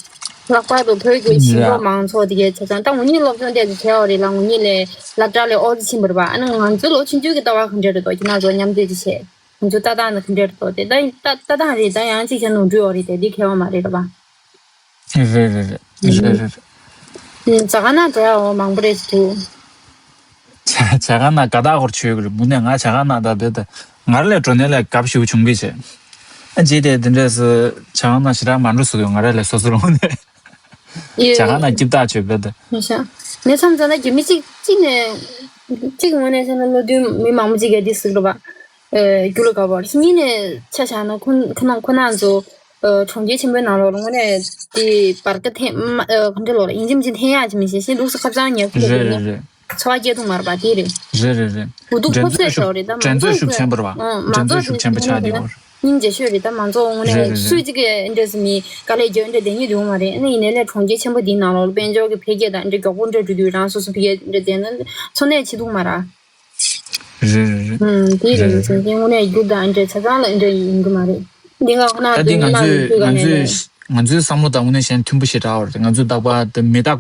ལྷག་པར་དུ་བོད་ཀྱི་ཞིང་འབྲོག་མང་ཚོགས་དེ་གའི་བྱས་ཙང་ད་འུ་གཉིས་སློབ་སྦྱོང་དེ་ཚོ་བྱས་པ་རེད་ལ། འུ་གཉིས་ལས་སློབ་གྲྭ་ལས་ཨོ་ཙི་ཕྱིན་པ་རེད་པ། ཨ་ནི་ང་ཚོའི་ལོ་ཆུང་ཆུང་གི་ལྟ་བ་ག་འདྲ་རེད་དོ། ཁྱེད་རང་ཚོ་མཉམ་སྤྱོད་ཅིག་བྱས། ང་ཚོའི་ལྟ་སྟངས་དེ་ག་འདྲ་རེད་དོ། དེ་ད་ལྟ་ལྟ་སྟངས་རེད། ད་ཡང་གཅིག་བྱས་ན་ནོར་འཁྲུལ་ཡོད་རེད་དེ། འདི་གལ་བ་མ་རེད་རེད་པ། རེད་རེད་རེད་རེད་རེད། ཨུམ། ཇ་ཁང་ནང་འགྲོ་ཡག་འོ་མང་པོ་རེད་འདུག་ཇ་ཇ་ཁང་ནང་དགའ་རྟགས་སྐོར་བྱོས་ཀྱི་རེད། དངོས་གནས་ང་ཇ་ཁང་ནང་ད་བེད་ད་ང་རང་ལས་འགྲོ་ནས་ལས་དགའ་པོ་ཞེ་པོ་བྱུང་གི་བྱས། ཨ་རྗེས་དེ་དེ་འདྲས་སུ་ཇ་ཁང་ནང་ཞེ་དྲག་མ་འགྲོ་ཟེར་གི་ཡོད། ང་རང་ལས་སོ་སོ་རང་ནས་ཇ་ཁང་ནང་སྐྱིད་ཐག་ཆོད་བེད་ད། མི་ཤ་ངས་མཚམས་མཚམས་ད་རྒྱ་མི་གཅིག་གཅིག་ནས་གཅིག་ངོས་ནས་བཤད་ན་བློ་མཐུན་མི་མང་པོ་གཅིག་གིས་འདི་ཟེར་གི་རེད་པ། རྒྱུ་ལ་དགའ་བོ་རེད། གཉིས་ནས་ཆ་བཞག་ན་ཁོ་ཁོ་ན་ཁོ་ན་ཚོ་གྲོང་ཁྱེར་ཆེན་པོའི་ནང་ལོགས་ལ་དངོས་གནས་དེ་བར་ཀ་འཐེན་མ་ག་འདྲ་ལོགས་ལ་ཡིན་གཅིག་མིན་གཅིག་འཐེན་ཡག་ཅིག་མི་ཤེས་ཤེས་འདུག་ས། ཁ་བྱང་ཉར་ཁུལ་རེད་ལ་རེད་རེད། འཚོ་བ་སྐྱེལ་ཐུབ་མ་རེད་པ། དེ་རེད། རེད་རེད་རེད། དགོས་གཏུག་ཁོ་ཚོས་ཤོག་རེད། ད་མང་ཚོགས་ཤུགས་ཆེན་པོ་རེད་པ། འགྲན་རྩོད་ཤུགས་ཆེན་པོ་ཆགས་ཀྱི་ཡོད་རེད། སྙིང་རྗེ་ཤོས་རེད། ད་མང་ཚོགས་དངོས་གནས་སུ་གཅིག་གིས་འདྲ་ཟེར་མི་དཀའ་ལས་རྒྱག་འདྲ་བསྡད་མྱོང་མ་རེད། ཨ་ནི་ཡིན་ནའི་ལས་གྲོང་ཁྱེར་ཆེན་པོ་འདིའི་ནང་ལོགས་དཔལ་འབྱོར་གྱི་འཕེལ་རྒྱས་དང་འདྲ་མགྱོགས་པོ་འདྲ་འགྲོ་དུས་རང་སོ་སོ་འཕེལ་རྒྱས་འདྲ་བསྡད་ན་འཚོ་གནས་བྱེད་ཐུབ་མ་རེད། རེད་རེད་རེད། ཨུམ། དེ་རེད། རེད་རེད། ངོ་ནས་རྒྱུགས་དང་འདྲ་ཆ་ཚང་ལ་འདྲ་ཡིན་གྱི་མ་རེད། འདི་ང་ཁོ་ན་ད་འདི་ང་ཚོའི་ང་ཚོའི་ང་ཚོའི་བསམ་བློ་དང་དངོས་གནས་གཞན་མཐུན་པོ་ཞེ་དྲག་པ་རེད། ང་ཚོའི་རྟག་པར་དེ་མི་རྟག་པ།